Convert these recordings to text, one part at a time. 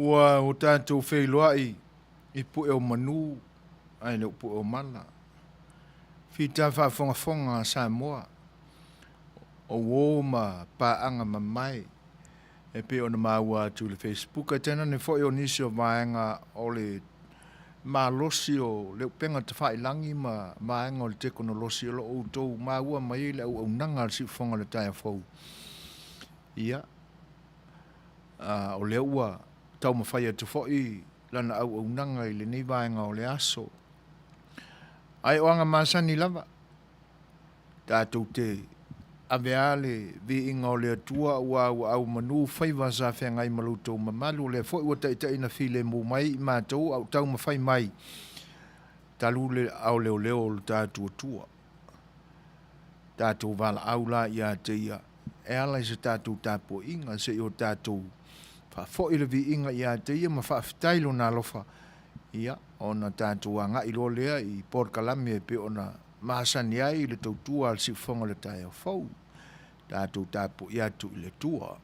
Ua o tatou feiloai i pue o manu ae le o pue o mala. Fita faafogafoga a Samoa, o uo ma paaga mamae e pei ona maua atu i le Facebook ae tainane foi o nisi o vaega o le malosi o le upega tafailagi ma vaega o le tekonolosi o lo o outou maua mai ai le auaunaga a le Siufofoga o le Taeao Fou. Ia, o lea ua taumafai atu foi lana auaunaga i lenei vaega o le aso. Ae o aga masani lava, tatou te ave lava le viiga o le Atua aua ua aumanu faiva sa feagai ma lo outou mamalu, o lea foi ua taitaiina filemu mai i matou a o taumafai mai talu le aoleoleo o lo tatou Atua. Tatou valaau la ia te Ia e ala i se tatou tapuaiga se i o tatou faafoi le viiga ia te Ia ma faafetai Lona alofa, ia, ona tatou agai loa lea i polokalame e pei ona masani ai le tautua a le Siufofoga o le Taeao Fou. Tatou tapuai atu i le Atua.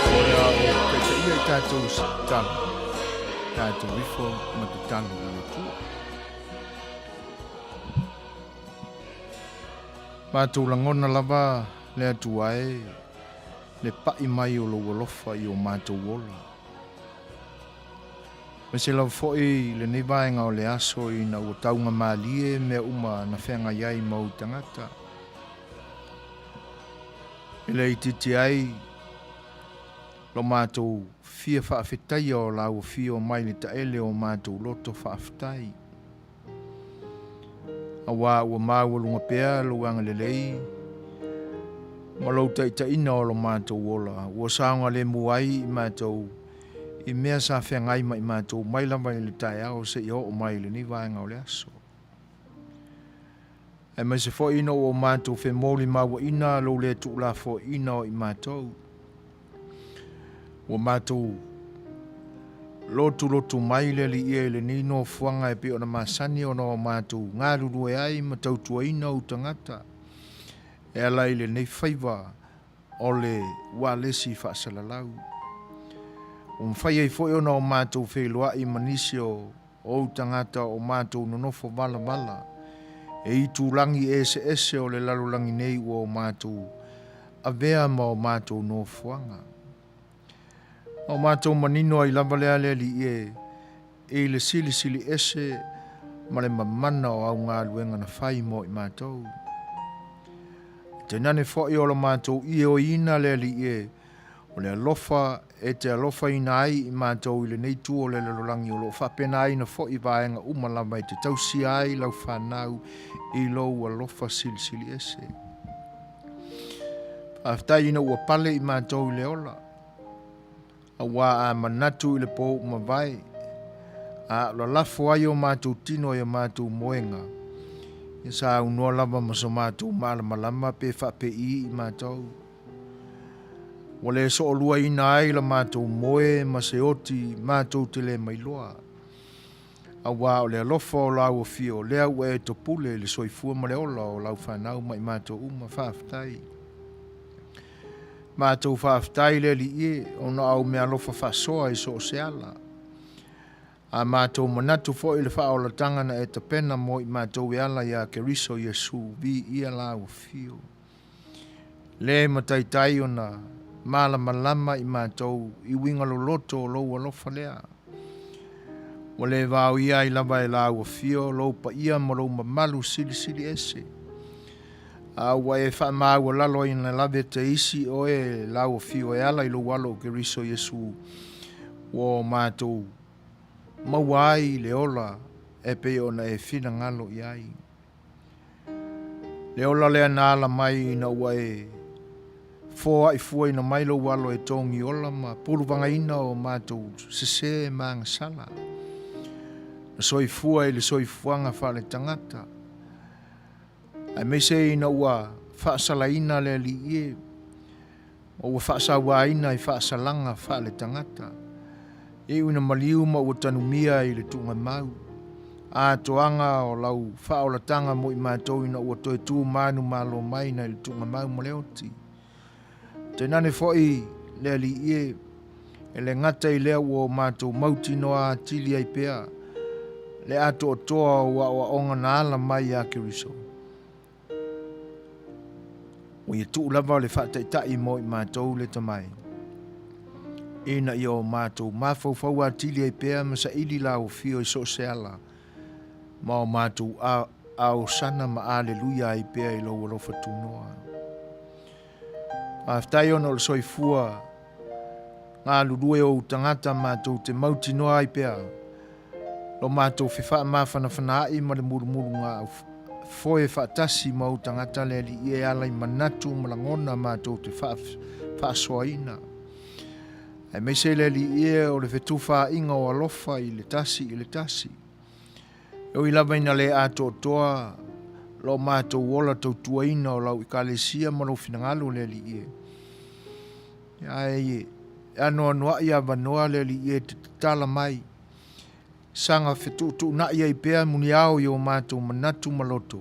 O le a ou taitaia i tatou i se tatalo, tatou ifo ma tatalo i le Atua. Matou lagona lava le Atua e, le pai mai o lou alofa i o matou ola. Aemaise lava foi i lenei vaega o le aso ina ua taugamalie mea uma na feagai ai ma ou tagata. E le itiiti ai lo matou fia faafetaia o lau afio mai le taele o matou loto faafetai. Aua ua maualuga pea lou agalelei ma lou taitaiina o lo matou ola, ua saogalemu ai i matou i mea sa feagai ma i matou mai lava i le taeao seia oo mai i lenei vaega o le aso. Aemaise foi ina ua matou femolimauaina lou le tuulafoaiina o i matou, ua matou lotulotu mai le Alii e i lenei nofoaga e pei ona masani ona o matou galulue ai ma tautuaina ou tagata e ala i lenei faiva o le ualesi faasalalau. Ua mafai ai foi ona o matou feiloai ma nisi o ou tagata o matou nonofo valavala e itulagi eseese o le lalolagi nei ua o matou avea ma o matou nofoaga. Ma o matou manino ai lava lea le Alii e i le silisili ese ma le mamana o au galuega na fai mo i matou. Tainane foi o lo matou ioeina le Alii e, o le alofa e te alofaina ai i matou i lenei itu o le lalolagi o lo o faapenaina foi vaega uma lava e te tausia ai lau fanau i lou alofa silisili ese. Faafetai ina ua pale i matou i le ola, aua a manatu i le po ua mavae, a o lalafo ai o matou tino i a matou moega, ia saunoa lava ma so matou malamalama pe faapei i matou. Ua le sooluaina ai la matou moe ma se oti matou te le mailoa, aua o le alofa o lau afio lea ua e topule i le soifua ma le ola o lau fanau ma i matou uma. Faafetai. Matou faafetai le Alii e, ona o au meaalofa faasoa i so o se ala. A matou manatu foi i le faaolataga na e tapena mo i matou e ala iā Keriso Iesu, viia lau afio. Le mataitai ona malamalama i matou i uiga loloto o lou alofa lea. Ua le vaoia ai lava e lau afio lou paia ma lou mamalu silisili ese. A ua e faamaualaloina lave te isi oe e lau afio e ala i lou Alo o Keriso Iesu, ua o matou maua ai le ola e pei ona e finagalo i ai. Le ola lea na ala mai ina ua e foaifuaina mai lou alo e togiola ma puluvagaina o matou sesē ma agasala, na soifua i le soifuaga faaletagata, aemaise ina ua faasalaina le Alii e, ma ua faasauaina i faasalaga faaletagata, iu ina maliu ma ua tanumia i le tuugamau, atoaga o lau faaolataga mo i matou ina ua toe tu manumalo mai nai le tuugamau ma le oti. Tainane foi le Alii e, e le gata i lea ua o matou mautinoa atili ai pea le atoatoa o aoaoga na ala mai ia Keriso, Ua ia tuu lava le faataitai mo i matou le tamai, ina ia o matou mafaufau atili ai pea ma saili lau afio i so o se ala, ma o matou aosana ma aleluia ai pea i lou alofa tunoa. Faafetai ona o le soifua galulue o ou tagata matou te mautinoa ai pea lo matou fefaamafanafanaai ma le mulumuluga foe faatasi ma ou tagata le Alii e ala i manatu ma lagona matou te faasoaina. Aemaise le Alii e o le fetufaaiga o alofa i le tasi i le tasi. E ui lava ina le atoatoa lo matou ola tautuaina o lau Ekalesia ma lou finagalo le Alii e. Ae e anoanoai avanoa le Alii e te tatala mai, saga fetuutuunai ai pea muniao i o matou manatu ma loto,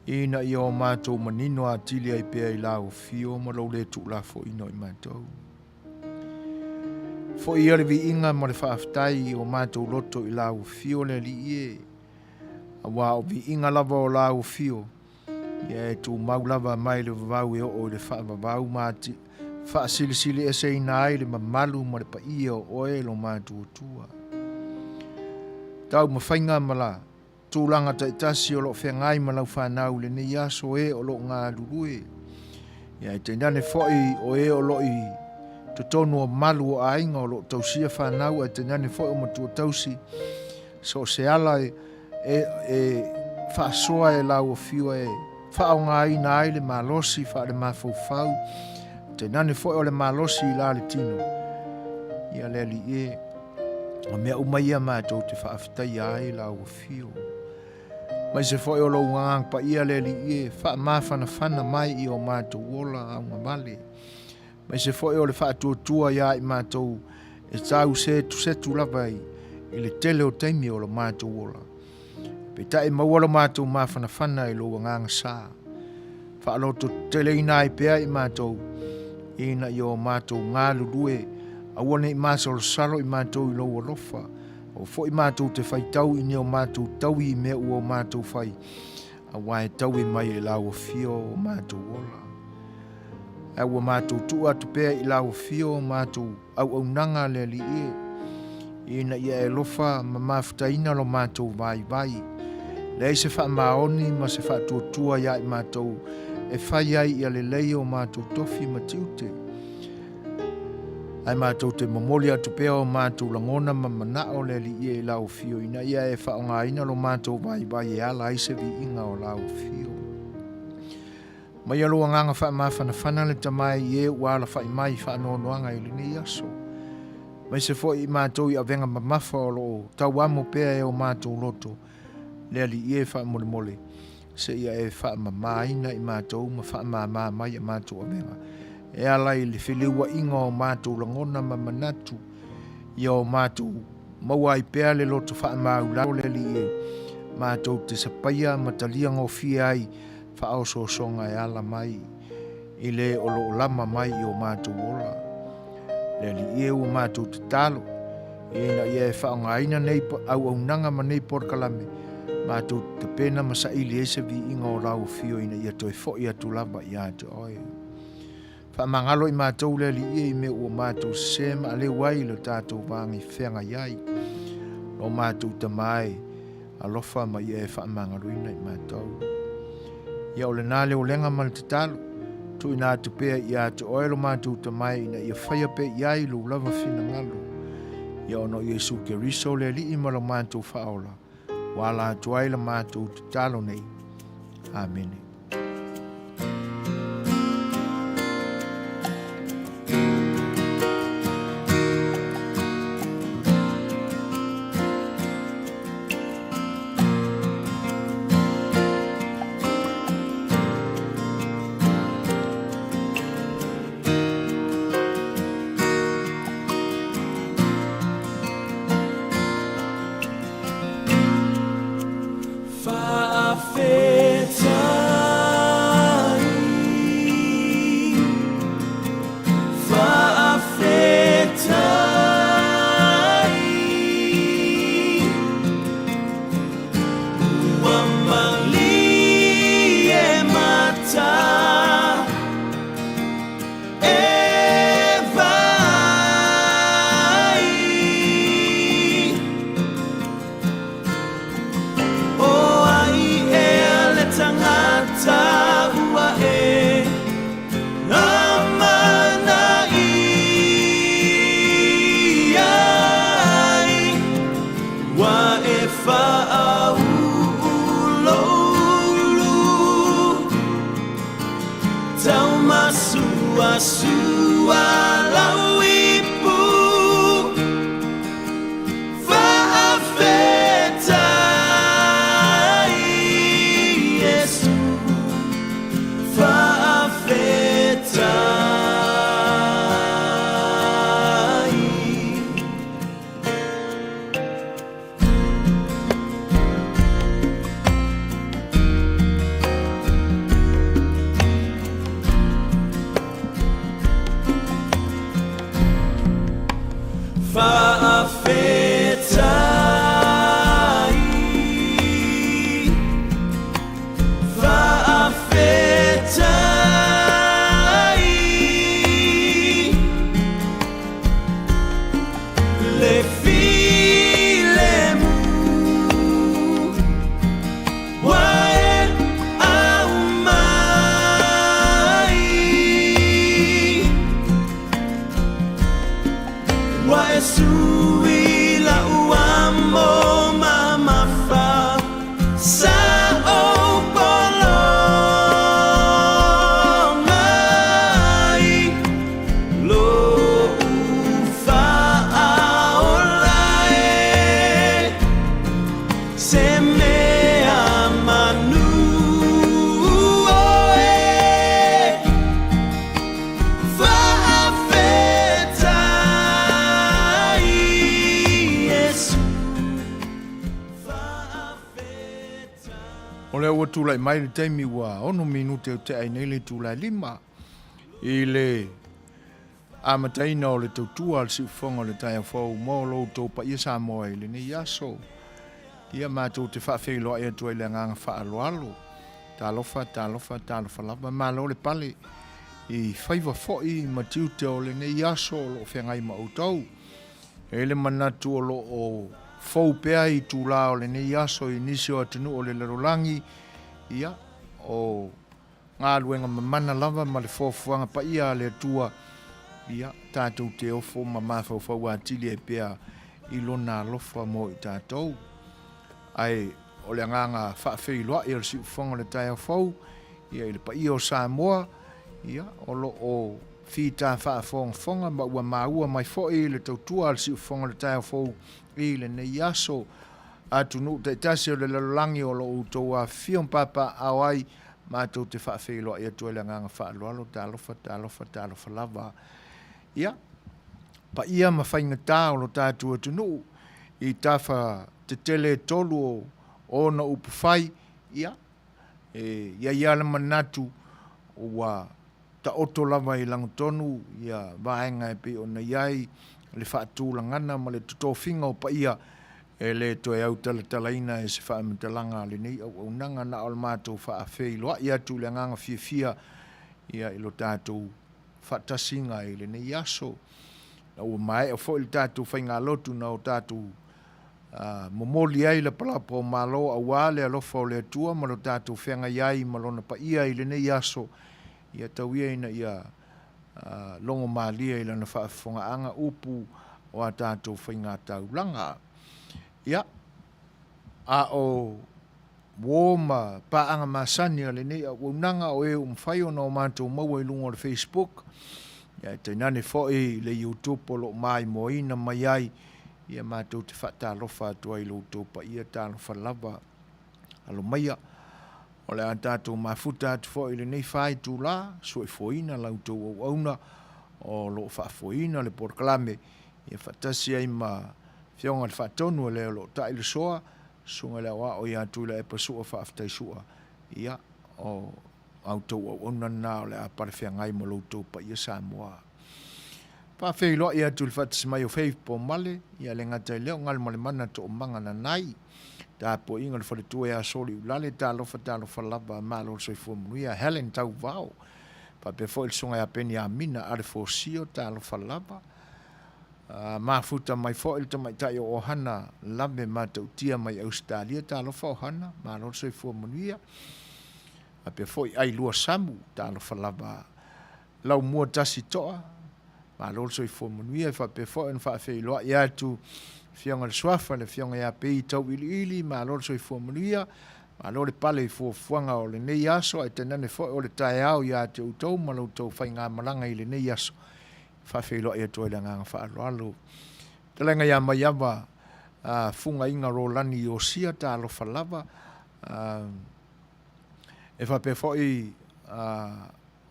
ina ia o matou manino atili ai pea i lau afio ma lou le tuulafoaiina o i matou. Foi ia le viiga ma le faafetai i o matou loto i lau afio le Alii e, aua o viiga lava o lau afio, Ia e tumau lava mai le vavau e oo i le faavavau ma faasilisili eseina ai le mamalu ma le paia o oe lo matou Atua. Taumafaiga ma la tulaga taitasi o lo o feagai ma lau fanau i lenei aso, e o lo o galulue, ia ae tainane foi o e o lo o i totonu o malu o aiga o lo o tausia fanau, ae tainane foi o matua tausi, so o se ala e, e, e faasoa e lau afio e faaaogaina ai le malosi faalemafaufau, tainane foi o le malosi i la le tino. Ia le Alii e, o mea uma ia matou te faafetaia ai lau afio. Aemaise foi o lou Agaga Paia le Alii e, faamafanafana mai i o matou ola augavale. Aemaise foi o le faatuatua ia i matou e tau setusetu lava i, i le tele o taimi o lo matou ola. Peitai maua lo matou mafanafana i lou agaga sa. Faalototeteleina ai pea i matou, ina ia o matou galulue, aua ne i masalosalo i matou i lou alofa, aua foi matou te faitau i ni o matou taui i mea ua o matou fai, aua e taui mai e lau afio o matou ola. Ae ua matou tuu atu pea i lau afio o matou auaunaga a le Alii e, ina ia e alofa ma mafutaina lo matou vaivai. Leai se faamaoni ma se faatuatua ia i matou e fai ai ia lelei o matou tofi ma tiute. Ae matou te momoli atu pea o matou lagona ma manao le Alii e i lau afio ina ia e faaaogaina lo matou vaivai e ala ai se viiga o lau afio. Maia lou agaga faamafanafana le Tama i e ua alafai mai i faanoanoaga i lenei aso. Aemaise foi i matou i avega mamafa o lo o tauamo pea e o matou loto, le Alii e faamolemole, seia e faamamaina i matou ma faamama mai a matou avega, e ala i le feliuaiga o matou lagona ma manatu, ia o matou maua ai pea le loto faamaulalo le Alii e matou te sapaia ma talia gofie ai faaosoosoga e ala mai i le o lo o lama mai i o matou ola. Le Alii e, ua matou tatalo, ina ia e faaaogaina nei auaunaga ma nei polokalame, matou te tapena ma saili ai se viiga o lau afio ina ia toe foi atu lava ia te oe. Faamagalo i matou le Alii e i mea ua matou sese ma aleu ai i lo tatou va feagai ai. Lo matou Tama e, alofa ma ia e faamagaloina i matou. Ia o lena le olega ma le tatalo, tuuina atu pea ia te oe lo matou Tama e ina ia faia pea i ai lou lava finagalo. Ia ona o Iesu Keriso le Alii ma lo matou Faaola, ua ala atu ai la matou tatalo nei. Amene. Faafetai Iesu. O lea ua tulai mai le taimi ua 6 minute o tea ai nei le itula e 5 i le amataina o le tautua a le siufofoga o le taeao fou mo lo outou paia Samoa i lenei aso. Ia matou te faafeiloai atu ai le agaga faaaloalo. Talofa, talofa, talofa lava. Malo le pale i faiva foi ma tiute o lenei aso o lo o feagai ma outou. E i ai le manatu o lo o fou pea itulā o lenei aso i nisi o atunuu o le lalolagi, ia, o galuega mamana lava ma le fuafuaga paia a le Atua, ia, tatou te ofo ma mafaufau atili ai pea i Lona alofa mo i tatou. Ae o le agaga faafeiloai o le siufofoga o le taeao fou, ia, i le paia o Samoa, ia, o lo o fita faafogafoga ma ua maua mai foi le tautua a le siufofoga o le taeao fou i lenei aso. Atunuu taitasi o le lalolagi o lo o outou afifio ma papaaao ai, matou te faafeiloai atu ai le agaga faaaloalo, talofa, talofa, talofa lava. Ia, paia ma faigata o lo tatou atunuu i tafa tetele e tolu o ona upufai, ia, e i ai lava le manatu ua taoto lava i lagotonu ia vaega e pei ona i ai le faatulagana ma le totofiga o paia e le toe autalatalaina e se faamatalaga a lenei auaunaga na o le matou faafeiloai atu i le agaga fiafia ia i lo tatou faatasiga i lenei aso. Na ua maea foi le tatou faigalotu na o tatou momoli ai lapalapa o Malo aua le alofa o le Atua ma lo tatou feagai ai ma Lona paia i lenei aso, ia tau ia ina ia logo malie i Lana faafofogaaga upu o a tatou faigataulaga. Ia, a o uo ma paaga masani a lenei auaunaga o e ua mafai ona o matou maua i luga o le Facebook, ia e tainane foi le YouTube o lo o maimoaina mai ai, ia matou te faatalofa atu ai i lo outou paia talofa lava. Alo maia, o le a tatou mafuta atu foi i lenei faitulā, soifuaina la outou auauna o lo o faafoeina le polokalame, ia faatasi ai ma Afioga i le Faatonu o le o lo o tai le soa, Susuga i le Aoao ia Tuilaepa Sua Faafetai Sua, ia, o a outou auauna lena o le a palefeagai ma lo outou paia Samoa. Faafeiloai atu i le faatasi mai o Faith Pomale, ia le gata i lea o Galumalemana Toomaga Nanai, tapuaiga o le faletua ia Soliulale, talofa talofa lava, malo le soifua manuia, Helen Tauvao, faapea foi le susuga ia Peniamina Alefosio, talofa lava. Mafuta mai foi le tamaitai o Ohana Lave Matautia mai Ausetalia, talofa Ohana, malo le soifua manuia. Faapea foi Ailua Samu, talofa lava. Laumua Tasi Toa, malo le soifua manuia. E faapea foi ona faafeiloai atu Afioga i le Suafa, le Afioga ia Pei Tauiliili, malo le soifua manuia. Malo le pale i fuafuaga o lenei aso, ae tainane foi o le taeao ia te outou ma la outou faigamalaga i lenei aso. Faafeiloai atu ai le agaga faaaloalo. Fetalaiga ia Maiava Fugaiga Rolani Iosia, talofa lava. E faapea foi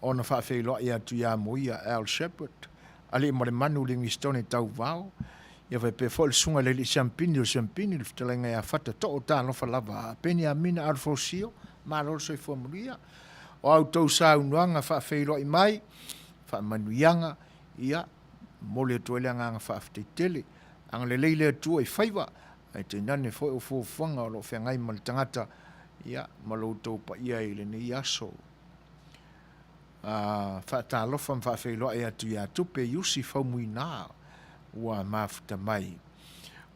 ona faafeiloai atu ia Moia Al Shepherd, Alii ma le Manu Livingstone Tauvao, ia faapea foi le Susuga i le Alii Siampini o Siampini, le fetalaiga ia Fata Too, talofa lava. Peniamina Alfosio, malo le soifua manuia. O a outou saunoaga faafeiloai mai, faamanuiaga, ia, momoli atu ai le agaga faafetai tele. Agalelei le Atua i faiva, ae tainane foi o fuafuaga o lo o feagai ma le tagata, ia, ma lo outou paia i lenei aso. A, faatalofa ma faafeiloai atu ia Tupe Iusi Faumuina ua mafuta mai.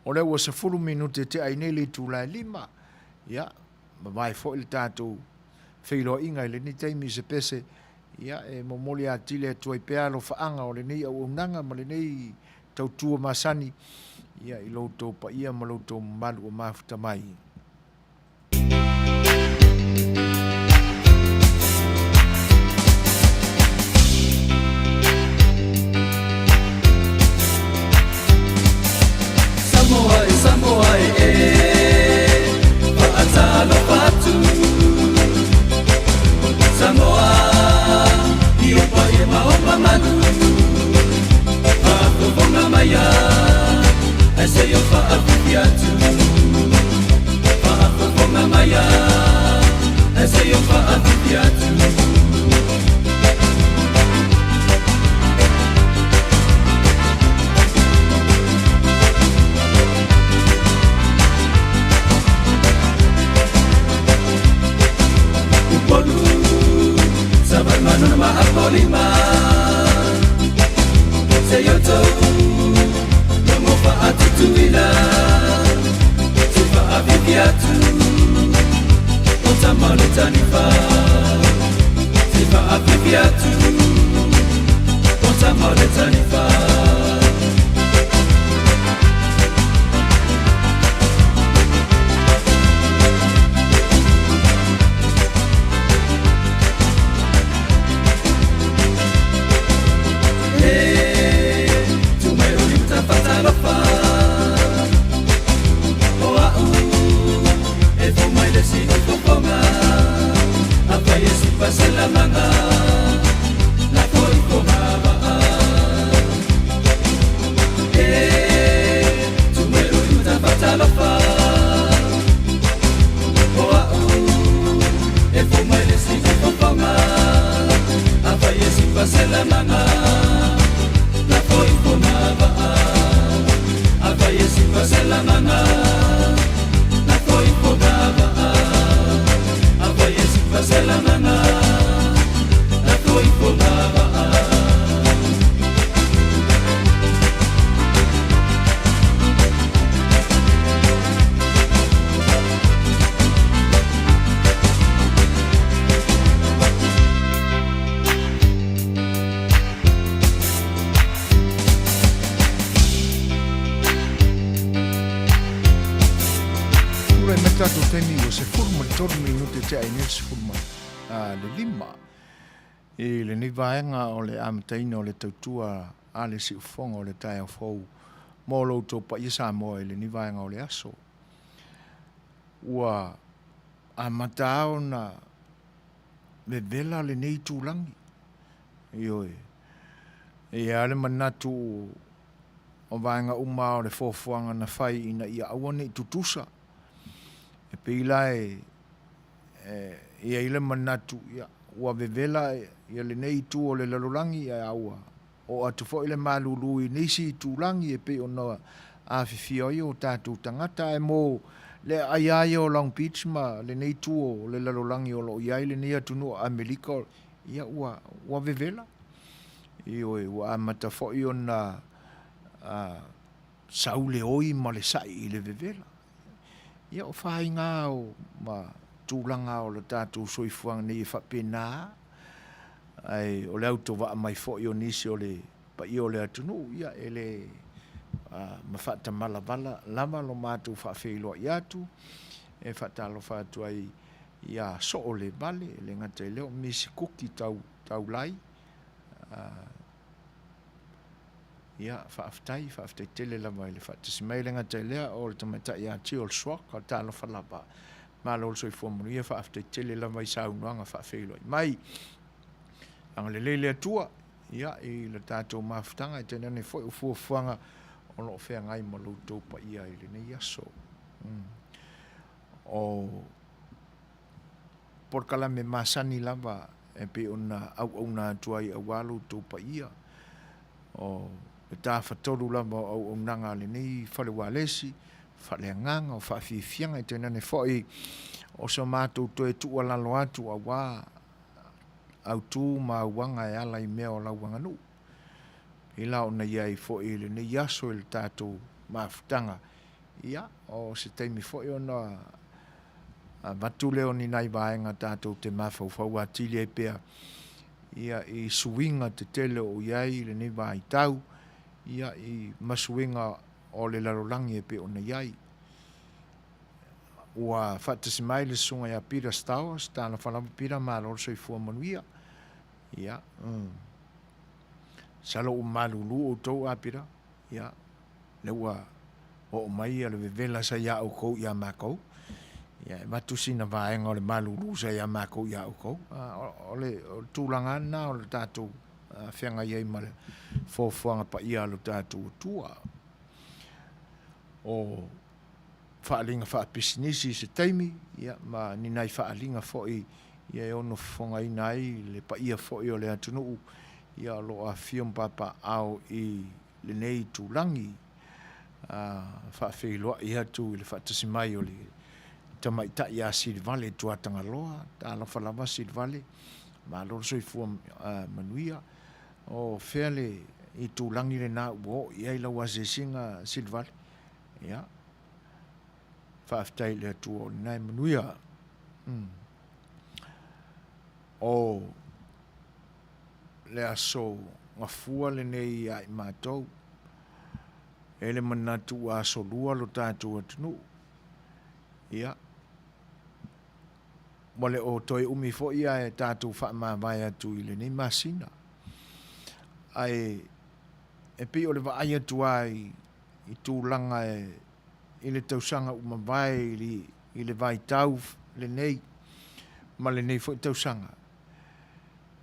O lea ua 10 minute tea ai nei le itula e 5, ia, mavae foi le tatou feiloaiga i lenei taimi i se pese, ia, e momoli atili atu ai pea alofaaga o lenei auaunaga ma lenei tautua masani, ia, i lo outou paia ma lo outou mamalu ua mafuta mai. Samoa e Samoa e e Faatalofa atu Samoa I o paia ma o mamalu. Tulai mai tatou taimi ua 13 minute tea ai nei le 15 i lenei vaega o le amataina o le tautua a le siufofoga o le taeao fou mo lo outou paia Samoa i lenei vaega o le aso. Ua amata lava ona vevela lenei itulagi, ioe. E i ai lava le manatu o vaega uma lava o le fuafuaga na fai ina ia aua ne i tutusa. E pei la e i ai le manatu, ia, ua vevela lenei itu o le lalolagi ae ua oo atu foi le malulu i nisi itulagi e pei ona afifio ai o tatou tagata. Ae mo le aai lava ia o Long Beach ma lenei itu o le lalolagi o lo o i ai lenei atunuu o Amerika, ia ua vevela. Ioe, ua amata foi ona sau le oi ma le sa'i i le vevela. Ia o faiga o ma tulaga o le tatou soifuaga nei e faapena lava. Ae o le autovaa mai foi o nisi o le paia o le atunuu, ia e le ma faatamalavala lava lo matou faafeiloai atu, e faatalofa atu ai ia Soolevale, e le gata i lea o Misi Kuki Taulai, Ia, faafetai, faafetai tele lava i le faatasi mai. E le gata i lea, o le tamaitai ia Jill Schrock, talofa lava. Malo le soifua manuia, faafetai tele lava i saunoaga faafeiloai mai. Agalelei le Atua, ia, i le tatou mafutaga, e tainane foi o fuafuaga o lo o feagai ma lo outou paia i lenei aso. O polokalame masani lava e pei ona auauna atu ai aua lo outou paia, o le tafatolu lava o auaunaga a lenei fale ualesi, faaleagaga, o faafiafiaga, e tainane foi o so matou toe tuualalo atu aua autu ma auaga e ala i mea o lau aganuu. E pei la ona i ai foi i lenei aso i le tatou mafutaga, ia, o se taimi foi ona avatu lea o ni nai vaega tatou te mafaufau atili ai pea ia i suiga tetele o i ai i lenei vaitau, ia i ma suiga o le lalolagi e pei ona i ai. Ua faatasi mai le susuga ia Peter Stowers, talofa lava Peter, malo le soifua manuia. Ia, masalo ua malulu outou a Peter, ia, lea ua oo mai le vevela sa ia outou ia matou, ia e avatu sina vaega o le malulu sa ia matou ia outou. O le tulaga lava lena o le tatou feagai ai ma le foafoaga paia a lo tatou Atua. O faaaliga faapisinisi i se taimi, ia, ma ni nai faaaliga foi ia e ono fofogaina ai le paia foi o le atunuu ia o lo o afifio ma papaaao i lenei itulagi. Faafeiloai atu i le faatasi mai o le tamaitai ia Silivale Tuatagaloa, talofa lava Silivale, malo le soifua manuia. O fea le itulagi lena ua oo i ai lau asiasiga Silivale? Ia, faafetai i le Atua o lena e manuia. O le aso Gafua lenei ia i matou, e le manatu ua asolua lo tatou atunuu. Ia, ua le o toe umi foi ae tatou faamavae atu i lenei masina. Ae e pei o le vaai atu lava i tulaga i le tausaga ua mavae i le vaitau lenei ma lenei foi tausaga,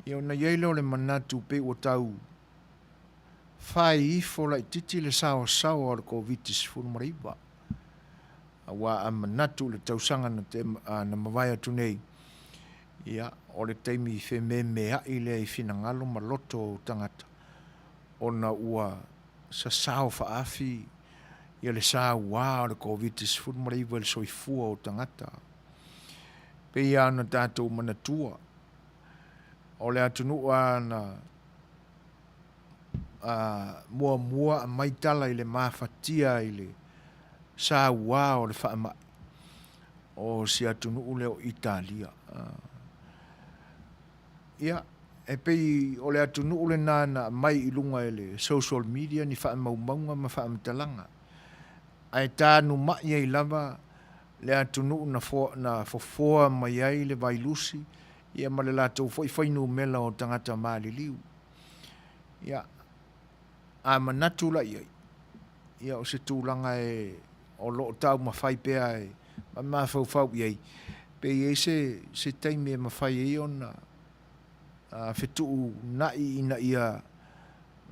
ia ona i ai lea o le manatu pei ua tau fai ifo laitiiti le saoasaoa o le Koviti-19. Aua a manatu i le tausaga na mavae atu nei, ia, o le taimi fememea'i lea i finagalo ma loto o tagata ona ua sasao faaafi ia le saua o le Koviti-19 i le soifua o tagata. E pei lava ona tatou manatua, o le atunuu lava na muamua aumai tala i le mafatia i le saua o le faamai, o si atunuu lea o Italia. Ia, e pei o le atunuu lena na aumai i luga e le social media ni faamaumauga ma faamatalaga, ae tanumai ai lava le atunuu na fofoa mai ai le vailusi ia ma le latou foi fuainumera o tagata maliliu. Ia, a manatu la i ai, ia o se tulaga e o lo o taumafai pea e mafaufau i ai, pe i ai se se taimi e mafai ai ona fetuunai ina ia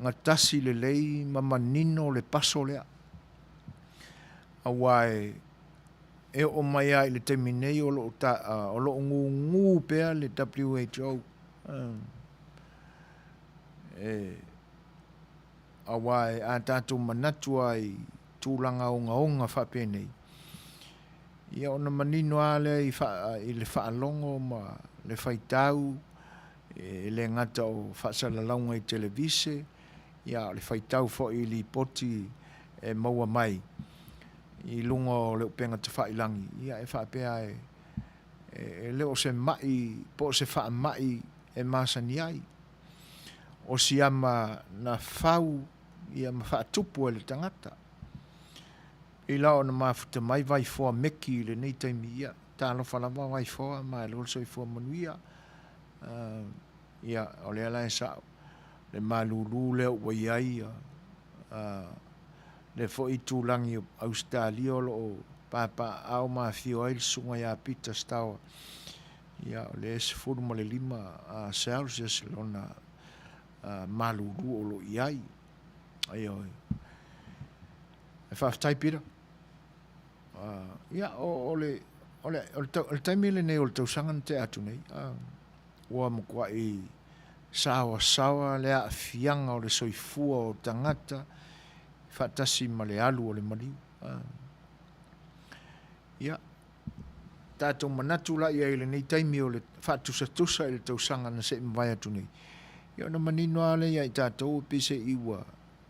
gatasi lelei ma manino le paso lea. Aua e e oo mai lava i le taimi nei o lo o ta o lo o gugu pea le WHO e aua a tatou manatu lava i tulaga ogaoga faapenei, ia ona manino lava lea i le faalogo ma le faitau, e le gata o faasalalauga i televise, a o le faitau foi i lipoti e maua mai i luga o le upega tafailagi, ia e faapea e le o se mai po o se faamai e masani ai. O siama na fau ia ma faatupu e le tagata. I la ona mafuta mai Vaifoa Meki i lenei taimi, ia talofa lava Vaifoa, malo le soifua manuia. Ia, o lea la e sa'o le malulu lea ua i ai lea foi itulagi o Ausetalia o lo o papaaao ma afifio ai le Susuga ia Peter Stowell, ia o lea e 15 Celsius lona malulu o lo o i ai. Ioe. Faafetai Peter. Ia, o le taimi lenei o le tausaga na tea atu nei, ua matuai saoasaoa le aafiaga o le soifua o tagata faatasi ma le alu o le maliu. Ia, tatou manatu la i ai i lenei taimi o le faatusatusa i le tausaga na se i mavae atu nei, ia ona manino lava lea ia i tatou pei se i ua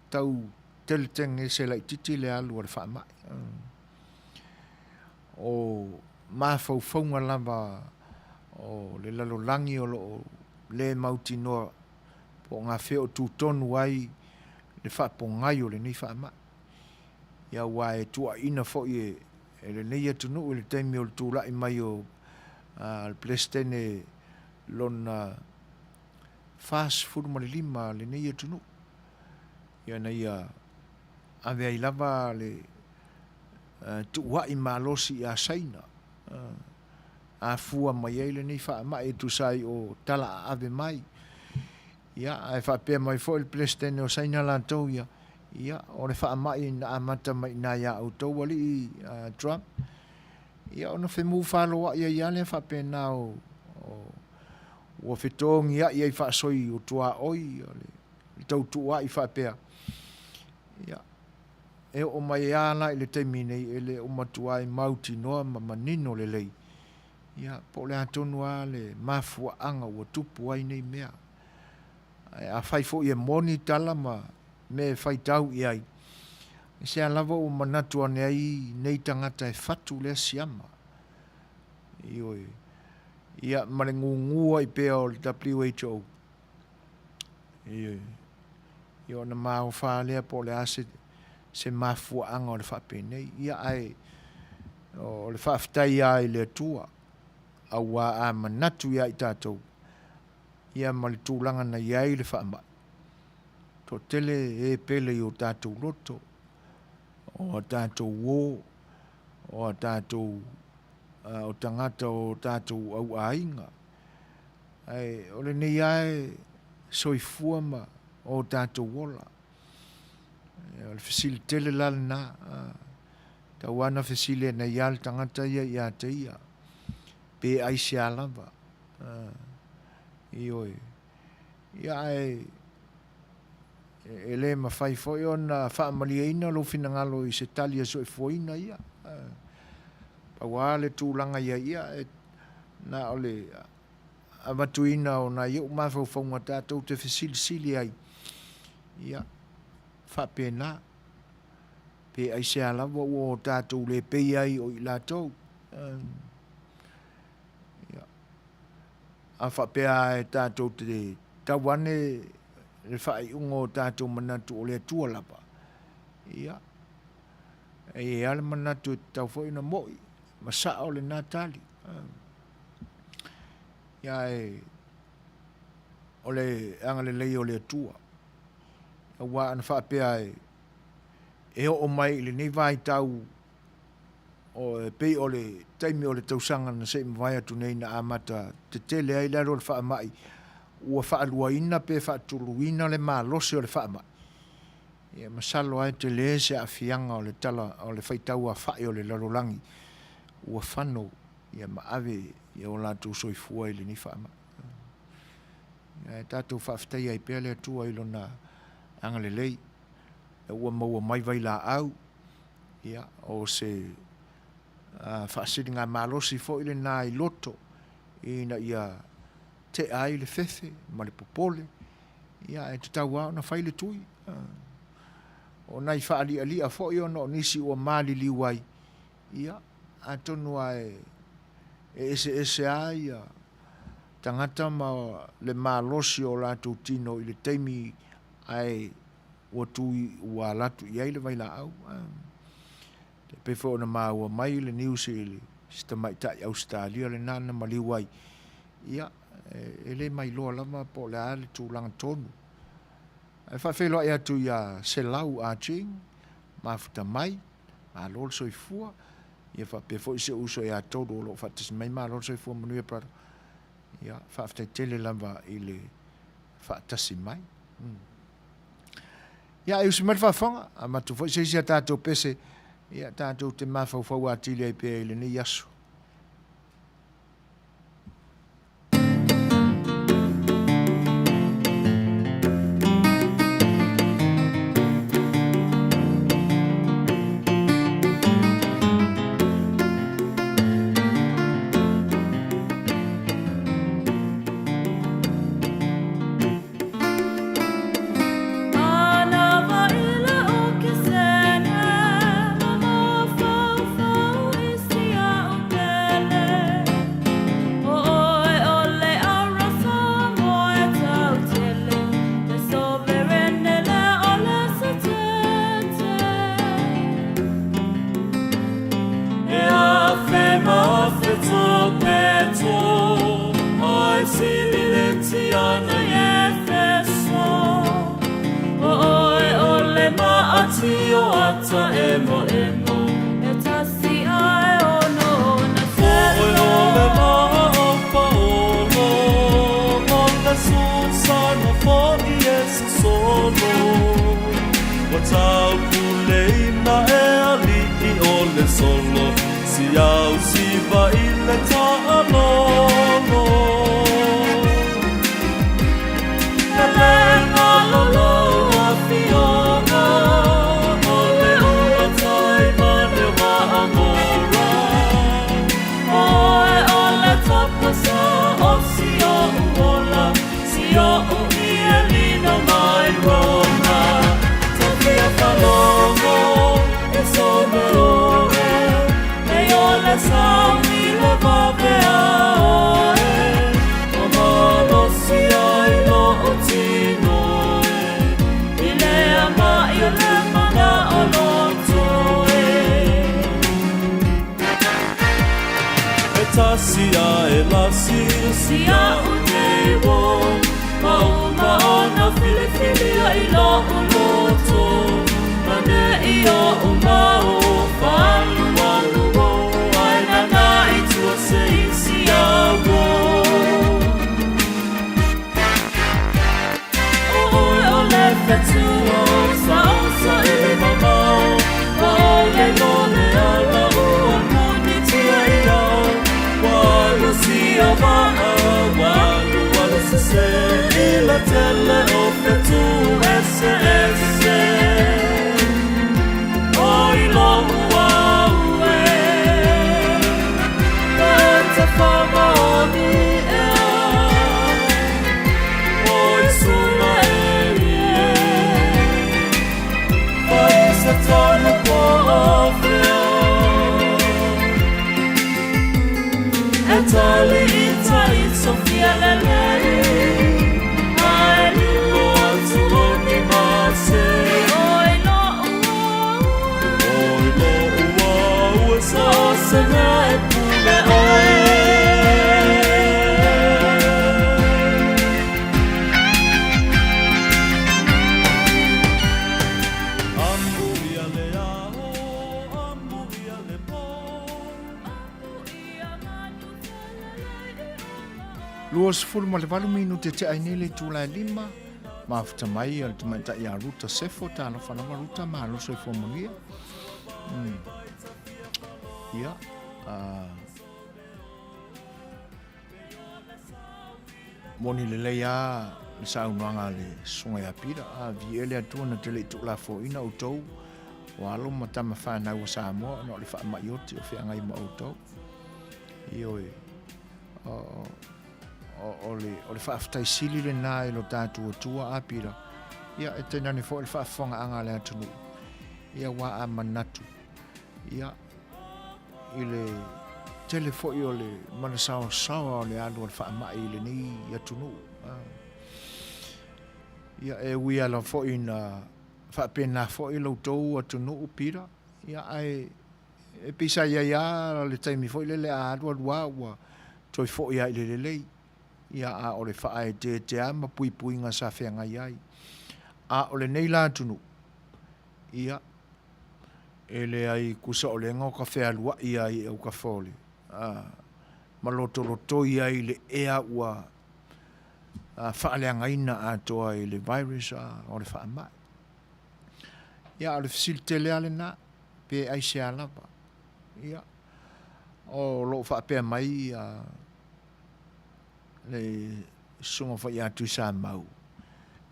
tau teletegese laitiiti le alu a le faamai. O mafaufauga lava o le lalolagi o lo o le mautinoa po o gafea o tutonu ai le faapogai o lenei faamai. Ia aua e tuuaina foi e lenei atunuu i le taimi o le tulai mai o le Peresetene lona 45 a lenei atunuu, ina ia ave ai lava le tuuai malosi ia Saina, afua mai ai lenei faamai e tusa ai o tala aave mai. Ia, ae faapea mai foi le Peresetene o Saina latou ia, ia, o le faamai na amata mai i ina ia outou alii Trump, ia ona femufaloai ai lava lea faapena o, o, ua fetogiai ai faasoi o tuaoi le tautuuai faapea. Ia, e oo mai lava la i le taimi nei e le o matuai mautinoa ma manino lelei, ia, po o le a tonu lava le mafuaaga ua tupu ai nei mea. Ae afai foi e moni tala ma mea e faitau i ai, aisea lava ua manatu ane ai nei tagata e fatu lea siama. Ioe. Ia, ma le gugu ai pea o le WHO. Ioe. Ia ona maofa lea po o le a se, se mafuaaga o le faapenei. Ia ae o le faafetai lava i le Atua, auā a manatu ia i tatou, ia ma le tulaga na i ai le faamai, toatele e pele i o tatou loto, o a tatou uo, o a tatou o tagata o tatou auaiga. Ae o lenei lava e soifua ma o tatou ola. O le fesili tele la lena, tau lava na fesili ane ai lava le tagata ia ia te ia, pe aisea lava. Ioe. Ia ae e le mafai foi ona faamalieina lou finagalo i se tali a soifuaina ia. Pau lava le tulaga i ai, ia e na o le avatuina o nai ou mafaufauga tatou te fesilisili ai, ia, faapena, pe aisea lava ua o tatou le pei ai o i latou. Ia, a faapea lava e tatou te tau ane le faaiuga o tatou manatu o le Atua lava, ia, e i ai lava le manatu e tatau foi ona mo'i ma sa'o lena tali. Ia ae o le agalelei o le Atua, aua ana faapea e oo mai i lenei vaitau e pei o le taimi o le tausaga na se i mavae atu nei na amata tetele ai le alu o le faamai, ua faaluaina pe faatoluina le malosi o le faamai, ia masalo lava e tele se aafiaga o le tala o le faitau aofai o le lalolagi ua fano ma ave o latou soifua i lenei faamai. Ae tatou faafetaia ai pea le Atua i Lona agalelei ua maua mai vailaau, ia, o se faasiligamalosi foi lena i loto ina ia tea ai le fefe ma le popole, ia ae tatau lava ona fai le tui. O nai faalialia foi ona o nisi ua maliliu ai, ia atonu lava e eseese lava tagata ma le malosi o latou tino i le taimi ae ua tui ua alu atu i ai le vailaau. E pei foi ona maua mai le news i si tamaitai Ausetalia lena na maliu ai, ia e le mailoa lava po o le a le tulaga tonu. Ae faafeiloai atu ia Selau Ah Ching, mafuta mai, malo le soifua, ia faapea foi si ou uso ia Tolu o lo o faatasi mai, malo le soifua manuia brother. Ia, faafetai tele lava i le faatasi mai. Ia, e usi mai le faafofoga, avatu foi se isi a tatou pese, ia tatou te mafaufau atili ai pea i lenei aso. se tonu po o fea. E tali i tai Sofia lelei, ae lilo atu o ni mase. Oi lo'u au e. Oi lo'u au e. So se mea e pule ai. 28 minute tea ai nei le itula e lima, mafuta mai a le tamaitai ia Ruta Sefo, talofa lava Ruta, malo soifua manuia. Ia, moni lelei lava le saunoaga a le Susuga ia Pita, a viia le Atua na te le i tuulafoaiina outou o alo ma tama fanau a Samoa ona o le faamai oti o feagai ma outou. Ioe, o le faafetai sili lena i lo tatou Atua, a Pita, ia e tainane foi le faafofogaaga a le atunuu, ia aua a manatu, ia, i le tele foi o le manasaosaoa o le alu a le faamai i lenei atunuu. Ia, e ui lava foi ina faapena foi lo outou atunuu, Peter, ia, ae e pei sa i ai lava le taimi foi lele a alu alu lava ua toe foi lava i le lelei, ia, a o le faaeteete lava ma puipuiga sa feagai ai. A o lenei la atunuu, ia, E leai tusa o le ga o ka fealuai ai i autafa o le ma lotolotoi ai i le ea ua faaleagaina atoa i le virus o le faamai. Ia, a o le fesili tele lava lena, pe aisea lava? Ia, o lo o faapea mai le susuga foi ia Tuisamau,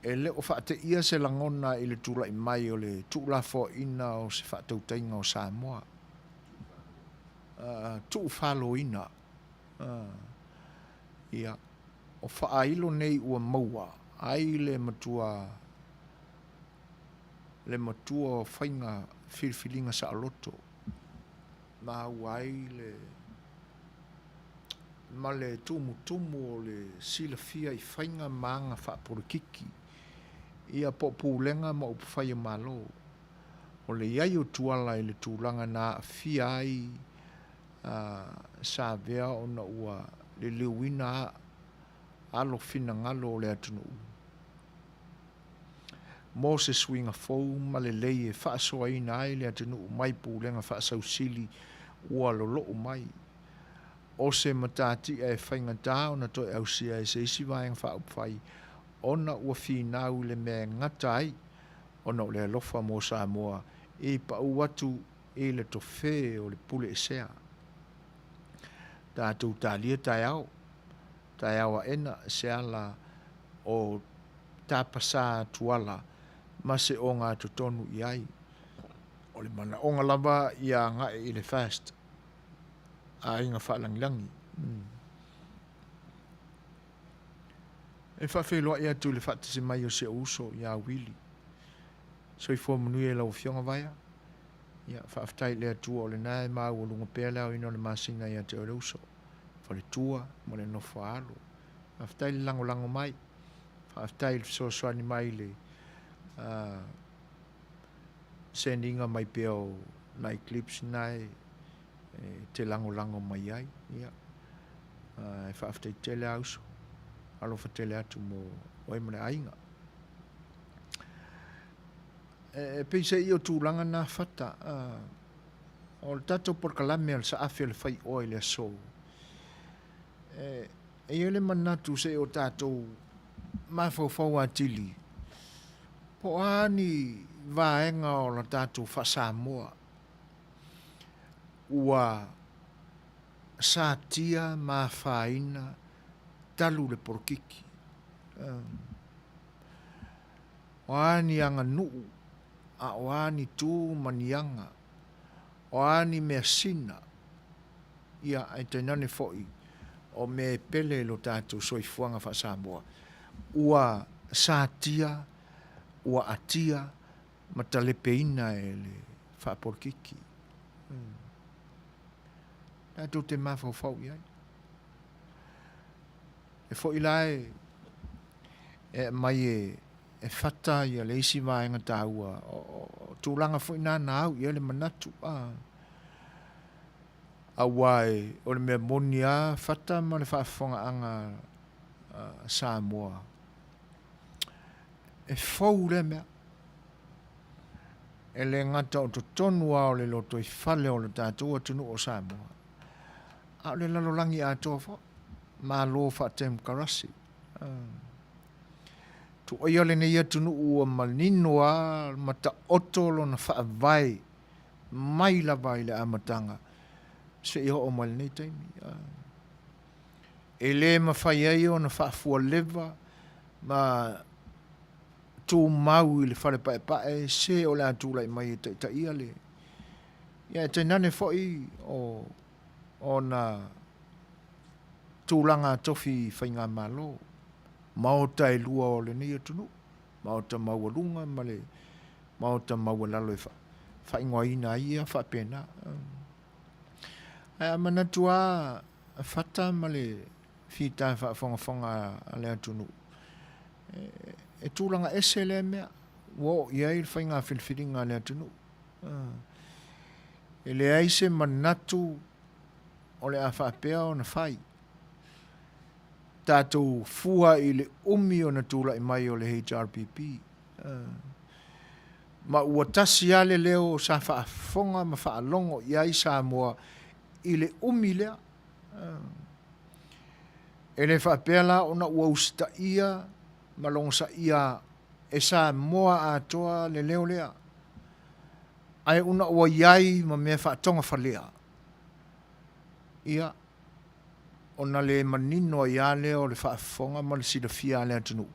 e le o faateia se lagona i le tulai mai o le tuulafoaiina o se faatautaiga o Samoa, tuufaloina. Ia, o faailo nei ua maua ai le matua le matua o faiga filifiliga saoloto, maua ai le ma le tumutumu o le silafia i faiga ma aga faapolokiki, ia po o pulega ma upufai o Malo. O le i ai o Tuala i le tulaga na aafia ai sa avea ona ua liliuina alo finagalo o le atunuu mo se suiga fou ma lelei e faasoaina ai le atunuu mai pulega faasausili ua lolou mai. O se matatia e faigata ona toe ausia e se isi Vaega Faaupufai ona ua finau i le mea e gata ai ona o le alofa mo Samoa i pau atu i le tofe o le pule esea. Tatou talia taeao, taeao aena se ala o tapasā tuala ma se ogatotonu i ai. O le manaoga lava ia agai i le fast. Aiga Faalagilagi. E faafeiloai atu i le faatasi mai o si ou uso ia Willie. Soifua manuia i lau Afioga Vaea. Ia, faafetai i le Atua o lena e maualuga pea le aoina o le masina ia te oe le uso, faletua ma le nofo a alo. Faafetai le lagolago mai. Faafetai i le fesoasoani mai i le send iga mai pea o nai clips na e te lagolago mai ai. Ia, e faafetai tele a uso. Alofa tele atu mo oe ma le aiga. E pei se i o tulaga na fata. O le tatou polokalame o le saafi o le faioa i le aso. E i ai le manatu se i o tatou mafaufau atili po o a ni vaega o la tatou faa-Samoa ua satia ma afaina talu le polokiki. O a ni aganuu, a o a ni tu ma ni aga, o a ni measina, ia, ae tainane foi o mea e pele i lo tatou soifuaga faa-Samoa, ua satia, ua atia. ma talepeina e le faapolokiki. Tatou te mafaufau i ai. E foi la e aumai e fata ia le isi vaega taua, o tulaga foi na na au i ai le manatu. Aua o le mea moni lava fata ma le faafofogaaga a Samoa, e fou lea mea. E le gata o totonu lava o le lotoifale o le tatou atunuu o Samoa, a o le lalolagi atoa foi, Malo faatemokarasi. Tuaia lenei atunuu ua manino lava ma taoto lona faavae mai lava i le amataga seia oo mai lenei taimi. E le mafai ai ona faafualeva ma tumau i le fale paepae se o le a tulai mai e taitaia le... Ia ae tainane foi o ona tulaga tofi faigamalo, maota e lua o lenei atunuu, maota maualuga ma le maota maualalo e faaigoaina ai ia faapena. Ae a manatu lava Fata ma le fita faafogafoga a le atunuu, e tulaga ese lea mea ua oo i ai le faiga filifiliga a le atunuu. E leai se manatu o le a faapea ona fai. Tatou fua i le umi ona tulai mai o le HRPP. Ma ua tasi lava le leo sa faafofoga ma faalogo i ai Samoa i le umi lea. E le faapea la ona ua usitaia ma logosaia e Samoa atoa le leo lea, ae ona ua i ai ma mea faatogafalea, ia, ona le manino ai lava lea o le faafofoga ma le silafia a le atunuu,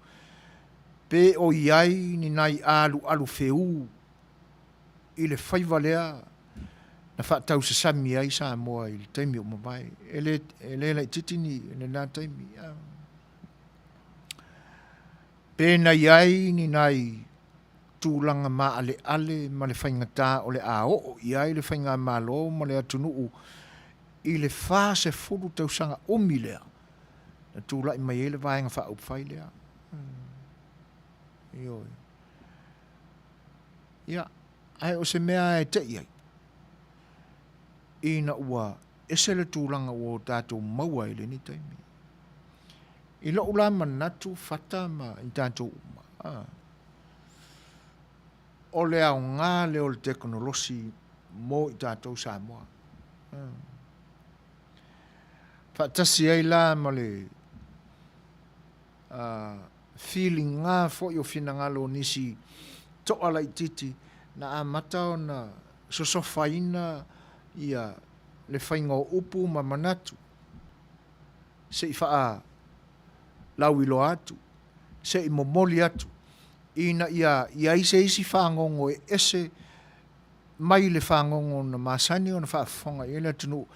pe o i ai ni nai alualu feū i le faiva lea na faatausasami ai Samoa i le taimi ua mavae. E le, e le laitiiti ni lena taimi. Pe na i ai ni nai tulaga maaleale ma le faigata o le a oo i ai le faigamalo ma le atunuu i le 40 tausaga umi lea na tulai mai ai le Vaega Faaupufai lea. Ioe. Ia, ae o se mea lava e te i ai, ina ua ese le tulaga ua o tatou maua ai i lenei taimi. I lou la manatu Fata ma i tatou uma, a, o le aoga lea o le tekonolosi mo i tatou Samoa. Faatasi ai la ma le filiga foi o finagalo o nisi toa laitiiti na amata ona sosofaina ia le faiga o upu ma manatu se i faalauiloa atu, se i momoli atu ina ia i ai se isi fagogo e ese mai le fagogo na masani ona faafofoga i ai le atunuu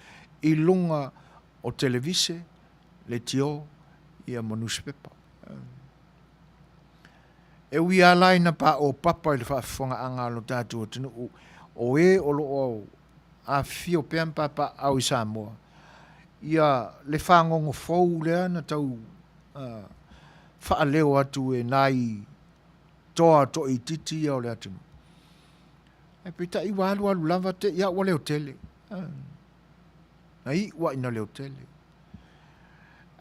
i luga o televise, leitio ia ma nusipepa. E ui lava la ina paopapa i le faafofogaaga a lo tatou atunuu o e o lo o afifio pea ma papaaao i Samoa, ia le fagogo fou lea na tau faaleo atu e nai toa toaitiiti ia o le atunuu. Ae peitai ua alualu lava te i a ua leotele. Na iu lava ina leotele.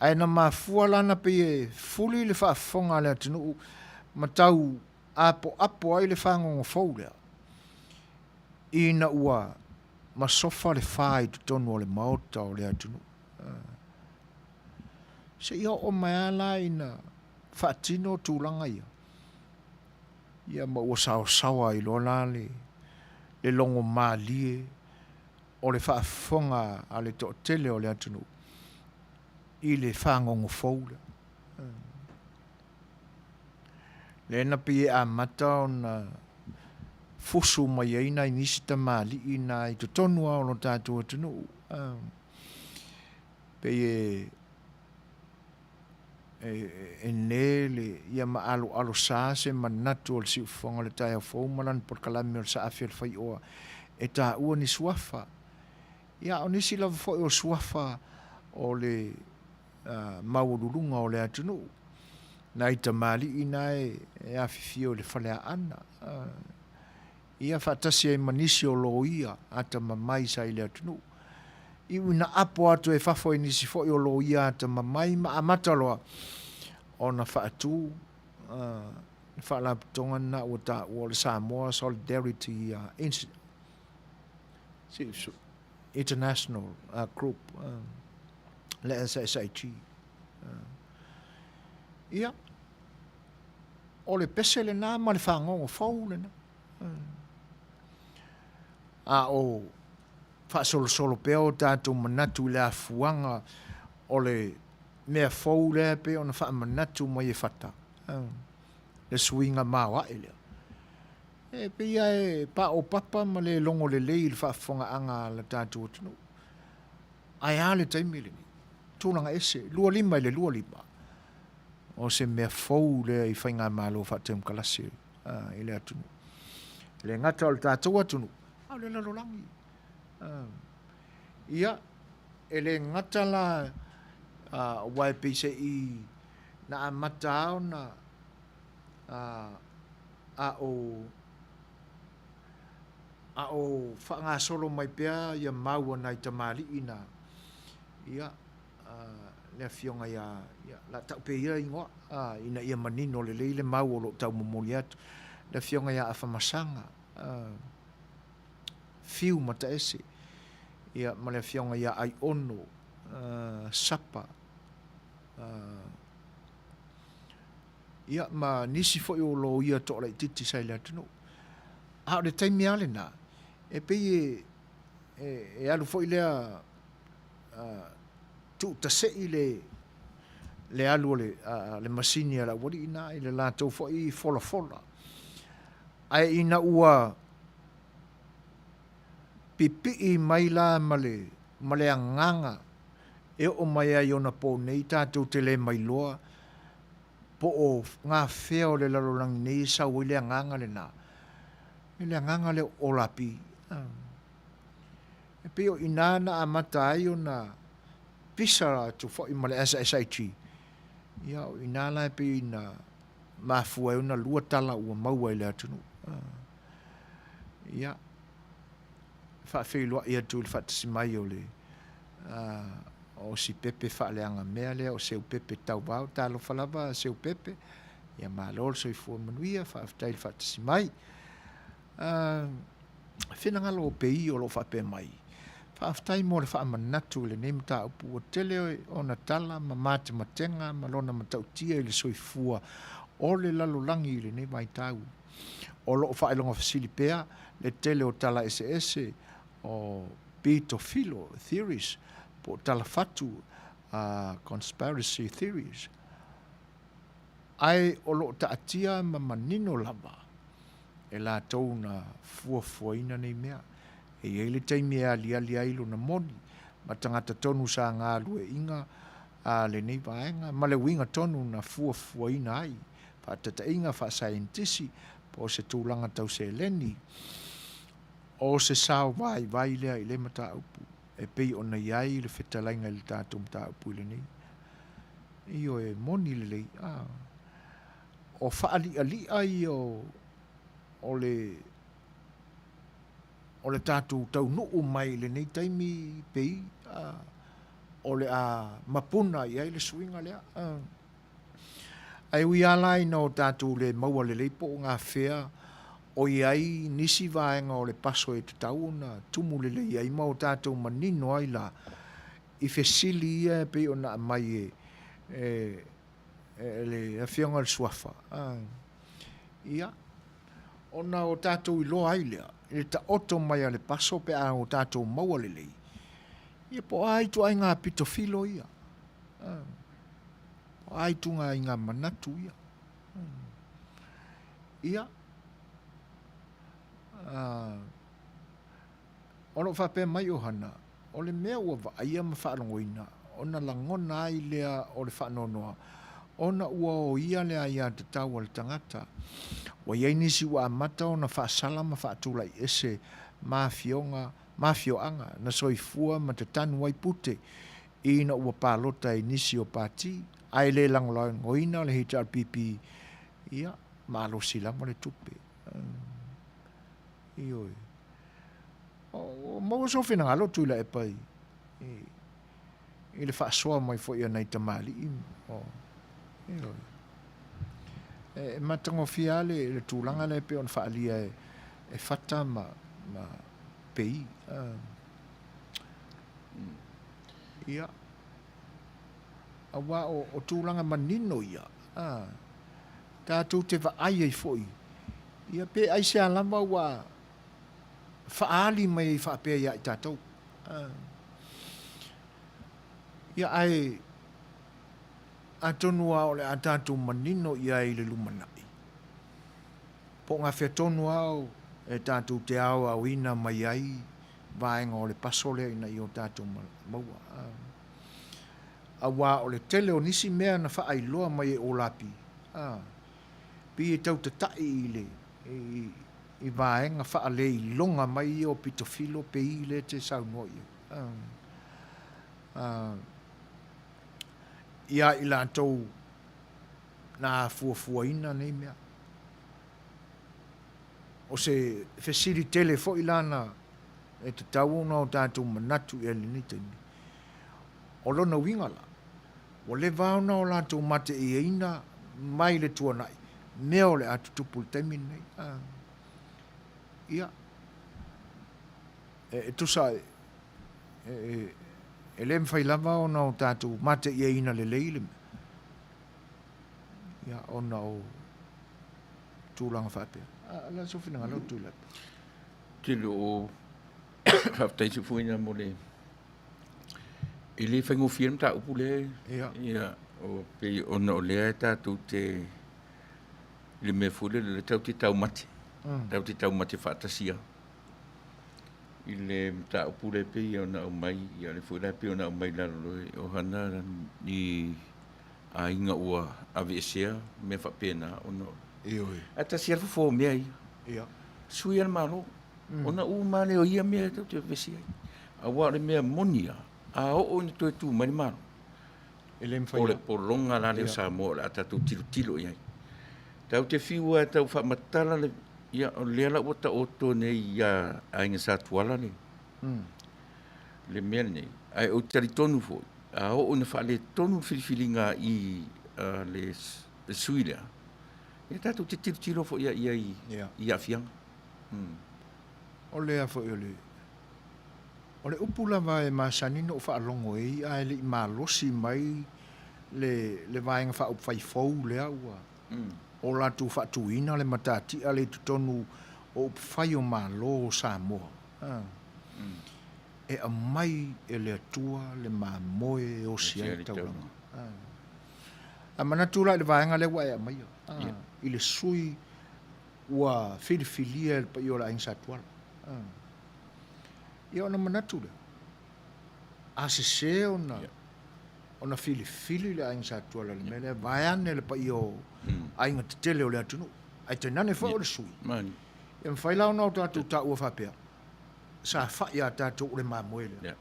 Ae na mafua la na pei e fuli le faafofoga a le atunuu ma tau apoapo ai le fagogo fou lea ina ua masofa le fa i totonu o le maota o le atunuu. Seia oo mai lava la ina faatino tulaga ia, ia ma ua saosaoa ai loa la le logo malie o le faafofoga a le toatele o le atunuu i le fagogo fou lea. Lea na pei e amata ona fusu mai ai nai nisi tamalii na i totonu lava o lo tatou atunuu, pei e e ne le ia ma aloalosa se manatu o le siufofoga o le taeao fou ma lana polokalame o le saafi o le faioa e taua ni suafa. Ia, a o nisi lava foi o suafa o le maualuluga o le atunuu, nai tamalii na e afifio i le Faleaana, ia faatasi ai ma nisi o loia atamamai sa i le atunuu. Iu ina apo atu e fafo i nisi foi o loia atamamai ma amata loa ona faatu le faalapotopotoga lena ua taua o le Samoa Solidarity International Group, le SSIG. Ia, o le pese lena ma le fagogo fou lena. A o faasolosolo pea o tatou manatu i le afuaga o le mea fou lea e pei ona faamanatu mai e Fata, le suiga maoae lea. E pei lava e paopapa ma le logo lelei i le faafofogaaga a le tatou atunuu. Ae a le taimi lenei? Tulaga ese, 25 i le 25, o se mea fou lea i faigamalo faatemokarasi i le atunuu. E le gata o le tatou atunuu, a o le lalolagi. Ia, e le gata la, aua e pei se i na amata lava ona a o a o faagasolo mai pea ia mau a nai tamalii na, ia, le Afioga ia, ia, o le a tau pea ia igoa, ina ia manino lelei le mau o lo o taumomoli atu, le Afioga ia Afamasaga, Fiu Mataese, ia, ma le Afioga ia Aiono Sapa, ia, ma nisi foi o loia toalaitiiti sa i le atunuu. A o le taimi lava lena, e pei e alu foi lea tuutasei le alu o le masini a le aualii na i le latou foi folafola. Ae ina ua pipii mai la ma le agaga e oo mai ai i ona po nei tatou te le mailoa po o gafea o le lalolagi nei e sau ai le agaga lena, le agaga lea o Olapi. E pei o i ina na amata ai ona pisa atu foi ma le SSIG, ia o i ina la e pei na mafua ai ona lua tala ua maua i le atunuu. Ia, faafeiloai atu i le faatasi mai o le o si pepe faaleaga mea lea o Seupepe Tauvao. Talofa lava Seupepe, ia malo le soifua manuia, faafetai i le faatasi mai. Finagalo o Pei o lo o faapea mai, Faafetai mo le faamanatu i lenei mataupu, ua tele ona tala ma matematega ma lona matautia i le soifua o le lalolagi i lenei vaitau. O lo o faailoga fesili pea le tele o tala eseese o pitofilo, theories, po o tala fatu, conspiracy theories, ae o lo o taatia ma manino lava e latou na fuafuaina nei mea. E i ai le taimi e aliali ai lona moni ma tagata tonu sa galueaiina a lenei vaega ma le uiga tonu na fuafuaina ai, faataitaiga faasaienitisi po o se tulaga tau seleni. O se sao vaivai lea i lea mataupu e pei ona i ai le fetalaiga i le tatou mataupu i lenei. Ioe, moni lelei, a. O faaliʻaliʻa ia o le o le tatou taunuu mai i lenei taimi pei o le a mapuna i ai le suiga lea. Ae ui lava la ina o tatou le maua lelei po o gafea o i ai nisi vaega o le paso e tatau ona tumu lelei ai ma o tatou manino ai la i fesili ia e pei ona aumai e e le Afioga i le Suafa, ia, ona o tatou iloa ai lea i le taoto mai a le paso pe a o tatou maua lelei, ia po o a ituaiga pitofilo ia, po o a ituaiga manatu ia. Ia, o lo o faapea mai ʻo Hana, o le mea ua vaaia ma faalogoina, ona lagona ai lea o le faanoanoa. Ona ua oia le aiatatau a le tagata. Ua i ai nisi ua amata ona faasala ma faatulai ese ma afioga ma afioaga na soifua ma tatanu ai pute ina ua palota ai nisi o pati ae le lagolagoina le HRPP, ia, malosi lava le tupe. Ioe. Ua maua sou finagalo Tuilaepa i, i, i le faasoa mai foi a nai tamalii. Ioe. E matagofie lava le, le tulaga lea e pei ona faaalia e, e Fata ma, ma Pei. Ia. Aua o, o tulaga manino ia, a, tatou te vaai ai foi, ia pe aisea lava ua faaali mai ai faapea ia i tatou. A, ia ae atonu lava o le a tatou manino i ai i le lumanai, po o gafea tonu lava e tatou te aoaoina mai ai vaega o le paso lea ina ia o tatou maua. Aua o le tele o nisi mea na faailoa mai e Olapi, a, pei e tau tata'i i le, i, i vaega faaleiloga mai ia o pitofilo pei lea e te saunoa i ai. A, a, ia i latou na afuafuaina nei mea. O se fesili tele foi la na e tatau ona o tatou manatu i ai i lenei taimi, o lona uiga la, ua leva ona o latou mate'iaina mai le tuana'i mea o le a tutupu i le taimi lenei. A, ia, e, e tusa e, e, e le mafai lava ona o tatou mate'iaina lelei le mea, ia, ona o tulaga faapea. A, o le a sou finagalo, Tuilaepa? Tele o faafetai Sefua mo le e le faigofie le mataupu lea. Ia. Ia, o pei ona o lea e tatou te i le mea foi lele tatou te taumate. Tatou te taumate faatasi lava i le mataupu lea pei ona aumai, ia lea foi la pei ona aumai i lalo o hana ni aiga ua aveesea mea faapena ona Ioe. Ae tasi lava le fofo o mea ia. Ia. Sui lava le Malo. Ona uma lea o ia mea tatou te vevesi ai. Aua o le mea moni lava, a oo ina toe tu mai le Malo, E le mafai o le pologa la lea o Samoa o le a tatou tilotilo i ai. Tatou te fiu lava e tau faamatala le, ia o lea la ua taoto nei ia Aiga Sa Tuala le, le mea lenei. Ae ou te talitonu foi, a oo ina faaletonu le filifiliga i a le sui lea, ia tatou te tilotilo foi i ai i aafiaga. O lea foi o le O le upu lava e masani ona ou faalogo ai ae le i malosi mai le le Vaega Faaupufai fou lea ua o latou faatuina le matatia lea i totonu o upufai o Malo o Samoa, e aumai e le Atua le mamoe e osi ai le taulaga. A manatu la i le vaega lea ua e aumaia, i le sui ua filifilia e le paia o le Aiga Sa Tuala. Ia ona manatu lea, a sese ona, ona filifili le Aiga Sa Tuala i le mea lea, vaeane le paia o aiga tetele o le atunuu, ae tainane foi o le sui. E mafai la ona o tatou taua faapea, sa fai a tatou o le mamoe lea.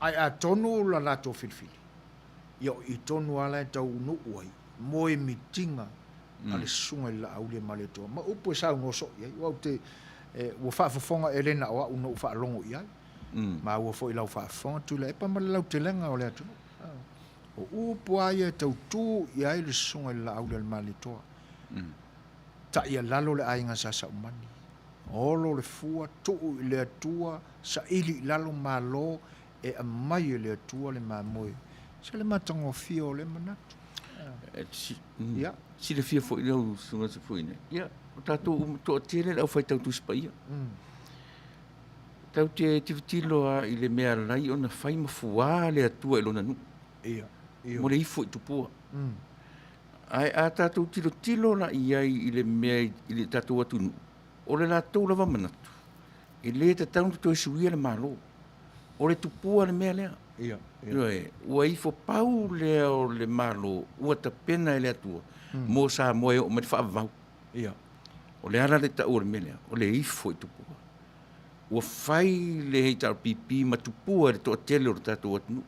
Ae atonu la latou filifili, ia o i tonu lava la e taunuu ai moemitiga a le Susuga i le Laauli e Malietoa, ma upu e saunoa soo i ai. Aua ou te, ua faafofoga e le na o au na ou faalogo i ai, maua foi i lau faafofoga Tuilaepa ma le lautelega o le atunuu. O upu lava ia e tautu i ai le Susuga i le Laauli a le Malietoa. Taialalo le aiga Sa Saumani, olo le fua, tuu i le Atua, saili i lalo malo, e aumai e le Atua le mamoe. Se le matagofie o lea manatu. Ia. Silafia foi lau Susuga Sefuina, ia, o tatou uma toatele le aufaitau Tusi Paia. Tatou te tilotilo lava i le mea alai ona fai ma fuā le Atua i Lona nuu. Ia. Mo le ifo i tupua. Ae a tatou tilotilo la i ai i le mea i le tatou atunuu, o le latou lava manatu, e le tatau ona toe suia le Malo. O le tupua le mea lea. Ia, ia. Ioe, ua ifo pau lea o le Malo ua tapena e le Atua mo Samoa e oo mai le faavavau. Ia. O le ala le tau o le mea lea, o le ifo i tupua. Ua fai le HRPP ma tupua i le toatele o le tatou atunuu.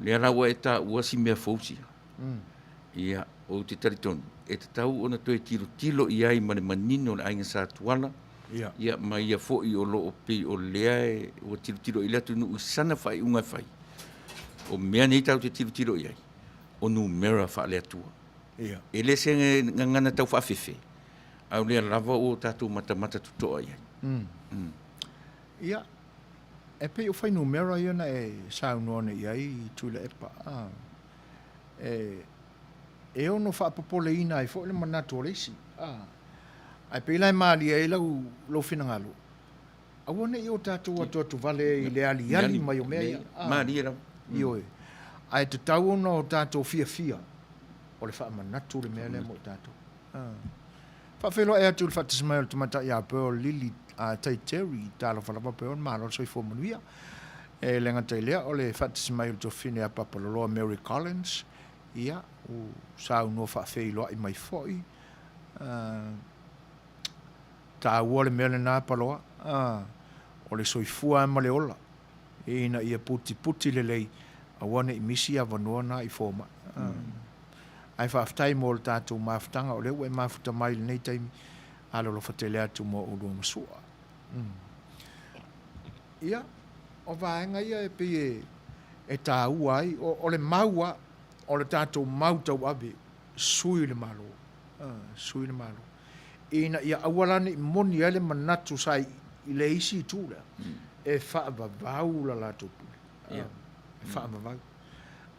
Lea la ua e taua si mea fou sia. Ia, ou te talitonu, e tatau ona toe tilotilo i ai ma le manino le Aiga Sa Tuala, Ia. ia, ma ia foi o lo o pei o lea e, ua tilotilo i le atunuu i sana faaiuga e fai. O mea nei tatou te tilotilo i ai, o numera faale-Atua. Ia. E le se gagana tau faafefe, a o lea lava ua tatou matamata totoa i ai. Ia, e pei o fuainumera ia na e saunoa nei i ai Tuilaepa, a, e, e ono faapopoleina ai foi le manatu o le isi, a. Ae pei la e malie ai lau, lou finagalo, aua ne i o tatou atuatuvale i le aliali mai o mea ia. A, Malie lava. Ioe. Ae tatau ona o tatou fiafia, o le faamanatu le mea lea mo i tatou. Faafeiloai atu i le faatasi mai o le tamaitai ia Pearl Lily Tai Terry, talofa lava Pearl, malo le soifua manuia. E le gata i lea, o le faatasi mai o le tuafafine ia Papaloloa Mary Collins, ia, ua saunoa faafeiloai mai foi. Taua le mea lena Paloa, o le soifua lava ma le ola, ina ia putiputi lelei, aua ne i misi avanoa na i fomai. Ae faafetai mo le tatou mafutaga o lea ua e mafuta mai i lenei taimi. Alolofa tele atu mo oulua ma Sua. Ia, o vaega ia e pei e, e taua ai, o, o le mau a, o le tatou mau tauave, sui le Malo, sui le Malo. Ina ia aua la ne i moni ai le manatu sa i, i le isi itu lea, e faavavau la latou pule. E faavavau.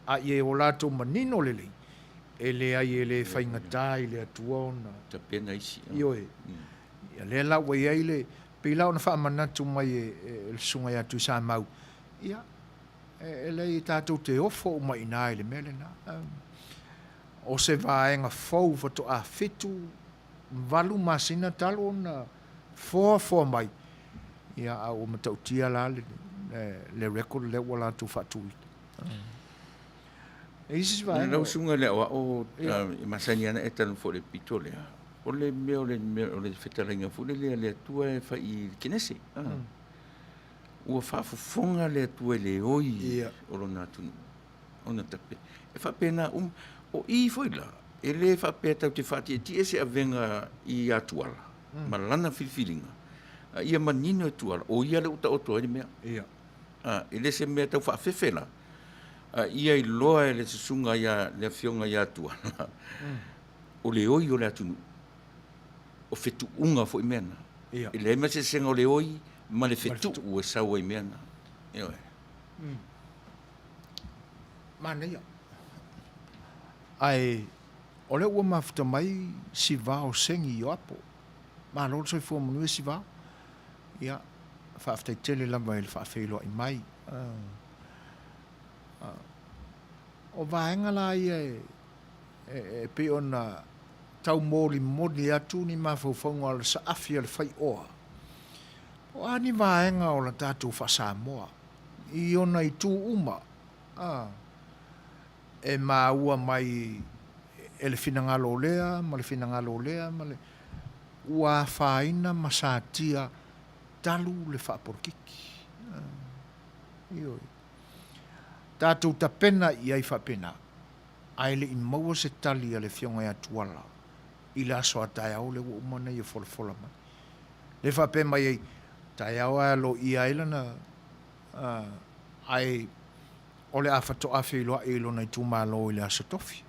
A ia o latou manino lelei, e leai e le faigata i le Atua ona. Tapena isi. Ioe. Ia lea la ua i ai le, pei la ona faamanatu mai e, e le Susuga ia Tuisamau, ia, e, e leai tatou te ofo uma i ina i le mea lena. O se vaega fou faatoa 7, 8 masina talu ona foafoa mai, ia, a ua matautia la le, le record lea ua latou faatuina. E isi se vaega. Lau susuga i le aoao, e masani lava ona e talanoa foi i le pito lea, o le mea o le mea o le fetalaiga foi lele a le Atua e fai i le Kenese. Ua faafofoga le Atua i le oi o lona atunuu, ona tape. E faapena uma. O i foi la, e le faapea tatou te faatietie se avega ia Tuala ma lana filifiliga, a ia manino e Tuala, o ia lea ua taoto ai le mea. A, e le se mea tau faafefe la, a ia iloa e le susuga ia, le afioga ia Tuala, o le oi o le atunuu, o fetuunga foi mea na. E leai ma se eseesega o le oi ma le fetuu e sau ai mea na. Ioe. Manaia. Ae o lea ua mafuta mai Sivao Sengi Ioapo. Malo le soifua manuia Sivao. Ia, faafetai tele lava i le faafeiloai mai. O vaega la ia e, e, e pei ona tau molimoli atu ni mafaufauga o le saafi a le faioa. O a ni vaega o la tatou faa-Samoa i ona itu uma, a, e maua mai e le finagalo o lea ma le finagalo o lea ma le, ua afaina ma satia talu le faapolokiki. Ioe. Tatou tapena i ai faapena, ae le i maua se tali a le Afioga ia Tuala i le aso a taeao lea ua uma ona ia folafola mai. Lea faapea mai ai, taeao ae aloaia ai lana, ae o le a faatoa feiloai i lona itumalo i le Aso Tofi.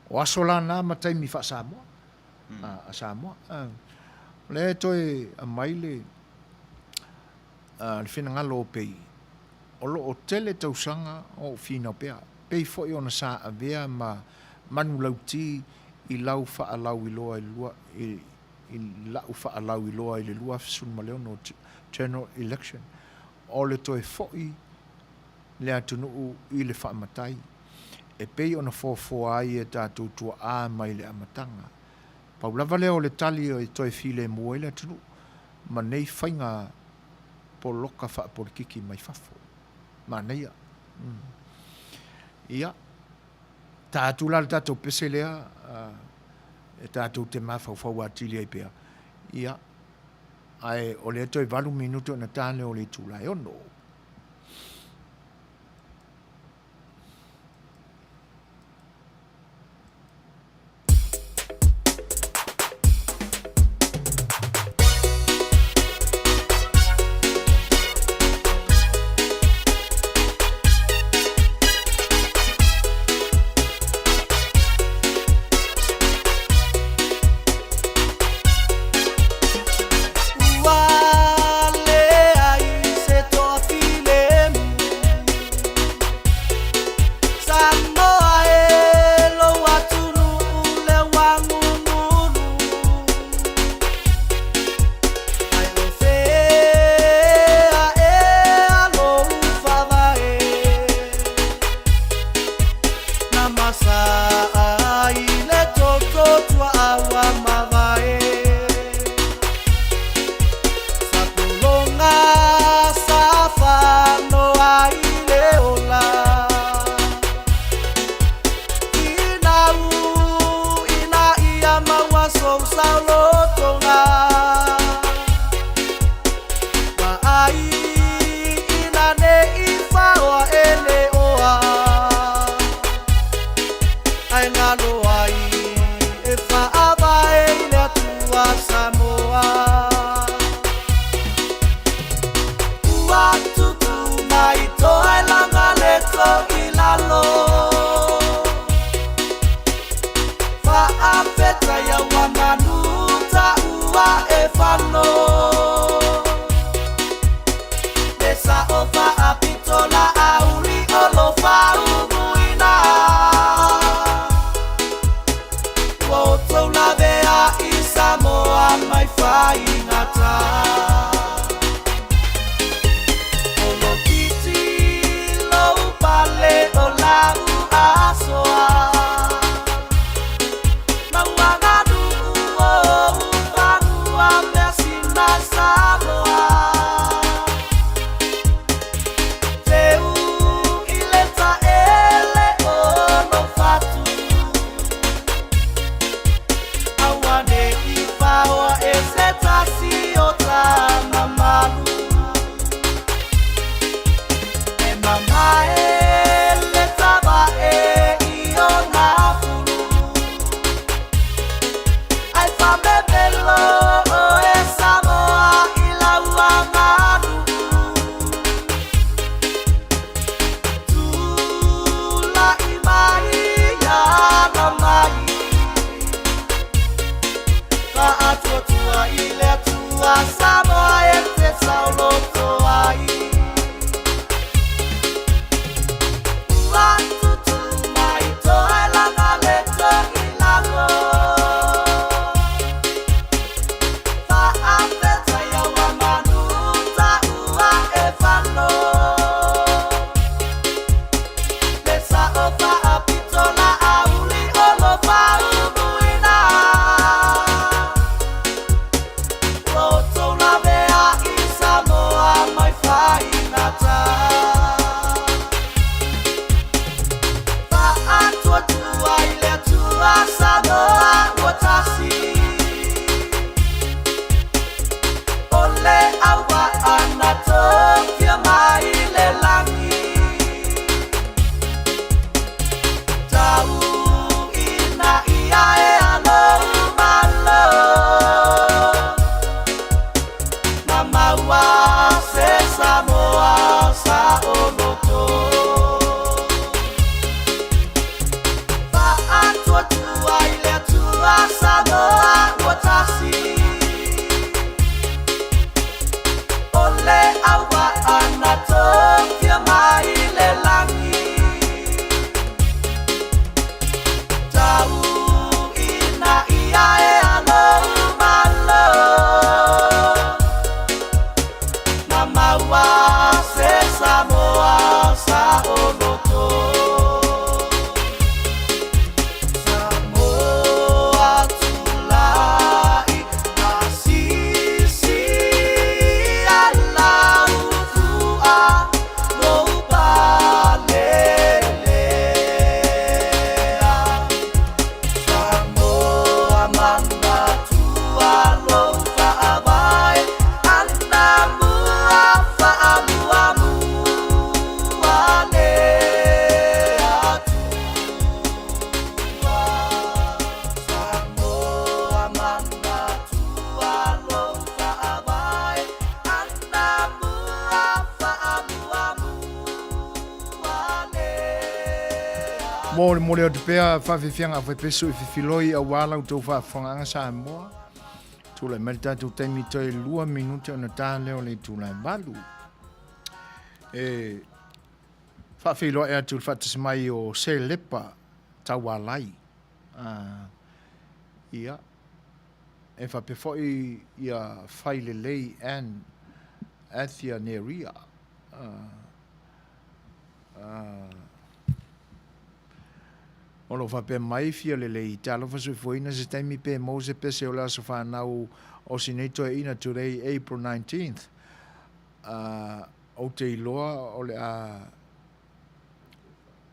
O aso la na ma taimi faa-Samoa, a Samoa. O lea e toe aumai le, le finagalo o Pei, o lo o tele tausaga o ou finau pea, pei foi ona sa avea ma manulauti i lau faalauiloa i le lua, i, i lau faalauiloa i le 2016 General Election, o le toe foi le atunuu i le faamatai, e pei ona foafoa ai e tatou tuaa mai le amataga. Pau lava lea o le tali e toe filemu ai le atunuu ma nei faiga poloka faapolikiki mai fafo. Manaia. Ia, ta atu la le tatou pese lea e tatou te mafaufau atili ai pea. Ia, ae o lea toe 8 minute ona ta lea o le itula e 6. Ua leai se toafilemu Samoa e lou atunuu lea ua gugulu Ai o fea ea lou faavae Na masaa i le toto tuaa ua mavae Sa pologa sa fanoa i le ola Finau ina ia maua sou saolotoga Vaai ina ne i faoa e le oa Ae galo ai e faavae i le Atua Samoa Ua tutu mai toailaga le to i lalo Faafetai ua manu taua e fano Le sao faapito la auli o lo faumuina Ua outou lavea i Samoa mai faigata O lo titi lou pale o lau asoa Mauaganuu o ufanua measina Samoa Teu i le taele o lou fatu Aua ne i faoa e se tasi o tamamalu E mamae le tavae i ona fulu Ai famemelo oe Samoa. Molemole atu pea faafiafiaga aufaepesu i fifiloi aua la outou faafofogaaga Samoa. Tulai mai le tatou taimi toe 2 minute ona ta lea o le itula e 8. E faafeiloai atu i le faatasi mai o Selepa Taualai. Ia, e faapea foi ia Failelei Ann Athia Neria. O lo o faapea mai, Fia lelei, talofa soifuaina se taimi pe maua se pese o le aso fanau o si nei toeaina today April 19th. Ou te iloa o le a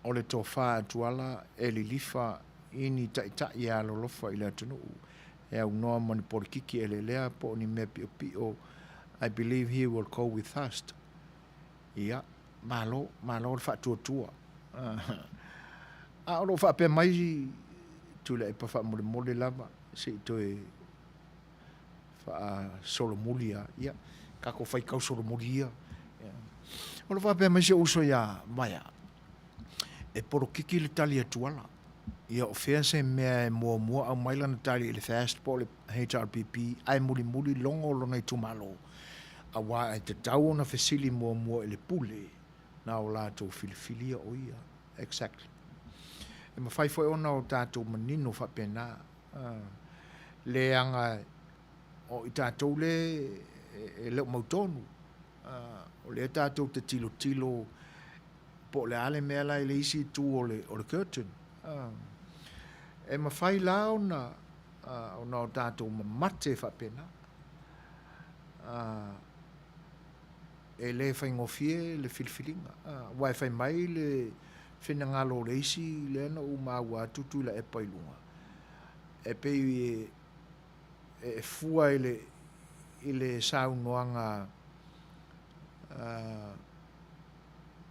o le tofa a Tuala e lilifa i ni taitai e alolofa i le atunuu, e aunoa ma ni polikiki eleelea po o ni mea piopio, I believe he will go with us. Ia, malo, malo le faatuatua. A o lo o faapea mai Tuilaepa faamolemole lava se i toe faasolomuli lava. Ia, tatou faitau solomuli ia. O lo o faapea mai si ou uso ia Vaea, e polokiki le tali a Tuala. Ia, o fea se mea e muamua aumai lana tali i le FAST po o le HRPP ae mulimuli logo lona itumalo, aua e tatau ona fesili muamua i le pule na o latou filifilia o ia. Exactly. E mafai foi ona o tatou manino faapena, leaga o i tatou le e le o mautonu, o lea tatou te tilotilo po o le a le mea la i le isi itu o le, o le curtain. E mafai la ona, ona o tatou mamate faapena. E le faigofie le filifiliga. Aua e fai mai le finagalo o le isi lea na ou maua atu Tuilaepa i luga, e pei e fua i le, i le saunoaga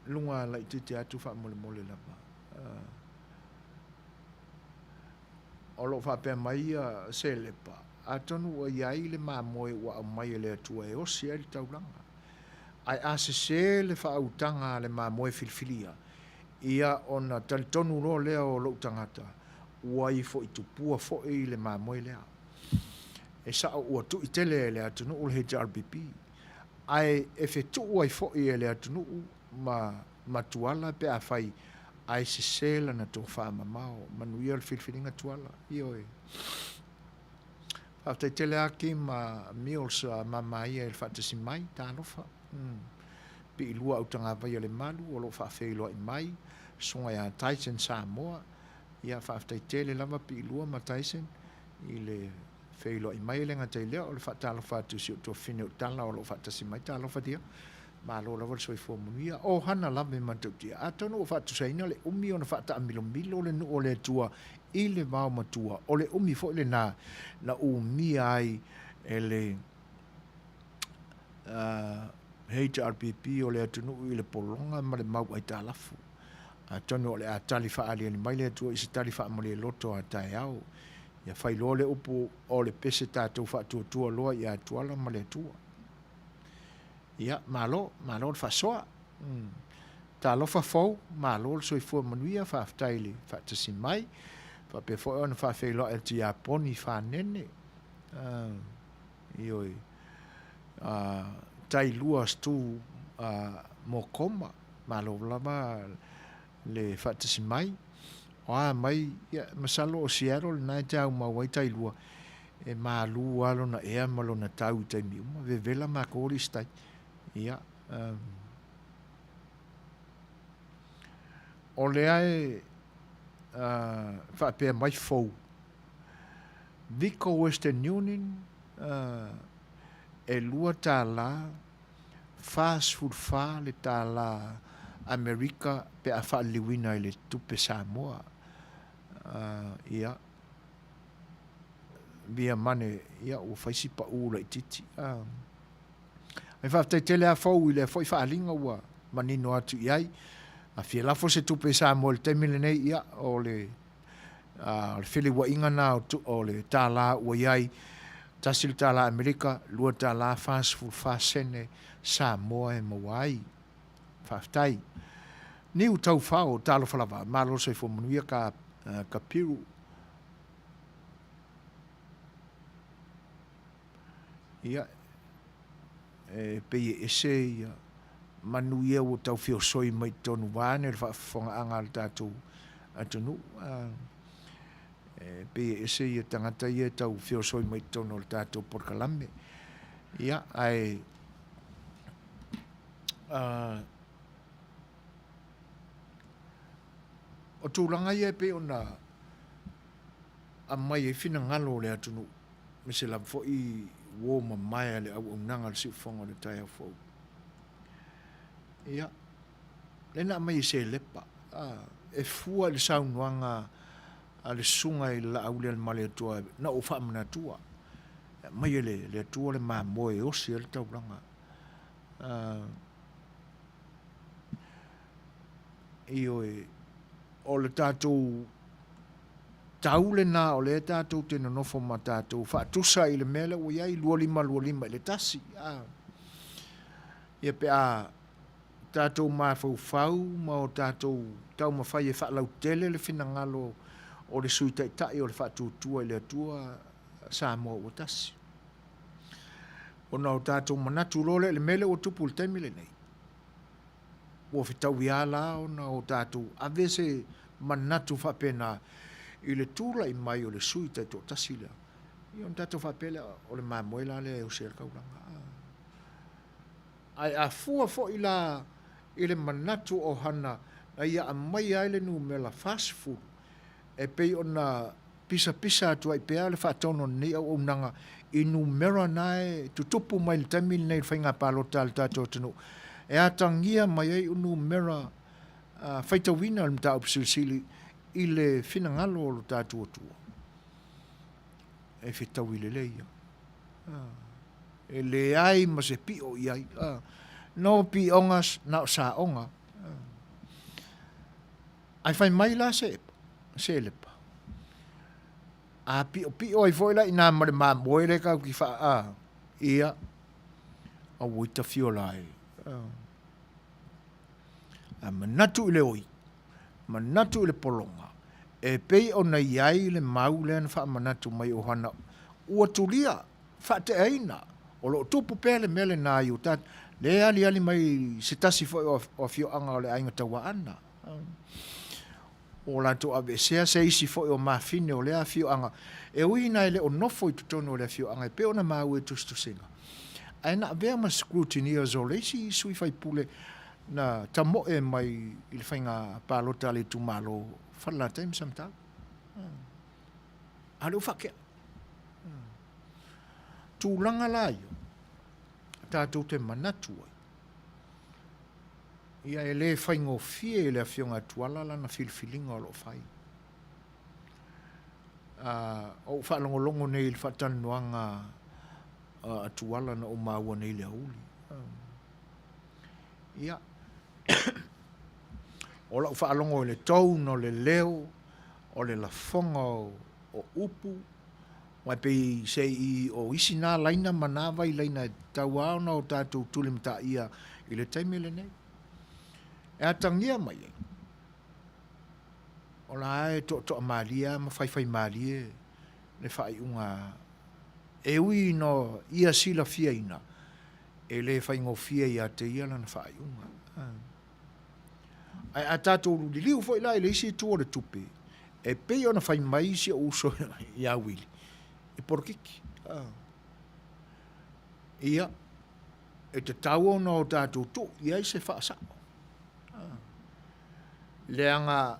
luga laitiiti atu faamolemole lava. O lo o faapea mai ia Selepa, atonu ua i ai le mamoe ua aumai e le Atua e osi ai le taulaga. Ae a sese le faautaga a le mamoe filifilia, ia ona talitonu loa lea o lou tagata, ua ifo i tupua foi le mamoe lea. E sao ua tui tele e le atunuu le HRPP, ae e fetuu ai foi e le atunuu ma ma Tuala pe afai ae sese lana tofa mamao. Manuia le filifiliga Tuala. Ioe. Faafetai tele lava Kim Mills mama ia i le faatasi mai. Talofa. Piilua Autagavaia le Malu o lo o faafeiloai mai. Susuga ia Tyson Samoa. Ia faafetai tele lava Piilua ma Tyson i le feiloai mai. E le gata i lea o le faatalofa atu i si ou tuafafine o Tala o lo o faatasi mai. Talofa dear. Malo lava le soifua manuia. O hana lava e matautia. Atonu ua faatusaina le umi ona faataamilomilo le nuu o le Atua i le vao matua. O le umi foi lena na umia ai e le HRPP o le atunuu i le pologa ma le mau aitalafu. Atonu o le a tali faaaliali mai le Atua i se tali faamalialoto a taeao. Ia fai loa le upu o le pese tatou faatuatua loa ia Tuala ma le Atua. Ia, malo, malo le faasoa. Talofa fou, malo le soifua manuia, faafetai i le faatasi mai. Faapea foi ona faafeiloai atu ia Poni Fanene. Ioe. Tailua Stu Mokoma, malo lava le faatasi mai. O a mai, ia, masalo o Seattle lena e te aumau ai Tailua, e malu lava lona ea ma lona tau i taimi uma, vevela makou alii sitai. Ia, o lea e faapea mai fou, Vico Western Union, e $2 44 le tala Amerika pe a faaliliuina i le tupe Samoa. Ia, via mane, ia, ua fai si pau laitiiti. Ae faafetai tele lava Fou i lea foi faaaliga ua manino atu i ai. A fia lafo se tupe i Samoa i le taimi lenei, ia, o le O le feleuaiga lena o le tālā ua i ai, $1 Amerika, $2 44 sene Samoa e maua ai. Faafetai. Niu Taufao, talofa lava, malo le soifua manuia ka Kapiru. Ia, e pei e ese ia manu ia ua tau feosoi mai totonu vaeane le faafofogaaga a le tatou atunuu. E pei e ese ia tagata ia e tau feosoi mai totonu o le tatou polokalame. Ia, ae o tulaga ia e pei ona aumai ai finagalo o le atunuu, aemaise lava foi uo mamae a le auaunaga a le siufofoga o le taeao fou. Ia, lea na aumai e Selepa, e fua i le saunoaga a le Susuga i le Laaulialemalietoa na ou faamanatua, e aumai e le Atua le mamoe e osi ai le taulaga. Ioe, o le tatou tau lena o lea tatou te nonofo ma tatou faatusa i le mea lea ua i ai, 25 25 i le tasi. Ia pe a tatou mafaufau ma o tatou taumafai e faalautele le finagalo o le Sui Taitai o le Faatuatua i le Atua Samoa ua tasi. Ona o tatou manatu loa lea i le mea lea ua tupu i le taimi lenei, ua fetaui lava la ona o tatou ave se manatu faapena i le tulai mai o le sui taitoatasi lea, ia ona tatou faapea lea, o le mamoe la lea e osi ai le taulaga. Ae a fua foi la i le manatu o Hana na ia aumaia ai le numera 40, e pei ona pisapisa atu ai pea le faatonu o lenei auaunaga i numera na e tutupu mai i le taimi lenei i le faiga palota a le tatou atunuu, e atagia mai ai o numera faitauina o le mataupu silisili i le finagalo o lo tatou Atua. E fetaui lelei ia. E leai ma se pio i ai. No pioga na o saoga. Ae fai mai la se Selepa, a piopio ai foi la i ina ma le mamoe lea tatou te faa, a, ia, auoi tafiola e. A manatu i le oi, manatu i le pologa, e pei ona i ai le mau lea na faamanatu mai e Ohana, ua tulia, faateaina, o lo o tupu pea le mea lena i uta, lea e aliali mai se tasi foi o afioaga o le aiga Tauaana. Ua latou aveesea se isi foi o mafine o lea afioaga, e ui ina e le o nofo i totonu o le afioaga e pei ona maua i tusitusiga, ae na avea ma scrutineers o le isi sui faipule na tamoe mai i le faiga palota a le itumalo o Falelatai ma Samatau. A o lea ua faatea. Tulaga la ia, tatou te manatu ai, Ia e le faigofie i le Afioga ia Tuala lana filifiliga o lo o fai. Ua ou faalogologo nei i le faatalanoaga a Tuala na ou maua nei i le aoauli. Ia, o lau faalogo i le tone o le leo, o le lafoga o upu, aua e pei se i o isi na laina ma na vailaina e tatau lava ona o tatou tulimataia i le taimi lenei. E atagia mai ai, o la e toatoamalie lava ma faifaimalie le faaiuga e ui ina ia silafiaina, e le faigofie ia te ia lana faaiuga. Ae a tatou liliu foi la i le isi itu o le tupe, e pei ona fai mai si ou uso ia Wili, e polokiki. Ia, e tatau ona o tatou tuu i ai se faasao. Leaga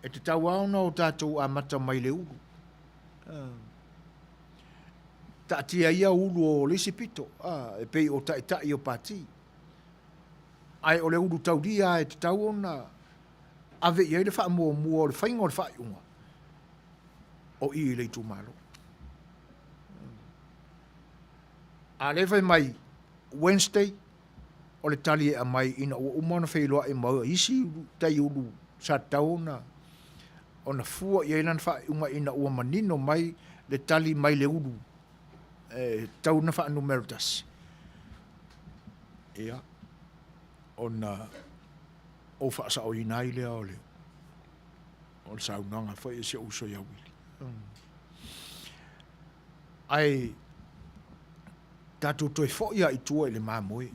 e tatau lava ona o tatou amata mai le ulu. Taatia ia ulu o le isi pito, e pei o taitai o pati. Ae o le ulu taulia lava e tatau ona ave i ai le faamuamua o le faiga o le faaiuga, o i i le itumalo. A lea fai mai Wednesday, o le tali e aumai ina ua uma ona feiloai ma isi tai ulu sa tatau ona fua i ai lana faaiuga ina ua manino mai le tali mai le ulu e tatau ona faanumera tasi. Ia, ona Ou faasaoina ai lea o le o le saunoaga foi a si ou uso ia Uili. Ae tatou toe foi lava i tua i le mamoe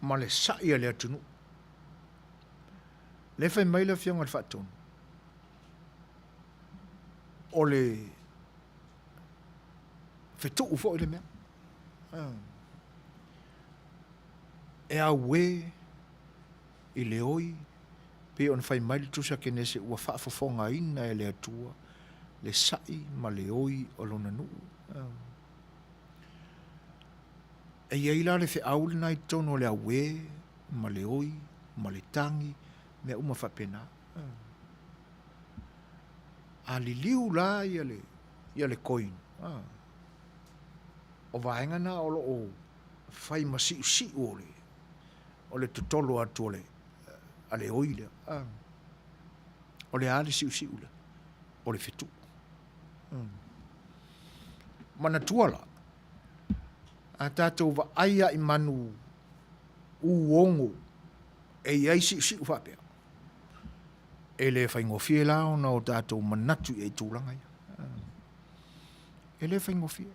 ma le sa'i a le atunuu. Lea e fai mai le Afioga i le Faatonu, o le fetuu foi le mea. E auē i le oi, pei ona fai mai le Tusi a Kenese ua faafofogaina e le Atua le sa'i ma le oi o Lona nuu. E i ai la le feau lena i totonu o le auē ma le oi ma le tagi, mea uma faapena. A liliu la ia le, ia le coin, o vaega na o lo o fai ma siusiu o le, o le totolo atu o le, a le oi lea. O le a le siusiu lea? O le fetuu. Manatua la, a tatou vaai lava i manu uogo e i ai siusiu faapea, e le faigofie la ona o tatou manatu i ai i tulaga ia. E le faigofie.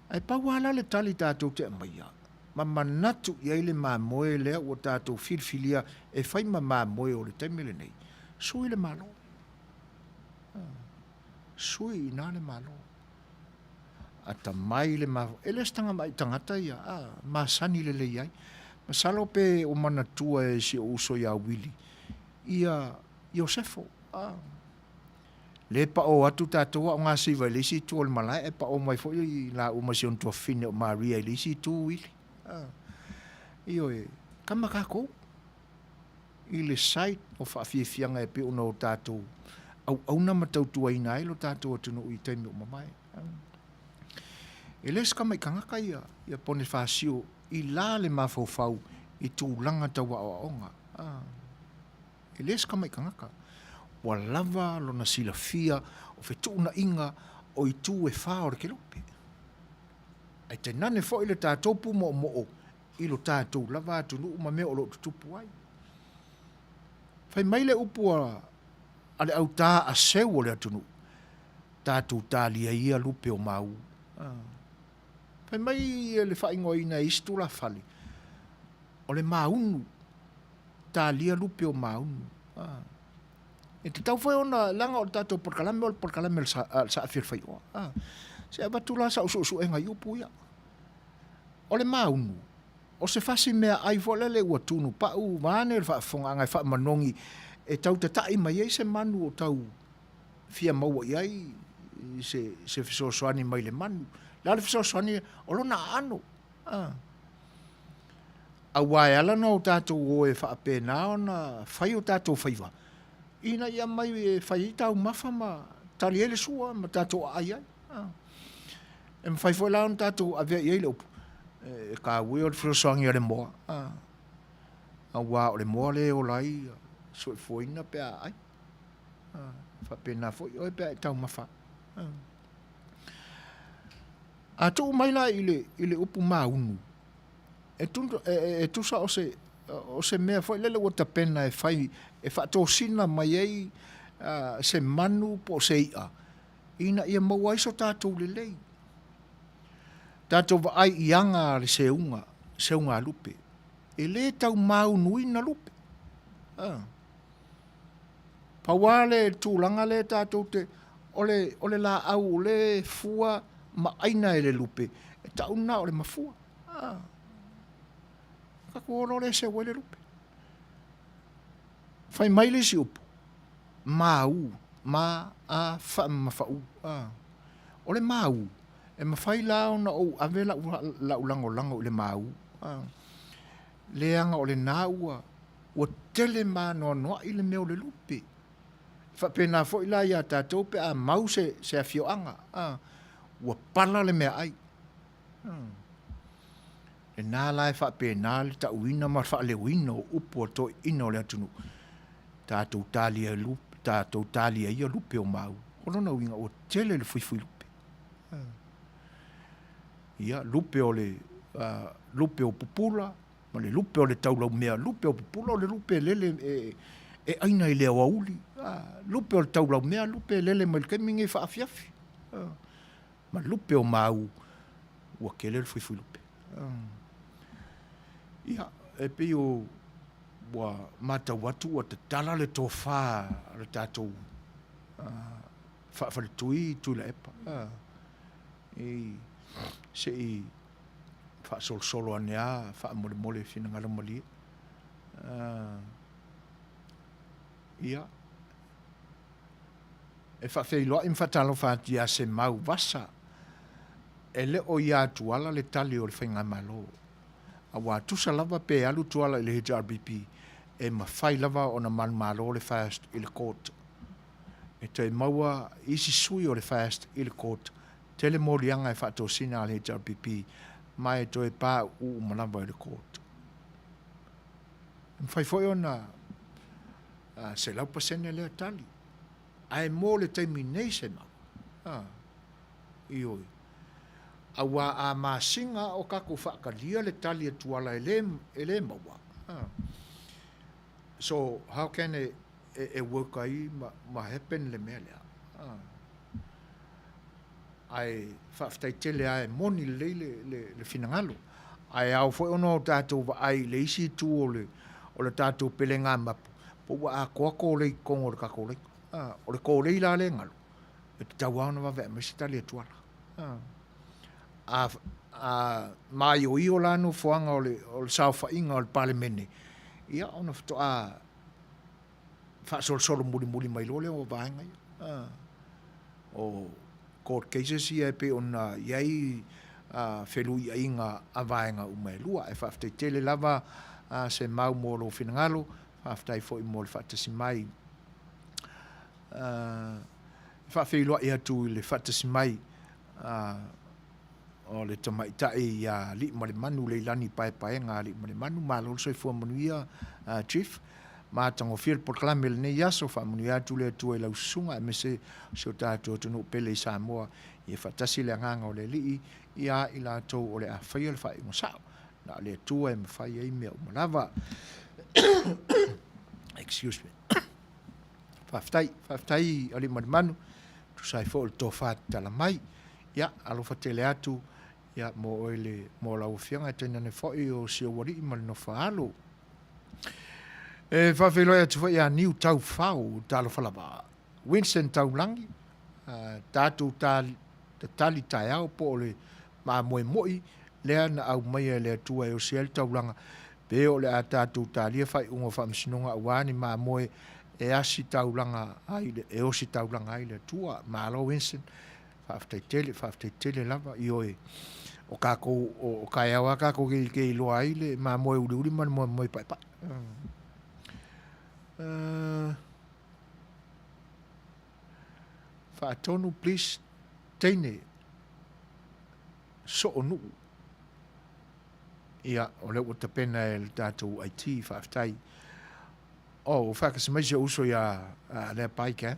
Ae pau lava la le tali tatou te aumaia, ma manatu i ai le mamoe lea ua tatou filifilia e fai ma mamoe o le taimi lenei, sui le Malo. Sui i ina le Malo. Atamai le mafaufau. E le o se tagata ia, a, masani lelei ai. Masalo pe ua manatua e si ou uso ia Wili, ia Iosefo, a. Lea e pao atu tatou a o gasiva i le isi itu o le malae, ae pao mai foi i laua ma si ona tuafafine o Maria i le isi itu, Wili. A. Ioe, kama takou i le site o faafiafiaga e pei ona o tatou auauna ma tautuaina ai lo tatou atunuu i taimi ua mavae. E le o se tamaitagata ia, ia Ponefasio i la le mafaufau i tulaga tau aoaoga. E le o se tamaitagata. Ua lava lona silafia o fetuunaiga o itu e fa o le kelope. Ae tainane foi le tatou pumoomoo i lo tatou lava atunuu ma mea o lo o tutupu ai. Fai mai le upu a, a le autā a seu o le atunuu, tatou talia ia lupe o mau. Fai mai le faaigoaina e isi tulafale, o le maunu, talia lupe o maunu. E tatau foi ona, leaga o le tatou polokalame o le polokalame a le Saafi o le Faioa. Se avatu la sau suesuega i upu ia. O le maunu, o se fasi meaai foi lele ua tunupau vaeane le faafofogaaga e faamanogi e tau tata'i mai ai se manu o tau fia maua i ai se, se fesoasoani mai le manu. O le a le fesoasoani? O lona aano. A. Aua e ala ona o tatou o e faapena ona fai o tatou faiva, ina ia aumai e fai ai taumafa ma tali ai le sua ma tatou aai ai. E mafai foi la ona tatou avea i ai le upu, e taua ia o le fesoasoani a le moa, aua o le moa lea e ola ai soifuaina pe a aai. E faapena foi oe pe a e taumafa ai. A tuu mai la i le, i le upu maunu, e, e, e tusa o se, o se mea foi lele ua tapena e fai, e faatosina mai ai uh, se manu po o se i'a, ina ia maua ai so tatou lelei. Tatou vaai i aga a le seuga, seuga lupe. E lē tau māunuina lupe. Ah. Pau lava le tulaga lea tatou te, o le, o le laau o lea e fua ma aina e le lupe, e tau lena o le mafua. Ah. Tatou o loa lea e seu ai le lupe. Fai mai le isi upu, māu, ma a faamamafa u. Ah. O le māu, e mafai la ona ou ave lau, lau lagolago i le māu. Ah. Leaga o lena ua, ua tele ma anoanoai le mea o le lupe. E faapena foi la iā tatou pe a mau se, se afioaga, a, ua pala le meaai. Hmm. Lena la e faapena le tauina ma le faaleoina o upu a toeaiina o le atunuu. Tatou talia lupe, tatou talia ia lupe o mau. O lona uiga ua tele le fuifui lupe. Ia, lupe o le, uh, lupe o pupula, Ma le lupe o le taulaumea, lupe o pupula o le lupe e lele e, e aina i le aoauli. A, lupe o le taulaumea, lupe e lele mai le taimi nei faafiafi. A, ma lupe o mau, ua tele le fuifui lupe. A, ia, e pei o ua matau atu ua tatala le tofa a le tatou faafaletui Tuilaepa. A, i se i faasolosolo ane lava faamolemole finagalo malie. Ia, e faafeiloai ma faatalofa atu ia Semau Vasa, e le o ia Tuala le tali o le Faigamalo, aua tusa lava pe alu Tuala i le HRPP, e mafai lava ona manumalo le FAST i le court. E toe maua isi sui o le FAST i le court, tele moliaga e faatosina a le HRPP ma e toe pauu uma lava i le court. E mafai foi ona 100% lea tali, ae mo le taimi nei se mau, a, ioe, aua a masina o tatou faatalia le tali a Tuala e le, e le maua, a, so how can e, e, e work ai ma, ma happen le mea lea, a. Ae faafetai tele lava e moni lelei le, le, le finagalo. Ae ao foi ona o tatou vaai i le isi itu o le, o le tatou pelega mapu, po ua atoa kōlei i totonu o le tatou laina. A, o le kōlei la lea e galo, e tatau lava ona vave aumai se tali a Tuala. A, a, a maioio la nofoaga o le, o le saofaiga o le Palemene, ia ona faatoa faasolosolo mulimuli mai loa lea o vaega ia. A, o court cases ia e pei ona i ai feluiaiga a vaega uma e lua. Ae faafetai tele lava Semau mo lou finagalo, faafetai foi mo le faatasi mai. E faafeiloai atu i le faatasi mai o le tamaitai ia Aliimalemanu Leilani Paepaega Aliimalemanu. Malo le soifua manuia Chief. Matagofie le polokalame i lenei aso, faamanuia atu le Atua i lau susuga aemaise o si o tatou atunuu pele i Samoa, ia faatasi le agaga o le Alii ia i latou o le a faia le faaiuga sao. Na o le Atua e mafai ai mea uma lava. Excuse me. Faafetai, faafetai Aliimalemanu, tusa ai foi o le tofa tatala mai. Ia, alofa tele atu ia mo oe le mo lau afioga e tainane foi o si ou alii ma le nofo a alo. E faafeiloai atu foi ia Niu Tau Fao, talofa lava. Winston Taulangi, tatou tatali taeao po o le mamoe moi lea na aumaia e le Atua e osi ai le taulaga, pe o le a tatou talia faaiuga o faamasinoga aua ni mamoe e asi taulaga ai, e osi taulaga ai le Atua. Malo Winston, Faafetai tele, faafetai tele lava. Ioe, o kākou, o, o taeao a kākou ke, ke iloa ai le mamoe uliuli ma le mamoe paepae. Faatonu, please, teine, soo nuu. Ia, o lea ua tapena e le tātou IT, faafetai. Oh, ua faakasi mai si ou uso ia a Lea Paika, eh?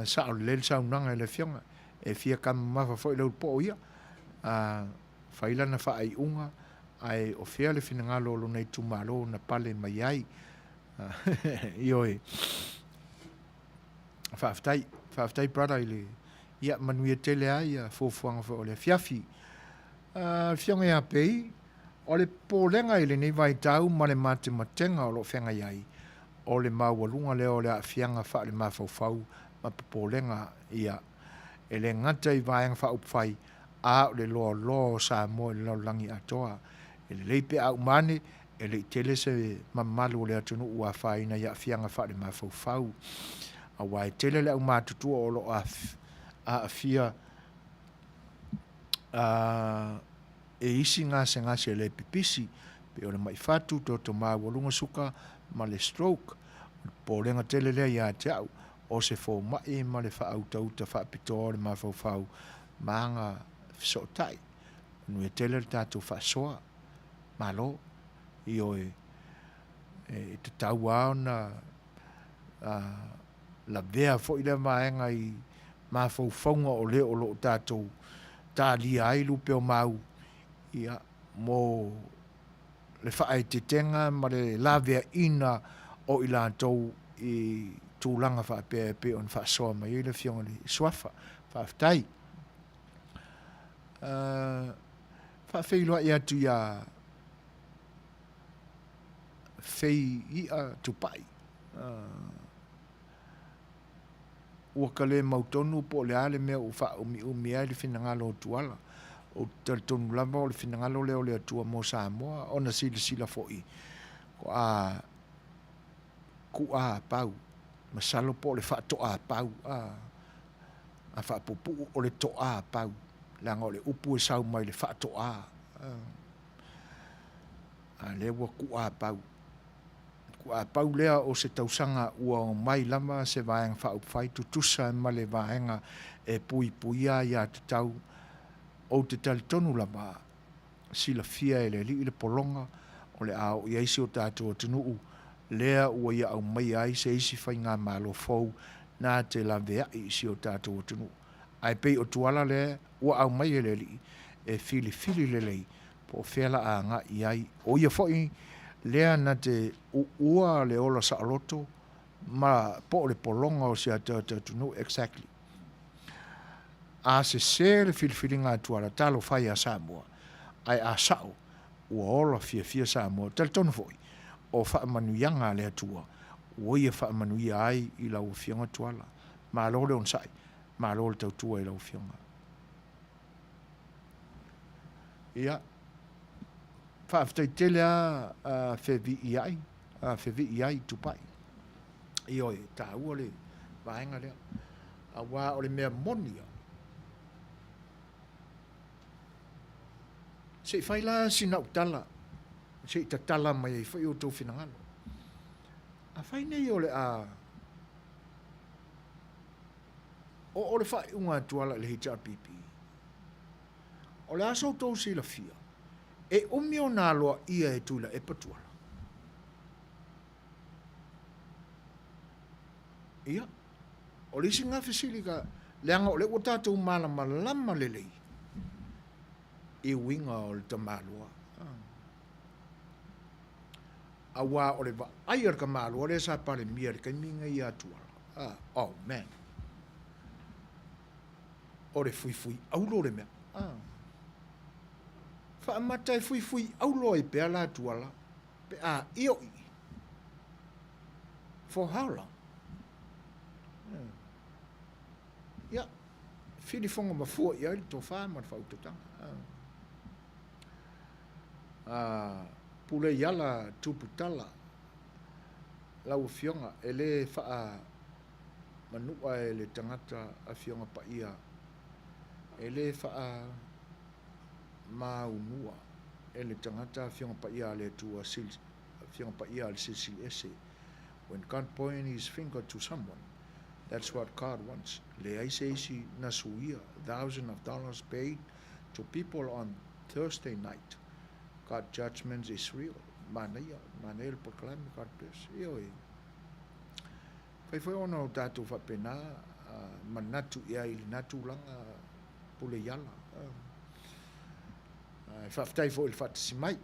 Sao lelei le saunoaga i le Afioga. E fia kamamafa foi le ulu-poo ia. Fai lana faaiuga, ae o fea le finagalo o lona itumalo na pale mai ai. Ioe. Faafetai, faafetai brother i le, ia manuia tele lava ia fuafuaga foi o le afiafi. Afioga ia Pei, o le popolega i lenei vaitau ma le matematega o lo o feagai ai, o le maualuga lea o le aafiaga faale-mafaufau ma popolega ia e le gata i Vaega Faaupufai a o le loaloa o Samoa i le lalolagi atoa. E lelei pe a uma ane, e le i tele se mamalu o le atunuu ua afaina i aafiaga faale-mafaufau, aua e tele le aumatutua o lo o aafia e isi gasegase le pipisi, pei o le mai fatu, toto maualuga suka ma le stroke. O le popolega tele lea ia te au, o se fomai ma le faautauta faapitoa o le mafaufau ma aga fesootai. Manuia tele le tatou faasoa. Malo. Ioe, e tatau lava ona lavea foi lea vaega i mafaufauga o le o lo o tatou talia ai lupe o mau, ia, mo le faaeteetega ma le laveaiina o i latou i tulaga faapea e pei ona faasoa mai ai le Afioga i le Suafa. Faafetai. Faafeiloai atu ia Fei I'a Tupai. Ua ka le mautonu po o le a le mea ua faaumiumi ai le finagalo o Tuala. Ou te talitonu lava o le finagalo lea o le Atua mo Samoa, ona silasila foi a kuapau, masalo po o le faatoapau, a faapuupuu o le toapau, leaga o le upu e sau mai le faatoa, a lea ua kuapau. A pau lea o se tausaga ua omai lava se Vaega Faaupufai tutusa ma le vaega e puipuia aiatatau, ou te talitonu lava, silafia e le Alii le pologa o le a oo i ai si o tatou atunuu, lea ua ia aumaia ai se isi faigamalo fou na te laveai i si o tatou atunuu. Ae pei o Tuala lea ua aumai e le Alii e filifili lelei po o fea la a agai i ai. ʻO ia foi lea na te uua le ola saoloto ma po o le pologa o si a tatou atunuu. Exactly. A sese le filifiliga a Tuala, talofa ia Samoa, ae a sao, ua ola fiafia Samoa. Talitonu foi, o faamanuiaga a le Atua ua ia faamanuia ai i lau Afioga Tuala. Malo le onosai, malo le tautua i lau Afioga. Ia, faafetai tele a feviiai, a feviiai Tupai. Ioe, e taua le vaega lea. Aua o le mea moni ia, se i fai la sina au tala, se i tatala mai ai foi outou finagalo. Afai nei o le a oo le faaiuga a Tuala i le HRPP, O le a so outou silafia, e umi ona aloaia e Tuilaepa Tuala? Ia, o le isi lena fesili ka, leaga o lea ua tatou malamalama lelei i uiga o le tamaloa. Aua o le vaai a le tamaloa lea sa Palemia i le taimi lenei ia Tuala. Oh man. O le fuifui aulo le mea. Faamata e fuifui aulo ai pea la Tuala pe a io i. For how long? Ia, filifonga mafua i ai le tofa ma le faautataga. Pule i ala Tuputala, lau Afioga, e le faa manua e le tagata Afioga Paia, e le faamaunua e le tagata Afioga Paia a le Atua, Afioga Paia a le Silisili Ese. When God point his finger to someone, that's what God wants. Leai se isi na suia, thousand of dollars paid to people on Thursday night. God judgment is real. Manaia, manaia le polokalame, God bless. Ioe. Fai foi ona o tatou faapena manatu i ai i lena tulaga pule i ala. Ae faafetai foi i le faatasi mai.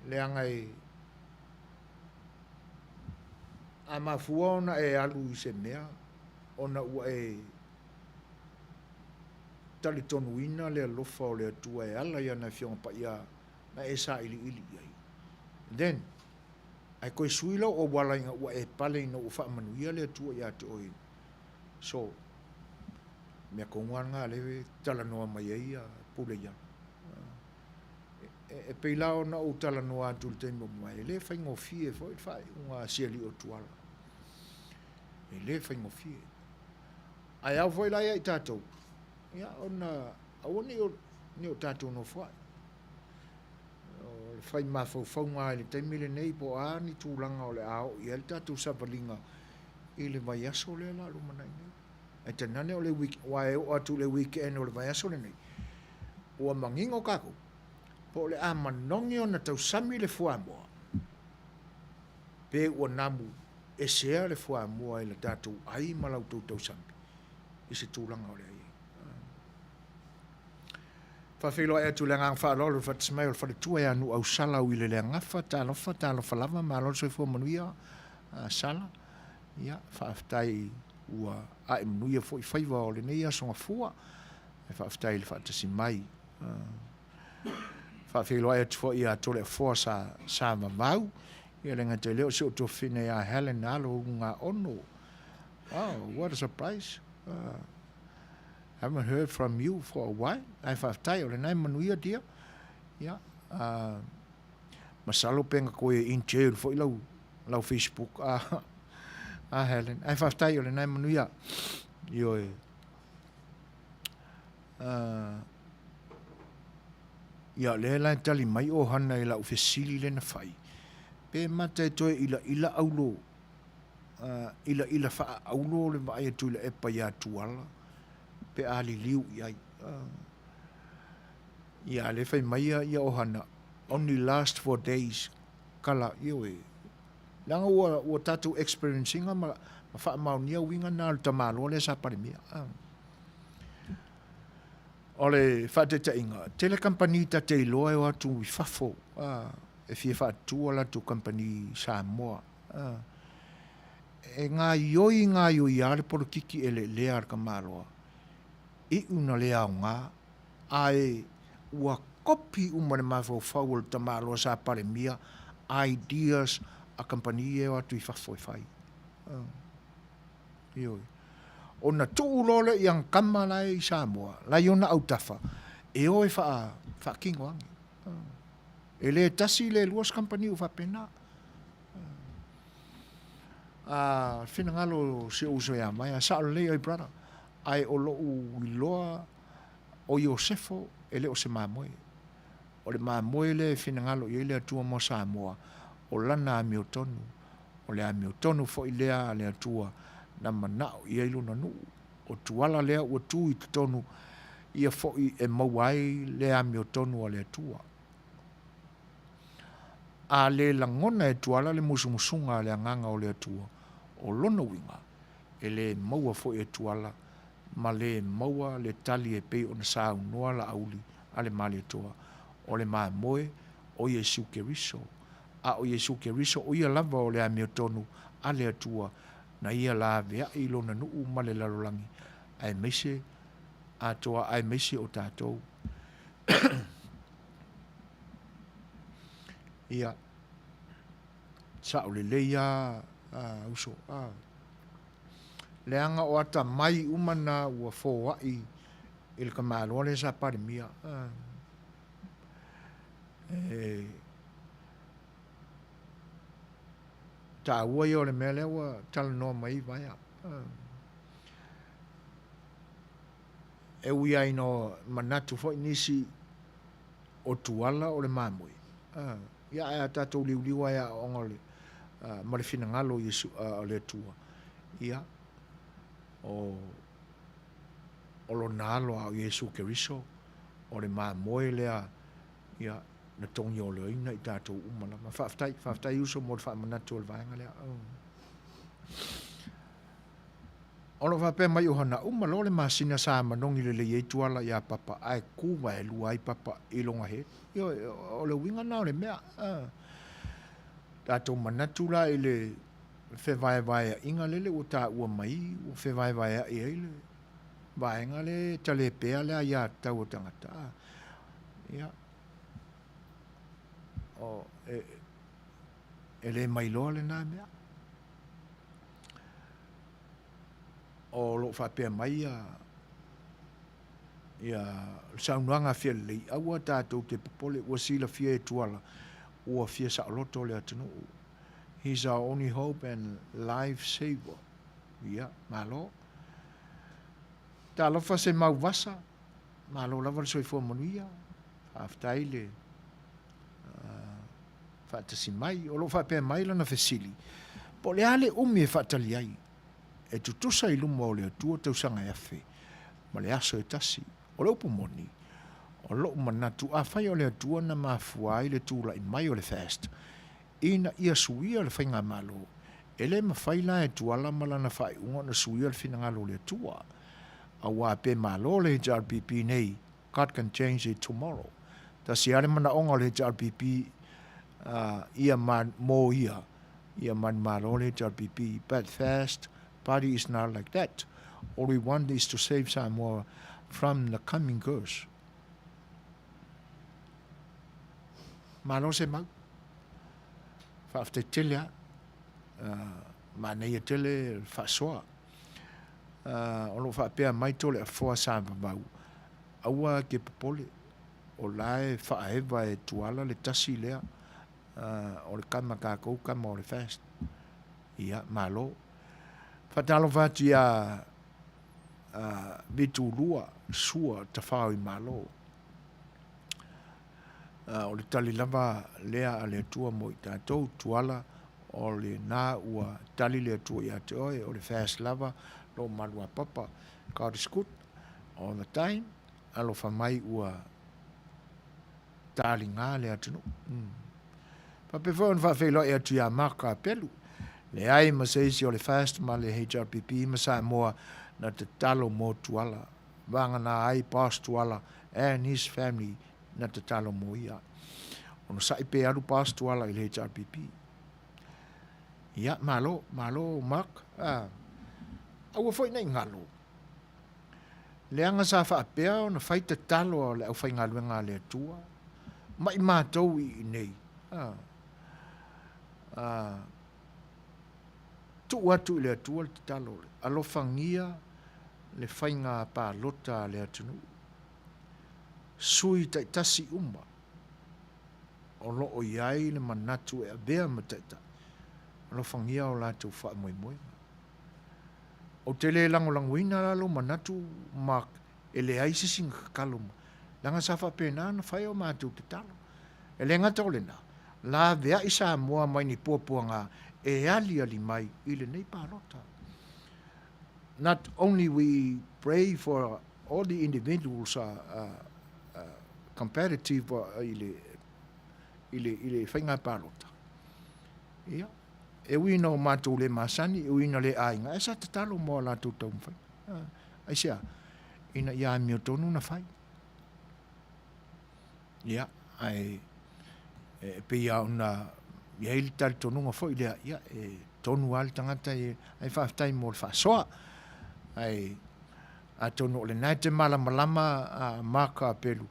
Leaga e a mafua ona e alu i se mea ona ua e talitonuina le alofa o le Atua e ala i ana Afioga Paia na e sailiili i ai. Then, Ae toe sui lau auala ina ua e pale ina ua faamanuia le Atua ia te oe. So, mea tonu lava lena lea e talanoa mai ai ia Pule Iala. E, e pei la ona ou talanoa atu i le taimi ua mavae, e le faigofie foi le faaiuga a Sialii o Tuala. E le faigofie. Ae ao foi la ia i tatou, ia ona aua ne i o tatou nofoai. O le fai mafaufauga lava i le taimi lenei po o a ni tulaga o le a oo i ai le tatou savaliga i le vaiaso lea la lumanai nei. Ae tainane o le week, aua e oo atu i le weekend o le vaiaso lenei, ua manino tatou, po o le a manogi ona tausami le fuamoa, pe ua namu esea le fuamoa i le tatou ai ma la outou tausami i se tulaga o le a i ai. Faafeiloai atu i le agaga faaaloalo i le faatasi mai o le faletua ia Nuuau Sala ui le Leagafa, talofa, talofa lava, malo le soifua manuia Sala. Ia, faafetai ua ae manuia foi faiva o lenei aso Gafua. E faafetai i le faatasi mai. Faafeiloai atu foi ia Toleafoa sa sa vavau. Ia le gata i lea o si ou tuafafine ia Helen Alo Ulugaono. Oh, what a surprise. Haven't heard from you for a while. Ae faafetai, o lena e manuia dear. Ia, masalo pe na toe in jail foi lau, lau Facebook a, a Helen. Ae faafetai, o lena e manuia. Ioe. Ia, o lea la e tali mai o Hana i lau fesili lea na fai, pe mata e toe ilaila aulo, ilaila faaaulo le vaai a Tuilaepa ia Tuala pe a liliu i ai. Ia, a lea fai mai ia o Hana, only last for days, kala, ioe, leaga ua, ua tatou experience ina ma, ma faamaonia uiga na o le tamaloa lea sa Palemia. O le faataitaiga, tele kamupani ta te iloa e o atu i fafo e fia faatu a latou kamupani i Samoa. E gaioi gaioi lava le polokiki eleelea a le tamaloa, iu ina le aoga, ae ua kopi uma le mafaufau o le tamaloa sa Palemia ideas a kamupani ia e o atu i fafo e fai. Ioe. Ona tuu loa lea i ana tama la e i Samoa, la i ona autafa, e o e faatino ane. E le tasi le lua se kamupani ua faapena. A finagalo o si ou uso ia Maia, sao lelei oi brother, ae o lou iloa o Iosefo e le o se mamoe. O le mamoe lea e finagalo i ai le Atua mo Samoa, o lana amiotonu, O le amiotonu foi lea a le Atua na manao i ai lona nuu. O Tuala lea ua tu i totonu ia foi e maua ai le amiotonu a le Atua. A le lagona e Tuala le musumusuga a le Agaga o le Atua, o lona uiga, e le maua foi e Tuala ma le maua le tali e pei ona saunoa Laauli a le Malietoa, o le mamoe o Iesu Keriso. A o Iesu Keriso, o ia lava o le amiotonu a le Atua, na ia laveai i lona nuu ma le lalolagi, aemaise atoa aemaise o tatou. Ia, sao lelei lava, uso. Leaga o atamai uma na ua foai i le tamaloa lea sa Palemia. E taua ia o le mea lea ua talanoa mai ai Vaea. E ui lava ina manatu foi nisi o Tuala o le mamoe, ia ae a tatou liuliu lava i aoaoga o le, ma le finagalo o Iesu, o le Atua, ia, o, o lona alo a o Iesu Keriso, o le mamoe lea, ia, na togioloina i tatou uma lava. Faafetai, faafetai uso mo le faamanatu o le vaega lea. O lo o faapea mai o hana uma loa le masina sa manogi lelei ai Tuala iā Papa ae ku vaelua ai Papa i lona head. Ioe, o le uiga na o le mea. Tatou manatu la i le fevaevaeaiga lele ua taua mai ua fevaevaeai ai le vaega lea e talepea le aiatatau a tagata. Ia, o, e, e le mailoa lena mea. O lo o faapea mai ia, ia le saunoaga a Fialelei, aua tatou te popole, ua silafia e Tuala, ua fia saoloto le atunuu. He's our only hope and life saver. Ia, malo. Talofa se mau vasa, malo lava le soifua manuia, faafetai le faatasi mai. O lo o faapea mai lana fesili, po o le a le umi e faatali ai e tutusa i luma o le Atua tausaga e afe ma le aso e tasi. O le upu moni, o lou manatu, afai o le Atua na mafua ai le tulai mai o le fast, ina ia suia le faigamalo, e le mafai la e Tuala ma lana faaiuga ona suia le finagalo o le Atua. Aua pe malo le HRPP nei, God can change it tomorrow. Tasi lava le manaoga o le HRPP ia mo ia, ia manumalo le HRPP, but fast party is not like that. All we want is to save Samoa from the coming curse. Malo se mau. Faafetai tele lava. Manaia tele le faasoa. O lo o faapea mai Toleafoa Savavau, aua e te popole, o la e faaeva e Tuala le tasi lea o le kama tatou, kama o le FAST. Ia, malo. Faatalofa atu ia Vitulua Sua Tafao i Malo. O le tali lava lea a le Atua mo i tatou, Tuala, o lena ua tali le Atua ia te oe, o le FAST lava lou maluapapa. God is good all the time. Alofa mai ua taliga le atunuu. Faapea foi ona faafeiloai atu ia Mark Apelu, leai ma se isi o le FAST ma le HRPP ma Samoa na tatalo mo Tuala. Vagana ai Boss Tuala and his family na tatalo mo ia. Onosai pe alu Boss Tuala i le HRPP. Ia, malo, malo Mark. Ah, aua foi nei galo. Leaga sa faapea ona fai tatalo a le aufaigaluega a le Atua ma i matou i inei, a, a, tuu atu i le Atua le tatalo, alofagia le faiga palota a le atunuu, sui taitasi uma o lo o i ai le manatu e avea ma taitai, alofagia o latou faamoemoega. Ou te le lagolagoina la lou manatu Mark e leai se isi na tatalo mai, leaga sa faapena ona fai o matou tatalo. E le gata o lena, laveai Samoa mai ni puapuaga e aliali mai i lenei palota. Not only we pray for all the individuals competitive i le i le i le faiga palota, ia, E ui ina o matou le masani, e ui ina le aiga, ae sa tatalo mo a latou taumafaiga. Aisea? Ina ia amiotonu na fai. Ia, ae e pei lava ona i ai le talitonuga foi lea, ia, e tonu lava le tagata e, ae faafetai mo le faasoa. Ae atonu o lena e te malamalama a Mark Apelu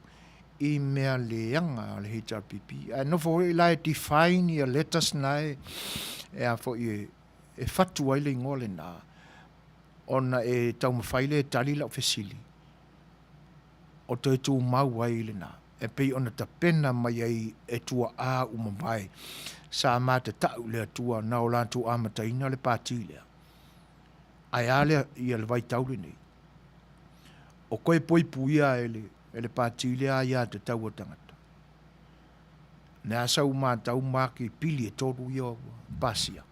i mea leaga a le HRPP. Ae nofo foi la e define ia letters na e, e a foi e, e fatu ai le igoa lena, ona e taumafai lea e tali lau fesili, o toe tumau ai lena, e pei ona tapena mai ai e tuaa ua mavae, sa matatau i le Atua na o latou amataina le pati lea. Ae a lea ia le vaitau lenei? O koe poipuia e le, e le pati lea aiatatau a tagata. Le a sau matau maki pili e tolu ia ua pasia.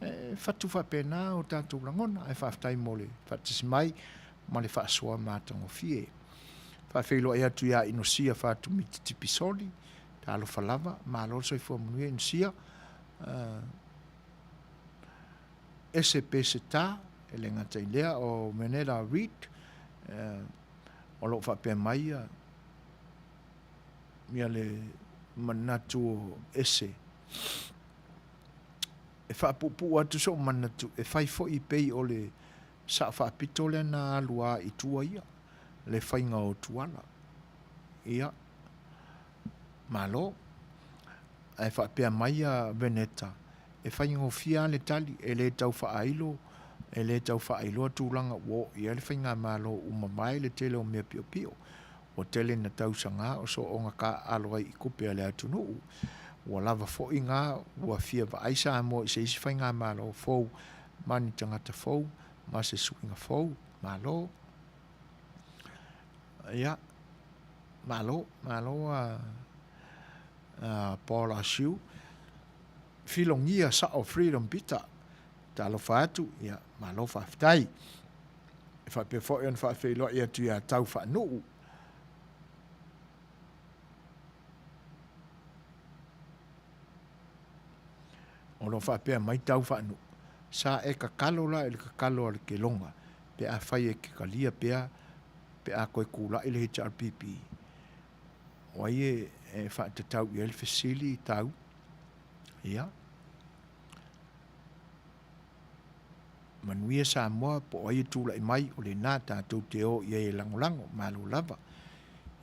E fatu faapena o tatou lagona, ae faafetai mo le faatasi mai ma le faasoa matagofie. Faafeiloai atu ia Inosia Fatumiti Tipisoli, talofa lava, malo le soifua manuia Inosia. Uh, ese Peseta, e le gata i lea o Venera Reid, o lo o faapea mai ia le manatu o ese. E faapuupuu atu sou manatu, e fai foi pei o le sao faapito lea na alu lava i tua ia, le faiga o Tuala. Ia, malo. Ae faapea mai a Veneta, E faigofie lava le tali, e le tau faailo, e le tau faailoa tulaga ua oo i ai le faigamalo ua mavae le tele o mea piopio. Ua tele ina tausaga o sooga taaalo ai i tupe a le atunuu. Ua lava foi ga ua fia vaai Samoa i se isi faigamalo fou ma ni tagata fou ma se suiga fou. Malo. Ia, malo, malo a Paul Asiu. Filogia sao Freedom Peter. Talofa atu, ia, malo faafetai. E faapea foi ona faafeiloai atu ia Tau Faanuu. O lo o faapea mai Tau Faanuu, sa e tatalo la i le tatalo a le Keloga pe afai e te talia pea pe a toe kulaʻi le HRPP, o ai e faatatau i ai le fesili i tau? Ia. Manuia Samoa po o ai e tulai mai, o lena tatou te o i ai e lagolago, malo lava.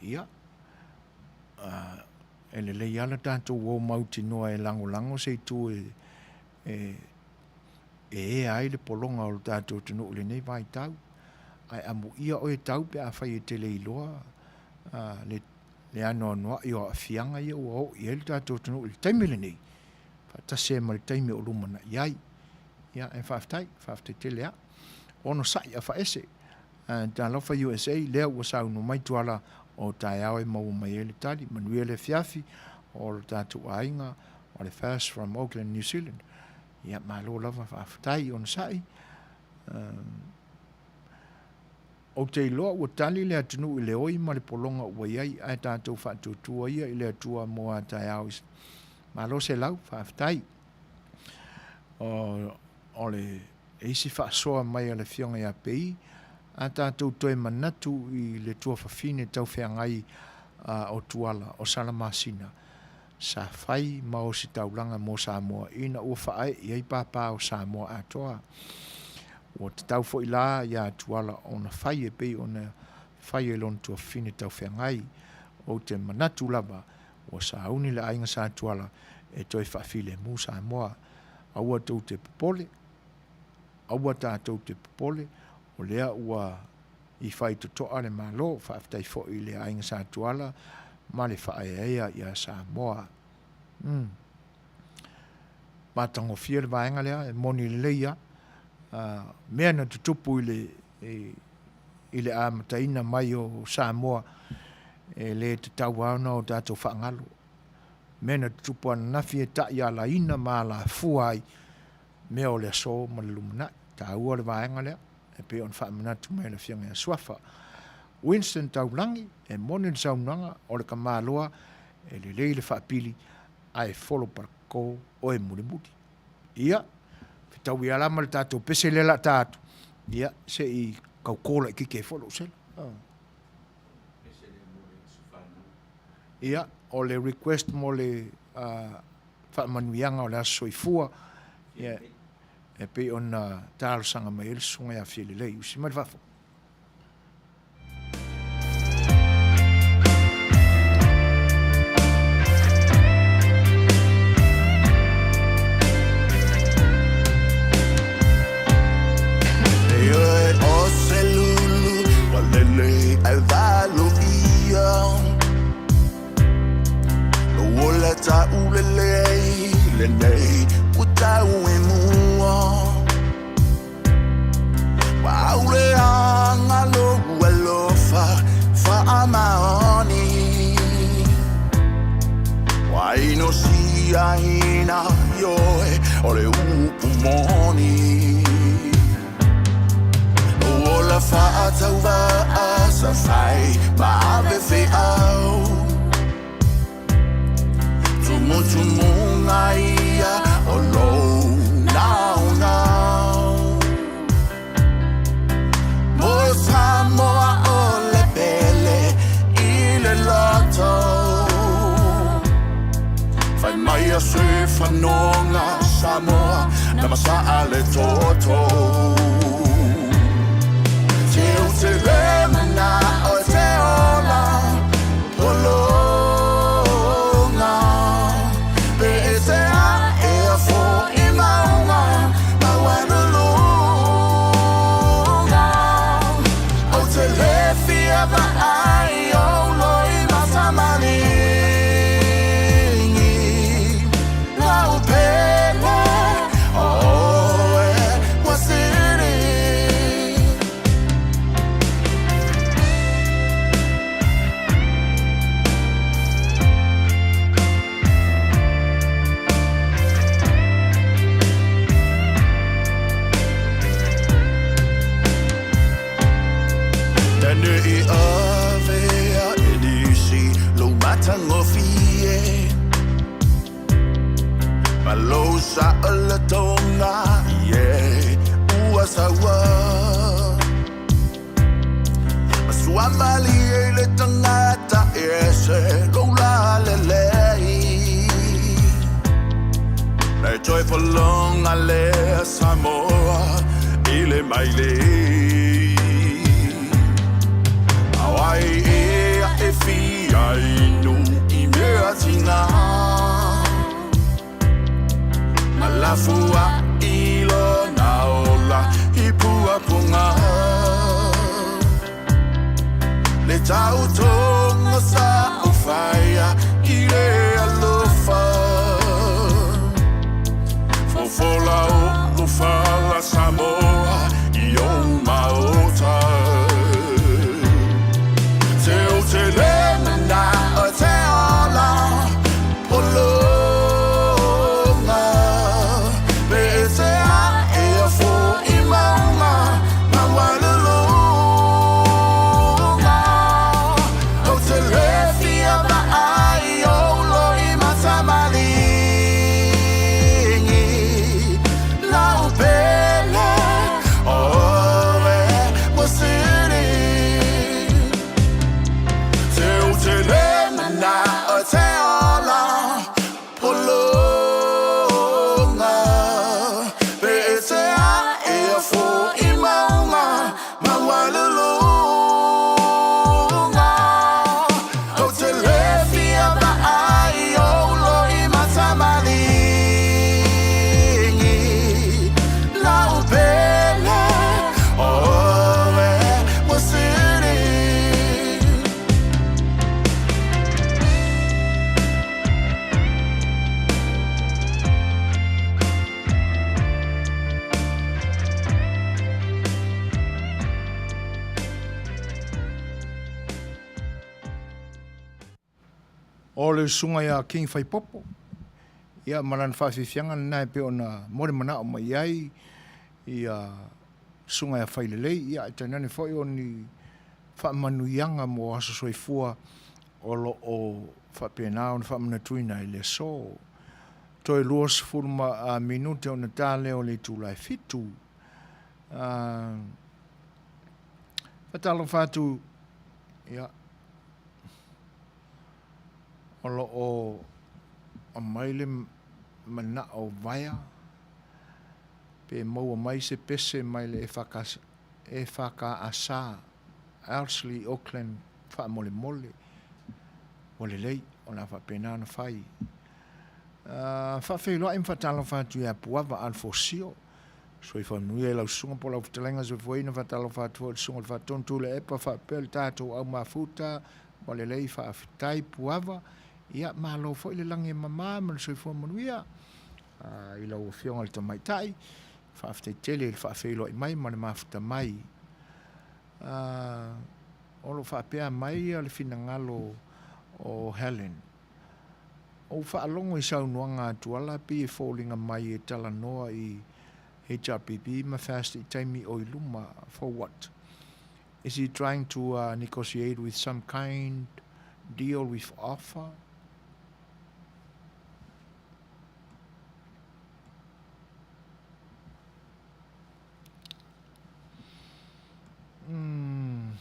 Ia, e lelei lava le tatou o mautinoa e lagolago se itu e, e, e ea ai le pologa o le tatou atunuu i lenei vaitau. Ae amuia oe tau pe afai e te le iloa le, le anoanoai o aafiaga ia ua oo i ai le tatou atunuu i le taimi lenei, faatasi ai ma le taimi o lumanai ai. Ia, e faafetai, faafetai tele lava. Onosai afaese, talofa USA, lea ua saunoa mai Tuala o taeao e maua mai ai le tali. Manuia le afiafi o lo tatou aiga o le First from Auckland, New Zealand. Ia, malo lava, faafetai, onosai. Ou te iloa ua tali le atunuu i le oi ma le pologa ua i ai, ae tatou faatuatua ia i le Atua mo a taeao. Malo Selau, faafetai. O, o le isi faasoa mai a le Afioga ia Pei, a tatou toe manatu i le tuafafine taufeagai o Tuala, o Salamasina, sa fai ma ositaulaga mo Samoa ina ua faaee i ai pāpā o Samoa atoa. Ua tatau foi la iā Tuala ona fai e pei ona fai e lona tuafafine taufeagai. Ou te manatu lava ua sauni le aiga Sa Tuala e toe faafilemu Samoa. Aua tou te popole, aua tatou te popole, o lea ua i faitotoa le Malo. Faafetai foi i le Aiga Sa Tuala ma le faaeaea ia Samoa. Umm. Matagofie le vaega lea, e moni lelei lava. Mea na tutupu i le, i le amataina mai o Samoa, e le tatau lava ona o tatou faagalo. Mea na tutupu ananafi e taialaina ma alafua ai mea o le aso ma le lumanai. Taua le vaega lea e pei ona faamanatu mai e le Afioga ia Suafa. Winston Taulagi, e moni le saunoaga, o le tamaloa e lelei le faapili ae folo palako oe mulimuli. Ia, fetaui lava la ma le tatou pese lea o le a ta atu, ia, se i tauto laitiiti ai foi lou sela. Ia, o le request mo le faamanuiaga o le Aso Soifua, ia, e pei ona talosaga mai ai le Susuga ia Fialelei. Usi mai le faafofoga. Ua malie i le tagata e ese lou lalelei. E toe fologa lea Samoa i le maile. A o ai ea e fia inu i mea tiga? Ma lafua'i lona ola i puapuga. Le tautoga sa ou faia i le alofa. Fofola o'u fala Samoa i ou maota. Te ou te le mana'o te ola pologa. Pe e te ae a fo'i mauga maualuluga. Ou te le fia vaai i ou loi ma tamaligi. Lau pele o oe ua sili. Te ou te le mana'o te ola pologa. Pe e te ae a fo'i mauga maualuluga. Ou te le fia vaai i ou loi ma tamaligi. Lau pele o oe ua sili. O le usuga ia King Faipopo, ia ma lana faafiafiaga lena e pei ona mo le manao mai ai ia susuga ia Failelei, ia ae tainane foi o ni faamanuiaga mo aso soifua o lo o faapena ona faamanatuina i le aso. Toe 20 ma minute ona ta lea o le itula e 7. Faatalofa atu, ia, o lo o aumai le manao vaea pe maua mai se pese mai le EFKS Elsley Auckland faamolemole. Ua lelei, o le a faapena ona fai. Faafeiloai ma faatalofa atu ia Puava Alfosio. Soifua manuia i lau susuga po o lau fetalaiga soifuaina. Faatalofa atu foi i le susuga i le Faatonu Tuilaepa faapea le tatou au mafuta. Ua lelei, faafetai Puava. Ia, malo foi le lagi e mama ma le soifua manuia i lau Afioga i le Tamaitai. Faafetai tele i le faafeiloai mai ma le mafuta mai. O lo o faapea mai le finagalo o Helen. Ou faalogo i saunoaga a Tuala pei e foliga mai e talanoa i HRPP ma FAST i taimi o i luma. For what? Is he trying to negotiate with some kind deal with offer? Umm.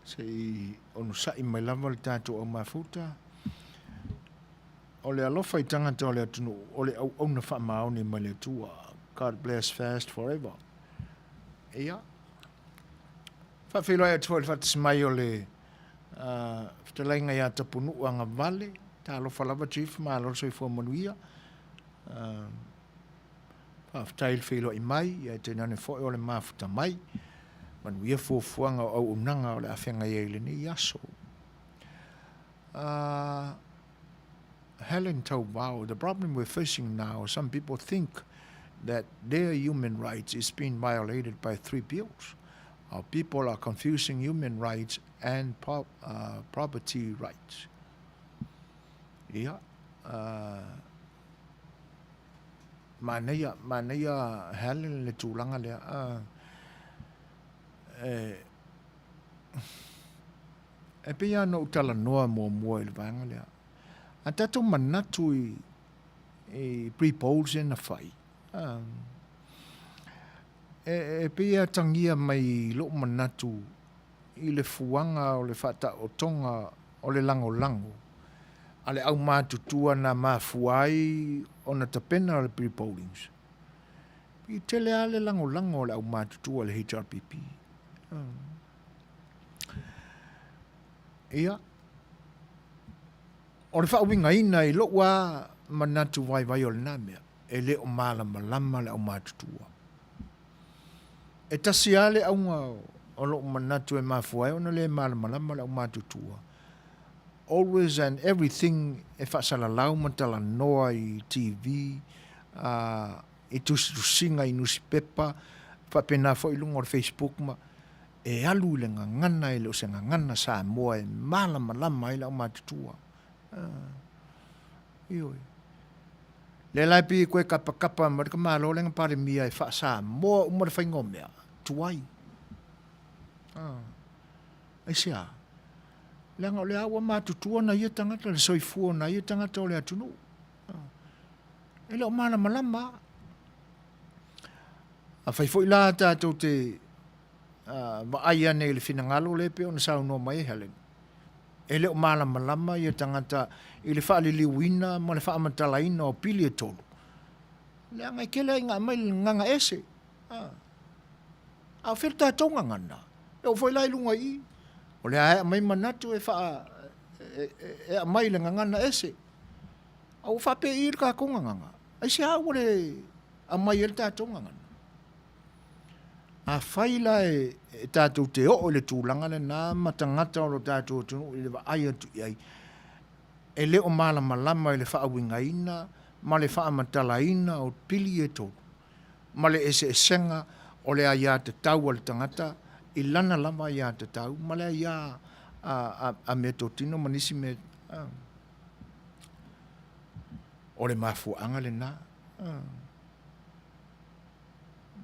Se i onosai mai lava le tatou au mafuta. O le alofa i tagata o le atunuu, o le auauna faamaoni mai le Atua. God bless fast forever. Ia. Faafeiloai atu foi i le faatasi mai o le fetalaiga ia Tapunuu Agavale. Talofa lava Chief, malo le soifua manuia. Faafetai i le feiloai mai, ae tainane foi o le mafuta mai. Manuia fuafuaga o auaunaga o le a feagai ai i lenei aso. Helen Tauvao, the problem we're facing now, some people think that their human rights is being violated by three bills. Our people are confusing human rights and property rights. Ia, manaia, manaia Helen le tulaga lea. E pei lava ona ou talanoa muamua i le vaega lea. A tatou manatu i, i pre-polls ia na fai, e, e pei e atagia mai i lou manatu i le fuaga o le faataotoga o le lagolago a le aumatutua na mafua ai ona tapena le pre-pollings, i tele lava le lagolago a le aumatutua i le HRPP. Ia, o le faauigaina i lou lava manatu vaivai o lena mea, e le o malamalama le aumatutua. E tasi lava le auga o lou manatu e mafua ai ona le malamalama le aumatutua, always and everything e faasalalau ma talanoa i TV, i tusitusiga i nusipepa, faapena foi i luga o le Facebook ma, e alu i le gagana e le o se gagana Samoa e malamalama ai le aumatutua. Ioe. Lea la e pei e toe kapakapa mai le tamaloa lea na Palemia e faa-Samoa uma le faiga o mea, tuai. Aisea? Leaga o lea ua matutua nai ia tagata, le soifua o nai ia tagata o le atunuu. E le o malamalama lava. Afai foi la tatou te vaai ane i le finagalo lea e pei ona saunoa mai ai Helen, e le o malamalama ia tagata i le faaliliuina ma le faamatalaina o pili e tolu, leaga e tele lava ina aumai le gagana ese. A o fea le tatou gagana? E oo foi la i luga i i, o lea lava e aumai manatu e faa, e aumai i le gagana ese. A ua faapei le tatou gagana? Aisea ua le aumai ai le tatou gagana? Afai la e tatou te oo i le tulaga lena ma tagata o lo tatou atunuu i le vaai atu i ai, e le o malamalama i le faauigaina ma le faamatalaina o pili e tolu, ma le eseesega o le aiatatau a le tagata i lana lava aiatatau ma le aia a meatotino ma nisi mea. O le mafuaaga lena.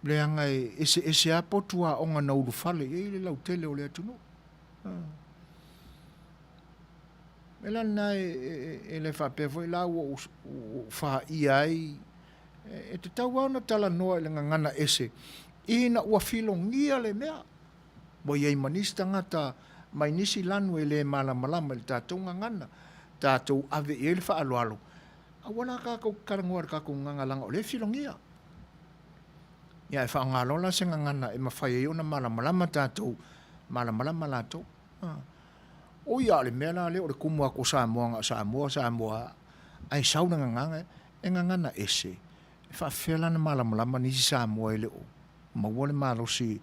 Leaga e eseese lava potu aoga na ulufale i ai le lautele o le atunuu. O le mea la lena e le faapea foi la ua ou faia ai, e tatau lava ona talanoa i le gagana ese ina ua filogia le mea. Ua i ai ma nisi tagata mai nisi lanu e le malamalama i le tatou gagana, tatou ave i ai le faaaloalo, aua la tatou te talanoa i le tatou gagana leaga o lea e filogia. Ia ae faaaoga loa la se gagana e mafai ai ona malamalama tatou, malamalama latou. Oi a o le mea la lea o le tumu atu o Samoa na o Samoa, Samoa lava, ae sau le gagana e gagana ese, e faapefea la ona malamalama nisi Samoa e le o maua le malosi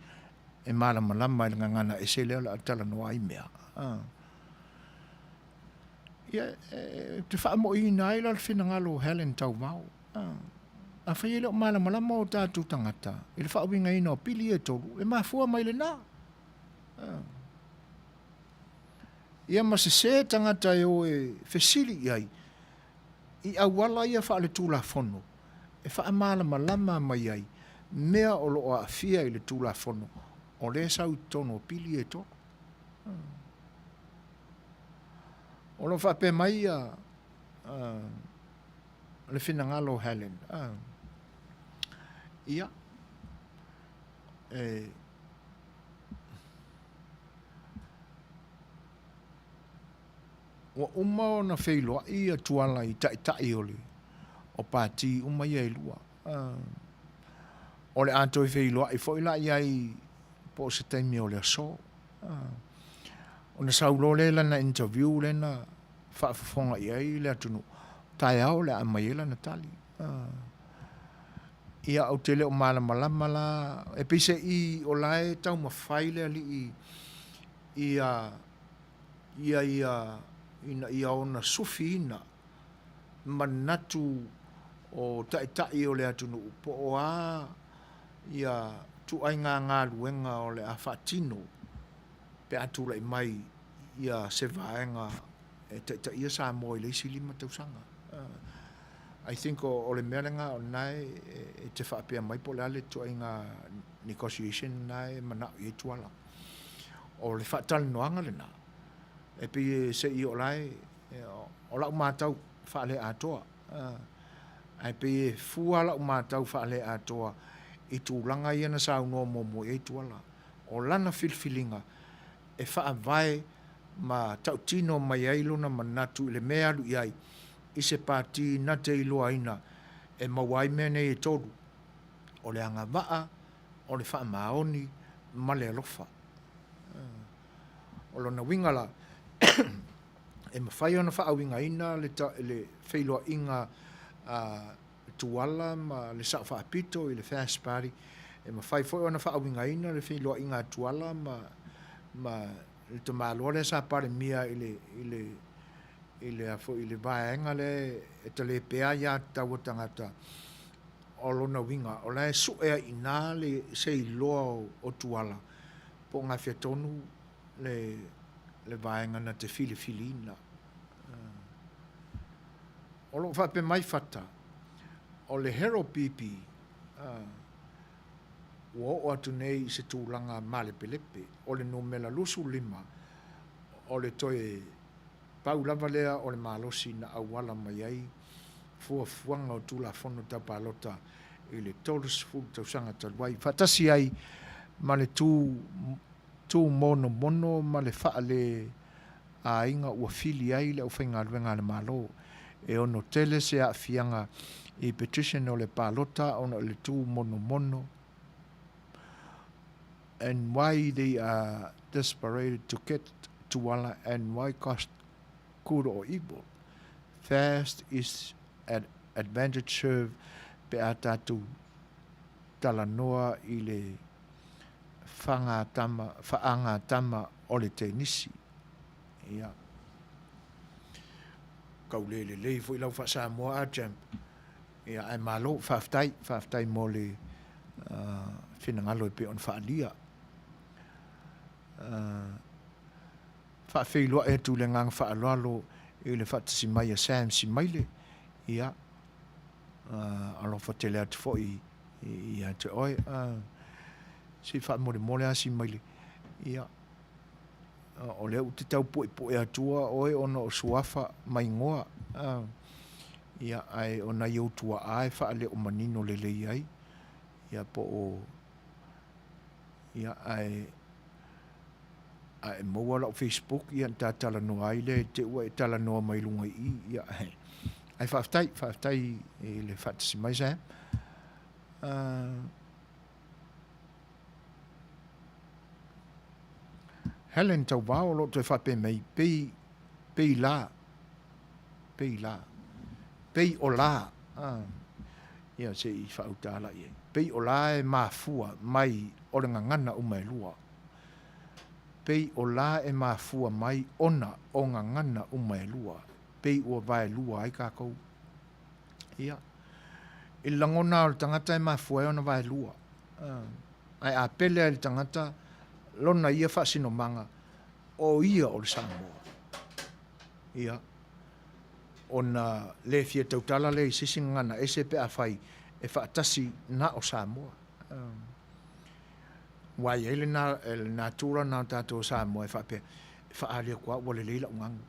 e malamalama i le gagana ese lea o le a talanoa ai mea. Ia, ou te faamoiina ai la le finagalo o Helen Tauvao. Afai e le o malamalama o tatou tagata i le faauigaina o pili ia e tolu, e mafua mai lena. Ia ma sese tagata e o e fesili i ai i auala ia faaletulafono e faamalamalama mai ai mea o lo o aafia i le Tulafono o lea e sau i totonu o pili ia e tolu. O lo o faapea mai ia le finagalo o Helen, ia, e, Ua uma ona feiloai ia Tuala i taitai o le o pati uma ia e lua. O le a toe feiloai foi la i ai po o se taimi o le aso. Ona sau loa lea i lana interview lea na faafofoga i ai le atunuu, taeao o le a aumai ai lana tali. Ia ou te le o malamalama la, e peiseai o la e taumafai le alii ia ia ia ina ia ona sufiina manatu o taitai o le atunuu po o a ia ituaiga galuega o le a faatino pe a tulai mai ia se vaega e taitaia Samoa i le isi 5 tausaga. I think o le mea lena o lena e te faapea mai po o le a le ituaiga negotiation lena e manao i ai Tuala. O le faatalanoaga lena, e pei e se i o la e, o lau matau faale-atoa, ae pei e fua lau matau faale-atoa i tulaga ia na saunoa muamua i ai Tuala. O lana filifiliga, e faavae ma tautino mai ai lona manatu i le mea e alu i ai i se pati na te iloaina e maua ai mea nei e tolu, o le agavaa, o le faamaoni ma le alofa. O lona uiga la, e mafai ona faauigaina le le feiloaiga a Tuala ma le Sao Faapito i le Fast Party, e mafai foi ona faauigaina le feiloaiga a Tuala ma ma le tamaloa lea sa Palemia i le i le i le a foi i le vaega lea e tale pea aiatatau a tagata. O lona uiga, o la e sue ai i ina le se iloa o Tuala po o gafea tonu le le vaega na te filifiliina. O lo o faapea mai Fata, o le Harold Beebe ua oo atu nei i se tulaga malepelepe, o le numera 25 o le toe pau lava lea o le malosi na auala mai ai fuafuaga o Tulafono Tau Palota i le 30 tausaga talu ai, faatasi ai ma le tu tūmonomono ma le faaleaiga ua fili ai le aufaigaluega a le Malo. E ono tele se aafiaga i petition o le palota ona o le tūmonomono and why they are desperated to get Tuala and why cost good or evil. Fast is at advantage serve pe a tātou talanoa i le whangatama, whaangatama o le tenisi. Ia. Kau le lelei foi lau faa-Samoa a champ. Ia, ae malo, faafetai, faafetai mo le uh, finagalo e pei ona faaalia. Uh, faafeiloai atu le agaga faaaloalo i le faatasi mai a Sam Simaile, ia, uh, alofa tele atu foi ia te oe. Uh, se i faamolemole lava Simaile, ia, o lea ou te tau puepue atua oe ona o suafa ma igoa, uh, ia, ae o nai ou tuaa e faaleo manino lelei ai, ia, po o, ia, ae, a e maua lau Facebook, ia, ona ta talanoa ai lea i te i ua e talanoa mai luga i i, ia, ae, ae faafetai, faafetai i le faatasi mai, Sam. Uh, Helen Tauvao o lo o toe faapea mai, pei, pei la, pei la, pei o la, ah, ia se i faauta ala i ai. Pei o la e mafua mai o le gagana uma e lua. Pei o la e mafua mai ona o gagana uma e lua. Pei ua vaelua ai kākou. Ia, i le lagona o le tagata e mafua ai ona vaelua. Ah, ae a pele ai le tagata lona ia faasinomaga, o ia o le Samoa. Ia, ona le fia tautala lea i se isi gagana ese pe afai e faatasi na o Samoa. Aua e i ai le natura lena o tatou o Samoa e faapea, e faaali atu lava ua lelei lau ganu,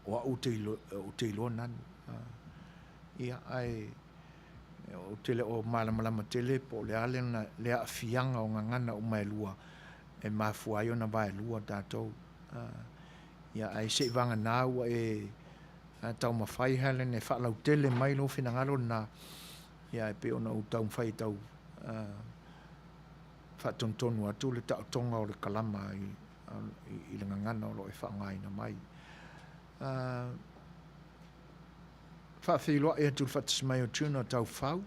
o au ou te iloa nanu. Ia, ae ou te le o malamalama tele po o le a le aafiaga o gagana uma e lua e mafua ai ona vaelua tatou. Ia, ae se i vagana ua e taumafai Helen e faalautele mai lou finagalo lena, ia, e pei ona ou taumafai e tau faatonutonu atu le taotoga o le kalama i le gagana o lo o e faaaogaina mai. Faafeiloai atu i le faatasi mai o Tuna Taufau,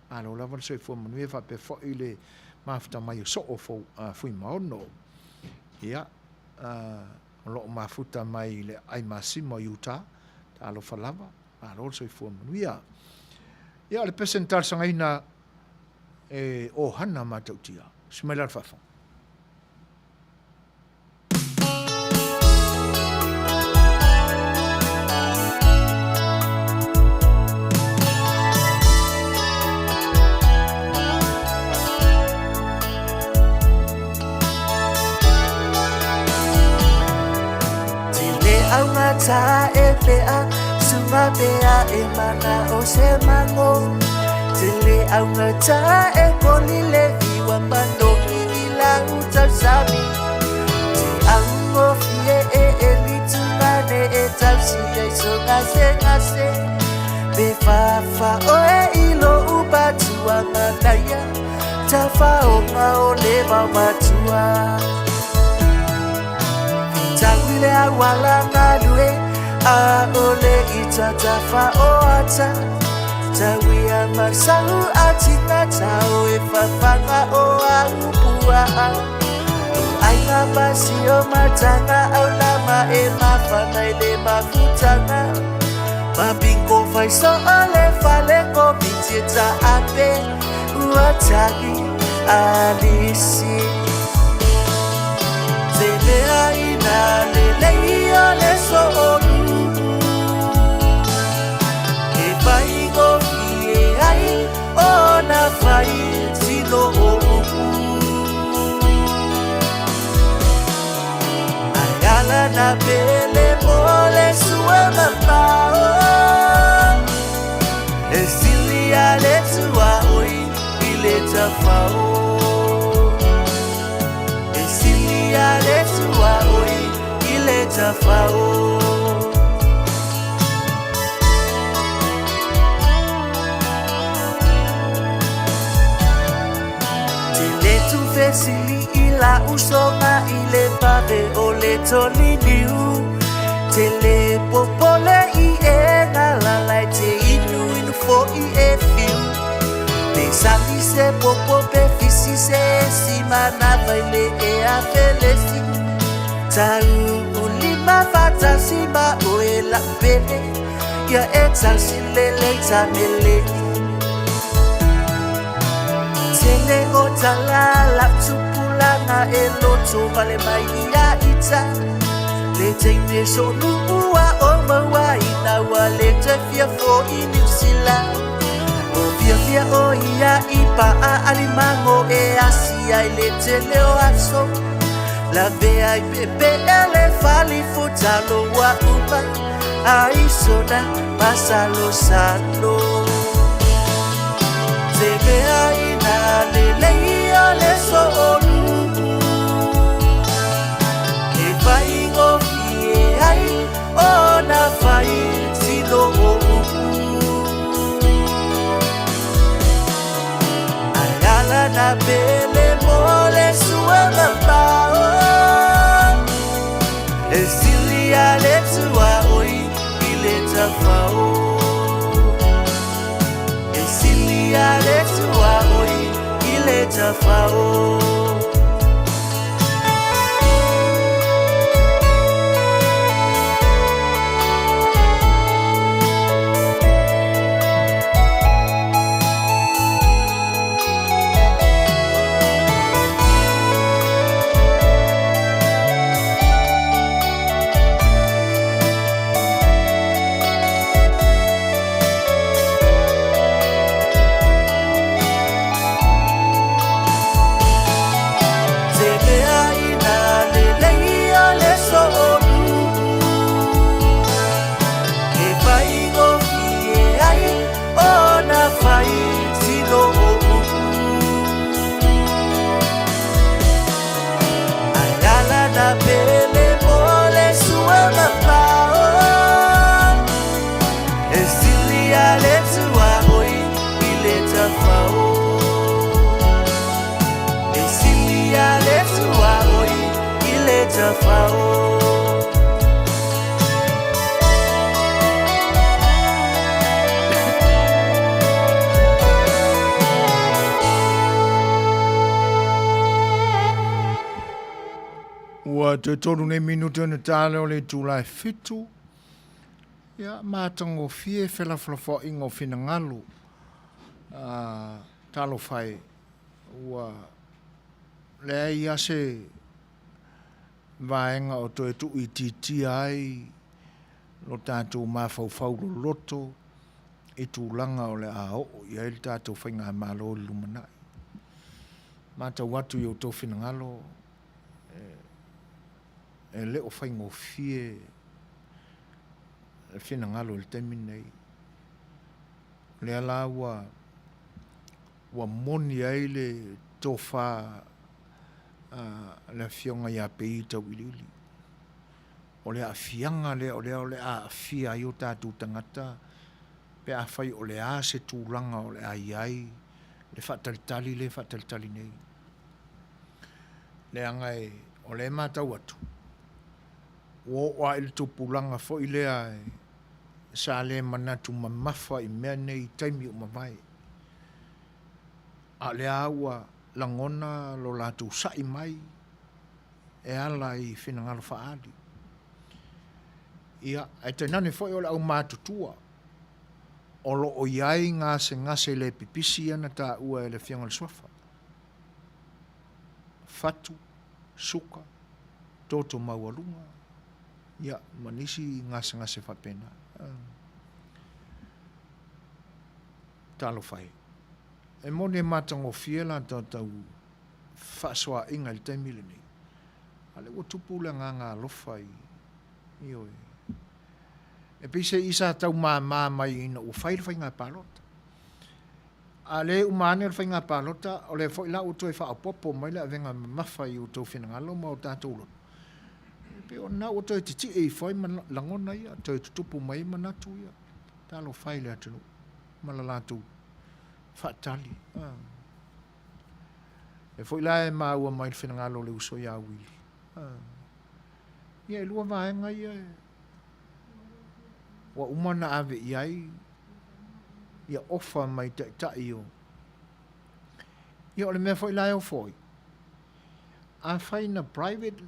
malo lava le soifua manuia faapea foi le mafuta mai o Soo Fuimaono. Ia, o lo o mafuta mai i le aai masima o Utah, talofa lava, malo le soifua manuia. Ia, o le pese na talosagaina e Ohana Matautia. Usi mai la le faafofoga. Tele augata e pea Sunga pea e mana o se mango Tele augata e poli le iwa manogi i lau tausami. faigofie e e litugane e tausi ai so gasegase Pe faafaoe i lou matua manaia Tafaoga o le vaomatua Fitau i le auala galue A o le ita tafaoata Tauia masau a tingata o e fafaga o au puaa O aiga pasi o mataga au lama e mafana i le mafutaga Mapingo fai so o le fale ko miti ta ape ua tagi alisi Te mea ina lelei o le so'olu E faigofie ai ona fai tino o upu Ae ala na pele mo le sua mamao E sili a le tuaoi i le tafao E sili a le tuaoi i le tafao. Te le tuufesili i la usoga i le vave o le toliliu Te le popole i e galala e te inuinu fo'i e fiu Pe sali se popo pe fisi se esi manava i le ea felesi Tau ulima fatasi ma oe la'u pele Ia e tausi lelei tamele Tele o tala la'u tupulaga e loto vale mai ia ita Le teine so'onu'u a o maua ina ua le toe fia fo'i Niu Sila O fiafia o ia i pa'a alimago e asia i le tele o aso Lavea i pepe'e le fali futalo ua uma ai sona masalosalo Te mea ina lelei o le so'olu'u E faigofie ai ona fai tino o upu Ae ala na pele mo le sua mamao E sili a le tuaoi i le tafao E sili a le tuaoi i le tafao. Te mea ina lelei o le so'olu'u E faigofie ai ona fai tino o upu Ae ala na pele mo le sua mamao E sili a le tuaoi i le tafao E sili a le tuaoi i le tafao. Ua toe tolu nei minute ona tale o le itula e fitu. Ia, matagofie felafolafoaiga o finagalo. Uh, talofa e, ua leai lava se vaega o toe tuuitiitia ai lo tatou mafaufau loloto i tulaga o le a oo i ai le tatou faigamalo i le lumanai. Matau atu i outou finagalo, e le o faigofie le finagalo i le taimi lenei. O lea la ua ua moni ai le tofa a le Afioga ia Peii Tauiliili. O le aafiaga lea o lea o le a aafia ai o tatou tagata pe afai o le a se tulaga o le a i ai le faatalitali lea e faatalitali nei. Leaga e, o lea e matau atu, ua oo lava i le tupulaga foi lea sa le manatu mamafa i mea nei i taimi ua mavae, a o lea lava ua lagona lo latou sa'i mai e ala i finagalo faaali. Ia, ae tainane foi o le aumatutua o lo o i ai gasegase le pipisi ia na taua e le Afioga i le Suafa, fatu, suka, toto maualuga, ia, ma nisi gasegase faapena. Talofa e. E moni e matagofie la tatou fefaasoaaiga i le taimi lenei, a o lea ua tupu le agaga alofa i, ioe. E pei se i sa tau mama mai ina ua fai le faiga palota. A o lea e uma ane le faiga palota, o lea foi la ua toe faaopoopo mai le avega mamafa i outou finagalo ma o tatou loto, e pei o lena ua toe titie ifo ai lagona ia, toe tutupu mai ai manatu ia. Talofa e i le atunuu ma le latou faatali. O lea foi la e maua mai le finagalo o le uso ia Uili. Ia e lua vaega ia ua uma ona ave i ai ia ofa mai taitai o... Ia o le mea foi la e ofo ai, afai na private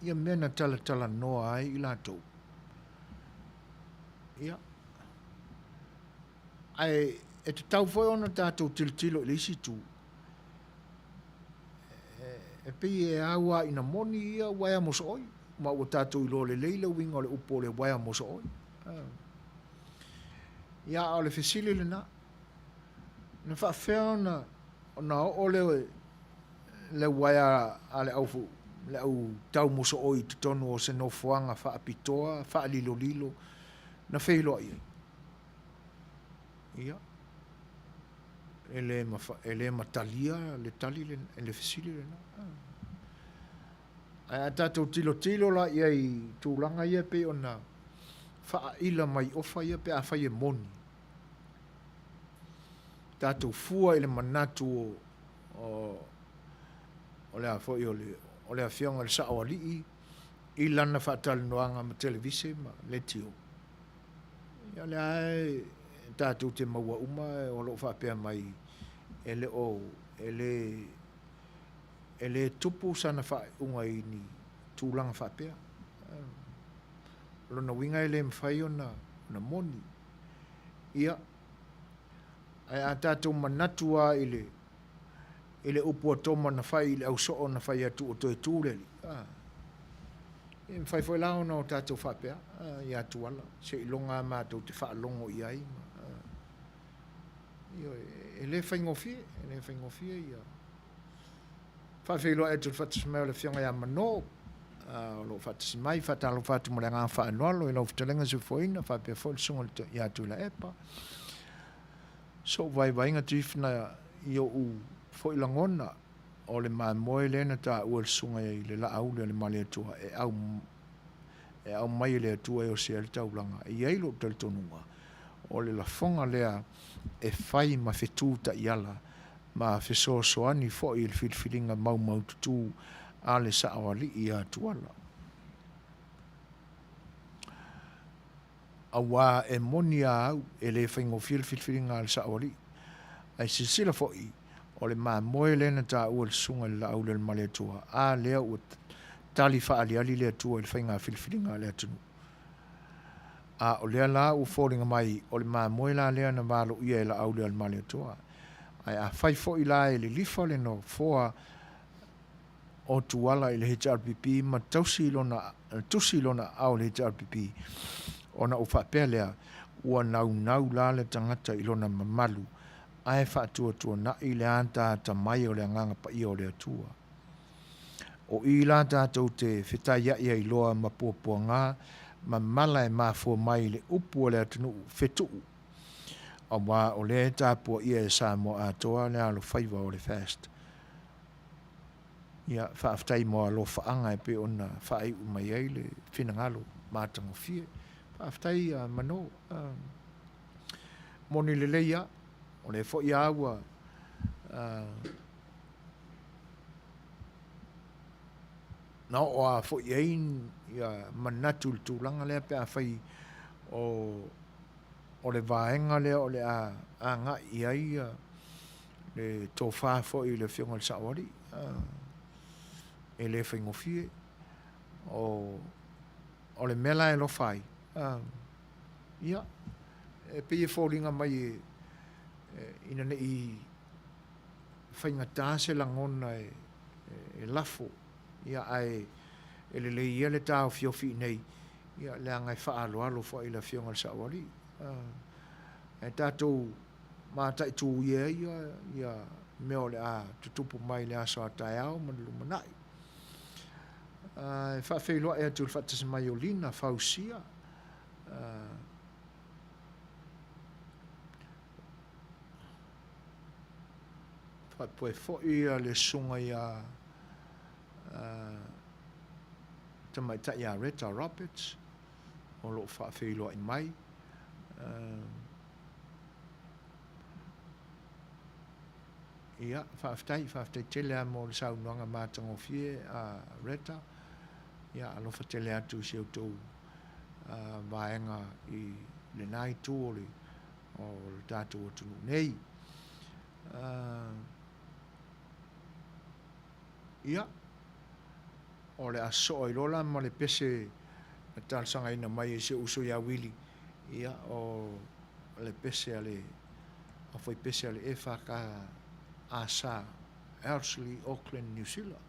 ia mea na talatalanoa ai i latou, ia, ae e tatau foi ona tatou tilotilo i le isi itu, e pei e au lava ina moni ia uaea mosooi, ma ua tatou iloa lelei le uiga o le upu o le uaea mosooi. Ia, a o le fesili lena, na faapefea ona, ona oo le, le uaea a le au, le au tau mosooi i totonu o se nofoaga faapitoa, faalilolilo, na feiloai ai? Ia, e le, e le matalia le tali lena, le fesili lena. Ae a tatou tilotilo la i ai i tulaga ia e pei ona faaila mai ofa ia pe afai e moni, tatou fua i le manatu o, o, o le a foi o le, o le afioga i le Saoalii i lana faatalanoaga ma televise ma leitio. Ia o lea lava e tatou te maua uma o lo o faapea mai e le o, e le, e le tupu sana faaiuga i ni tulaga faapea. O lona uiga e le mafai ona moni. Ia, ae a tatou manatu lava i le, i le upu a Toma na fai i le ausoo na fai atu ua toe tu le alii, a, e mafai foi la ona o tatou faapea ia Tuala, seiloga lava matou te faalogo i ai. Ioe, e le faigofie, e le faigofie ia. Faafeiloai atu i le faatasi mai o le Afioga ia Mano, o lo o faatasi mai. Faatalofa atu ma le agaga faaaloalo i lau fetalaiga Soifuaina faapea foi le Susuga ia Tuilaepa. Sou vaivaiga Chief na i ou foi lagona o le mamoe lea na taua e le Susuga i le Laauli a le Malietoa e au e aumai e le Atua e osi ai le taulaga. E i ai lou talitonuga o le lafoga lea e fai ma fetu taiala ma fesoasoani foi i le filifiliga maumaututu a le Saoalii ia Tuala. Auā e moni a au, e le faigofie le filifiliga a le Saoalii. Ae silasila foi, o le mamoe lea na taua e le Susuga i le Laauli-o-le-Malietoa, a lea ua tali faaaliali le Atua i le faiga filifiliga a le atunuu. A o lea la ua foliga mai o le mamoe la lea na valoia e Laauli-o-le-Malietoa. Ae afai foi la e lilifa le nofoa o Tuala i le HRPP ma tausi lona, tusi lona aao i le HRPP, ona ou faapea lea, ua naunau la le tagata i lona mamalu, ae faatuatuanai le ataata mai o le Agaga Paia o le Atua. O i la tatou te fetaiai ai loa ma puapuaga ma mala e mafua mai i le upu a le atunuu fetuu, aua o lea e tapuaia e Samoa atoa le alofaiva o le FAST. Ia, faafetai mo alofaaga e pei ona faaiu mai ai le finagalo. matagofie. Faafetai Mano. Moni lelei lava, o lea foi lava ua na oo lava foi i ai ia manatu i le tulaga lea pe afai o o le vaega lea o le a agai i ai le tofa foi i le Afioga i le Saoalii, e le faigofie. O, o le mea la e alofa ai, ia, e pei e foliga mai e, ina ne i faigata se lagona e, e lafo, ia, ae e lelei ia le taofiofi i inei, ia, leaga e faaaloalo foi i le Afioga i le Saoalii. Ae tatou mataitu ia ia mea o le a tutupu mai i le aso a taeao ma le lumanai. E faafeiloai atu i le faatasi mai o Lina Fausia, faapea foi le susuga ia Tamaitai ia Reta Roberts o lo o faafeiloai mai. Ia, faafetai, faafetai tele lava mo le saunoaga matagofie a Reta. Ia, alofa tele atu i si outou vaega i lena itu o le, o le tatou atunuu nei. Ia, o le a sosoo ai loa la ma le pese na talosagaina mai e si ou uso ia Wili, ia, o le pese a le aufaipese a le EFKS Ellerslie, Auckland, New Zealand.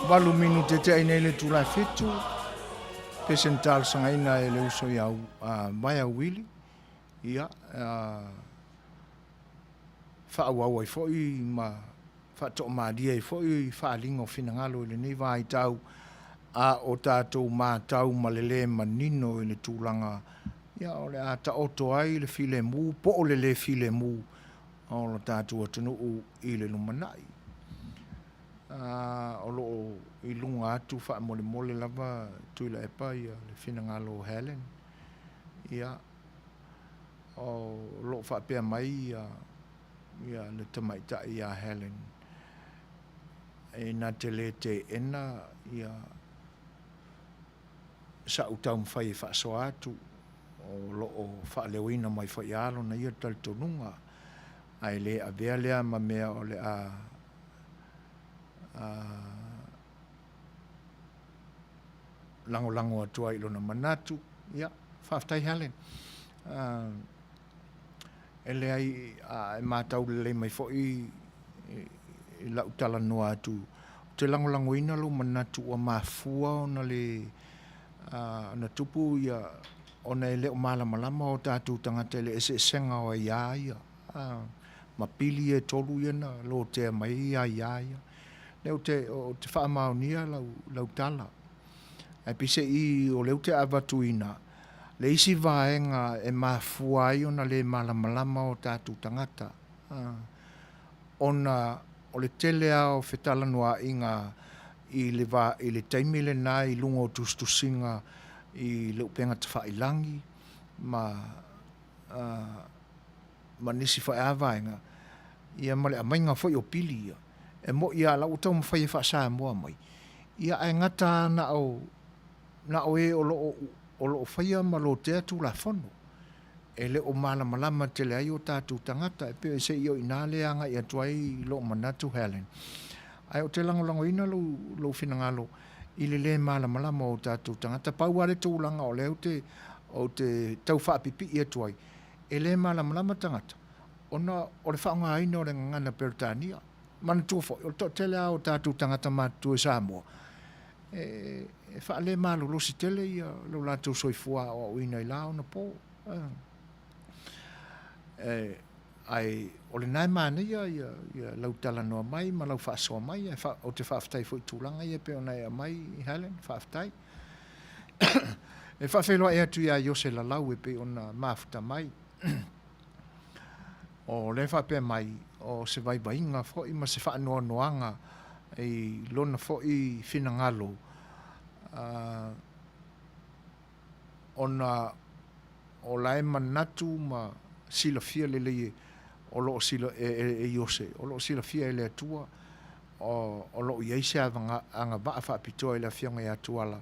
Valu minute tea i nei le itula e fitu, pe se na talosagaina e le uso ia Vaea Uili, ia, faaauau ai foi ma faatoamalie ai foi faaaliga o finagalo i lenei vaitau a o tatou matau ma le le manino i le tulaga ia o le a taoto ai le filemu po o le le filemu o lo tatou atunuu i le lumanai. O lo o i luga atu faamolemole lava Tuilaepa ia le finagalo o Helen. Ia, o lo o faapea mai ia ia le tamaitai ia Helen e na te le teena ia sa'u taumafai e faasoa atu, o lo o faaleoina mai foi lava lona ia talitonuga, ae le avea lea ma mea o le a lagolago atu ai i lona manatu. Ia, faafetai Helen. E leai, a e matau lelei mai foi i lau talanoa atu, ou te lagolagoina lou manatu ua mafua ona le ona tupu ia ona e le o malamalama o tatou tagata i le eseesega o aia ia, ma pili ia e tolu ia na lotea mai ai aia ia. Lea ou te, ou te faamaonia lau, lau tala. Ae peiseai o lea ou te avatuina le isi vaega e mafua ai ona le malamalama o tatou tagata, ona o le tele lava o fetalanoaiga i le va, i le taimi lena i luga o tusitusiga i le upega tafailagi ma, ma nisi foi lava vaega, ia ma le aumaiga foi o pili ia. E moni lava o la ua taumafai e faa-Samoa mai, ia ae gata lava na o, na o e o lo o, o lo o faia ma lotea Tulafono. E le o malamalama tele ai o tatou tagata. E pei se i o i ina lea e agai atu ai lou manatu Helen. Ae ou te lagolagoina lou, lou finagalo i le le malamalama o tatou tagata. Pau lava le tulaga o lea ou te, ou te tau faapipii atu ai, e le malamalama tagata ona o le faaaogaina o le gagana Peretania. Manatua foi, o le toatele lava o tatou tagata matutua i Samoa, e faalemalolosi tele ia lo latou soifua aoaoina i la onapo. Ae o lena e manaia ia, ia lau talanoa mai ma lau faasoa mai, ae ou te faafetai foi i tulaga ia e pei ona e aumai Helen, faafetai. E faafeiloai atu ia Iose Lalau e pei ona mafuta mai. O lea e faapea mai, o se vaivaiga foi ma se faanoanoaga i lona foi finagalo, ona o la e manatu ma silafia lelei e, o lo o sila, e, e Iose, o lo o silafia e le Atua, o, o lo o i ai se agavaa faapitoa i le Afioga ia Tuala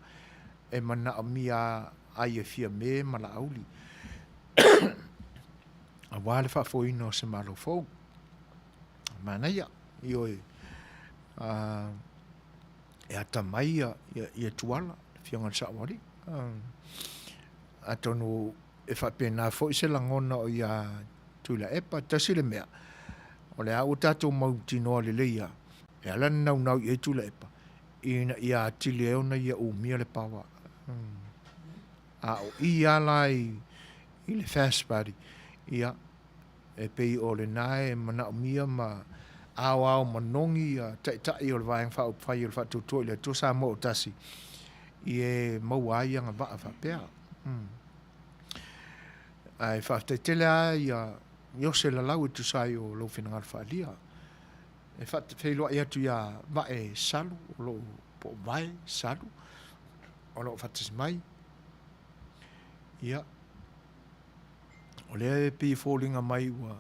e manaomia ai e Fiame ma Laauli. Aua le faafoeina o se Malo fou. Manaia, ioe, e atamai ia, ia, ia Tuala, le Afioga i le Saoalii. Atonu e faapena foi se lagona o ia Tuilaepa. Tasi le mea, o lea ua tatou mautinoa lelei lava, e ala ona naunau i ai Tuilaepa, ina ia atili ai ona ia umia le power. A o i lava la i, i le Fast Party, ia, e pei o lena e manaomia ma aoao manogi ia Taitai o le Vaega Faaupufai o le Faatuatua i le Atua Samoa o Tasi, i e maua ai agavaa faapea. Ae faafetai tele lava ia Iose Lalau e tusa ai o lou finagalo faaalia. E faafeiloai atu ia Vae Salu, o lo o, po o Vae Salu, o lo o faatasi mai. Ia, o lea e pei e foliga mai ua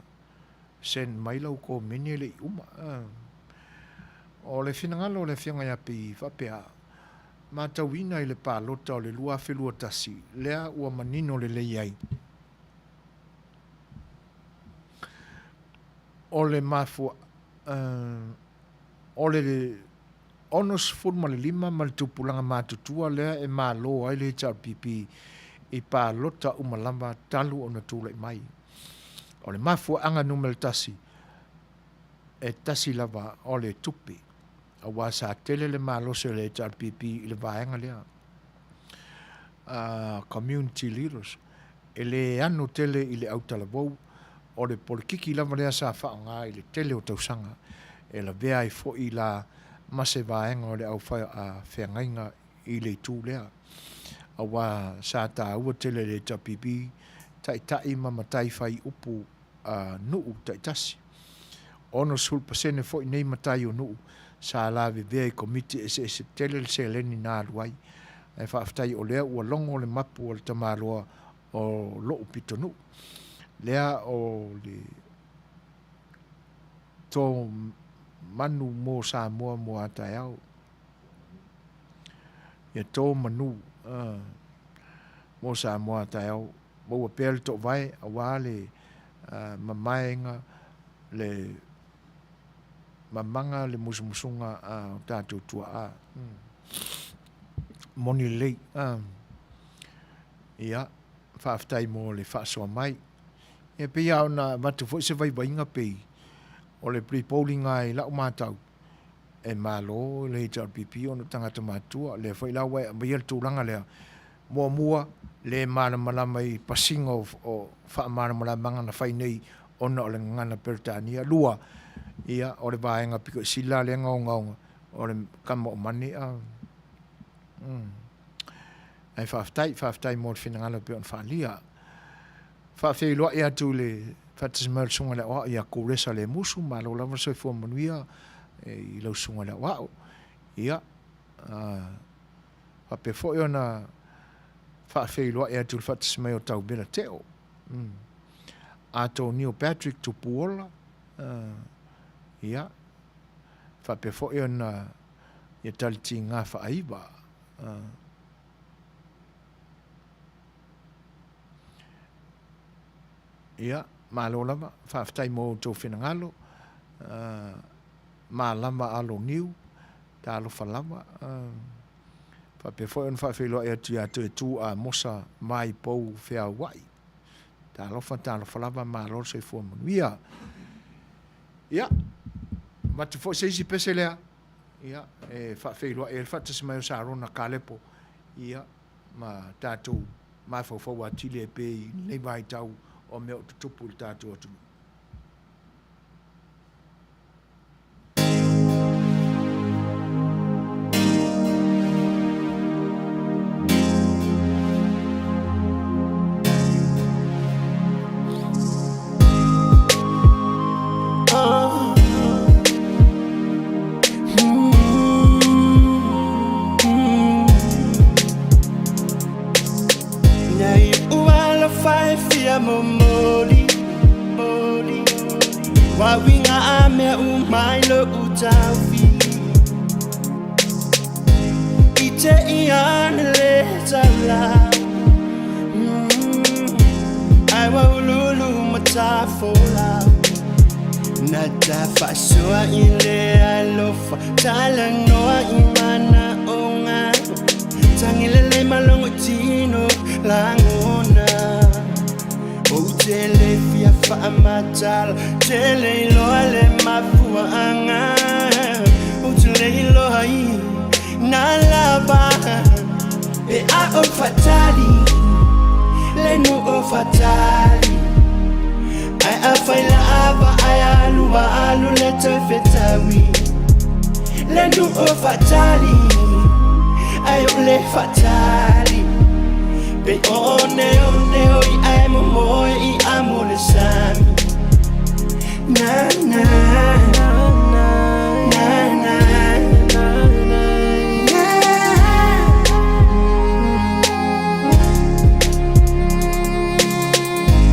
send mai lau komeni e le i uma. O le finagalo o le Afioga ia Pei faapea, matauina i le palota o le 2021, lea ua manino lelei ai. O le mafua, o le 65 ma le tupulaga matutua lea e malo ai le HRPP i palota uma lava talu ona tulai mai. O le mafuaaga numera tasi, e tasi lava o le tupe. Aua sa tele le malosi o le HRPP i le vaega lea. Community leaders. E le ano tele i le autalavou, o le polokiki lava lea sa faaaoga i le tele o tausaga e lavea ai foi la ma se vaega o le au feagaiga i le itu lea. Aua sa taua tele i le HRPP taitai ma matai fai upu a nuu taitasi. 60% foi nei matai o nuu sa lavevea i komiti eseese tele le seleni na alu ai. Ae faafetai o lea ua logo le mapu a le tamaloa o lou pitonuu. Lea o le to manu mo Samoa mo a taeao. Ia to manu mo Samoa a taeao. Maua pea le toovae aua le mamaega, le mamaga le musumusuga a o tatou tuaa. Moni lelei. Ia, faafetai mo le faasoa mai. Ia pei lava ona avatu foi se vaivaiga pei o le pre-polling lava i lau matau, e malo le HRPP ona o tagata matutua. O lea foi la ua e aumaia le tulaga lea, muamua, le malamalama i pasiga o faamalamalamaga na fai nei ona o le gagana Peretania. Lua, ia, o le vaega pito i sili la lea gaogaoga, o le tama o Mane a. Ae faafetai, faafetai mo le finagalo e pei ona faaalia. Faafeiloai atu i le faatasi mai o le Susuga i le Aoao ia Kuresa Lemusu, malo lava le soifua manuia i lau Susuga i le Aoao. Ia, faapea foi ona faafeiloai atu i le faatasi mai o Taumela Teo. Atonio Patrick Tupuola, ia, faapea foi ona ia Talitiga Faaiva. Ia, malo lava, faafetai mo outou finagalo, malama alo niu, talofa lava. Faapea foi ona faafeiloai atu ia Toetu Amosa Maipou Feauai. Talofa, talofa lava, malo le soifua manuia. Ia, avatu foi se isi pese lea, ia, e faafeiloai ai le faatasi mai o Sarona Kalepo, ia, ma tatou mafaufau atili ai pea i lenei vaitau o mea o tutupu i le tatou atunuu.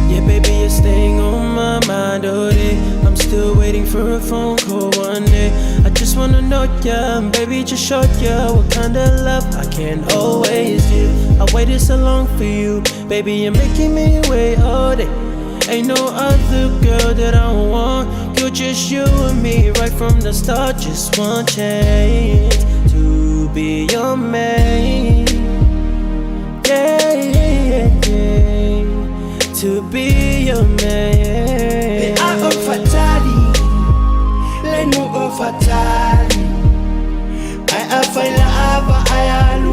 Yeah, baby, you're staying on my mind all day. I'm still waiting for a phone call one day. I just wanna know ya, baby, just show ya what kind of love I can always give. I waited so long for you, baby, you're making me wait all day. Ain't no other girl that I want. You're just you and me right from the start. Just one chance to be your man. Yeah, yeah, yeah. To be your man. Pe a o fatali, le nu o fatali.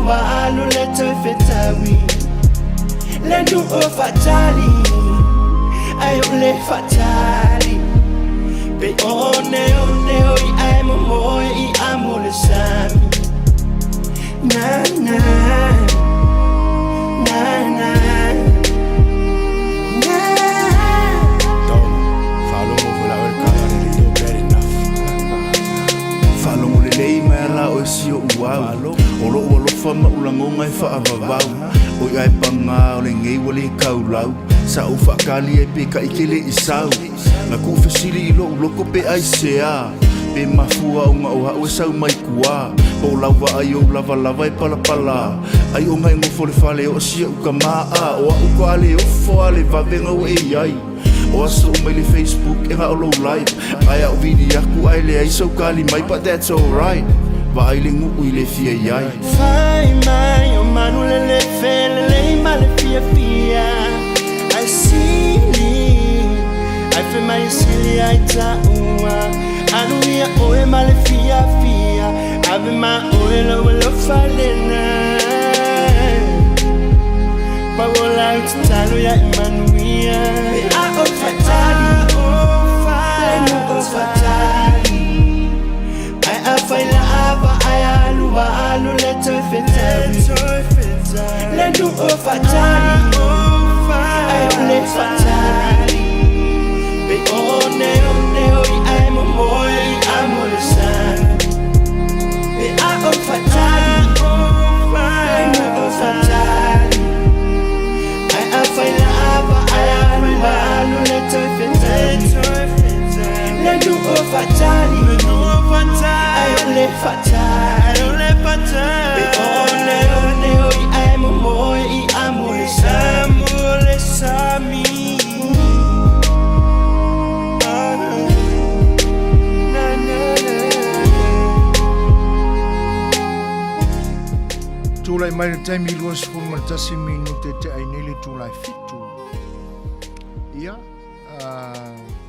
lua alu le toe fetaui Le nuu faatali Ai o le faatali Pe o ne o ne o i ai mo moe i amo le sami Na na Na na Na. Tom, faalogo foi la oe le kala le you're bad enough. Faalogo lelei mai ala oe si oʻu au O loʻu alofa ma ou lagona e faavavau Oi ae paga o lenei ua le kaulau Sa ou faakali ai pe kaʻi le i sau Na kuʻu fesili i loʻu loko pe aisea Pe mafua ona o aʻu e sau mai tua Po o lau vaai ou lavalava e palapala Ai ona e nofo le fale o si oʻu kama A o aʻu ka ale ofo a le vavega ua e i ai O aso uma i le Facebook e na o lou live Ae a ou vili aku ae leai sou kali mai But that's alright Vaai le nuu i le fia i ai. Fai mai o manu lelefe lelei ma le fiafia Ai sili ai fe mai sili ai taua Alu ia oe ma le fiafia Ave ma oe lau alofa lena Pau o lau tatalo ia e manuia Pe a o fatali Le nuu o fatali Ai a fai la ava ai alu a alu le toe fetaui Le nuu o fatali Ai o le fatali Pe o ne o ne o i ai mo moe i amo le sami Pe a o fatali Le nuu o fatali Ai a fai la ava ai alu a alu le toe fetaui Le nuu o fatali Ai o le fatali Pe o ne o ne o i ai mo moe i amo le sami Na na na. Tulai mai le taimi 21 minute te ai nei le itula e fitu. Ia,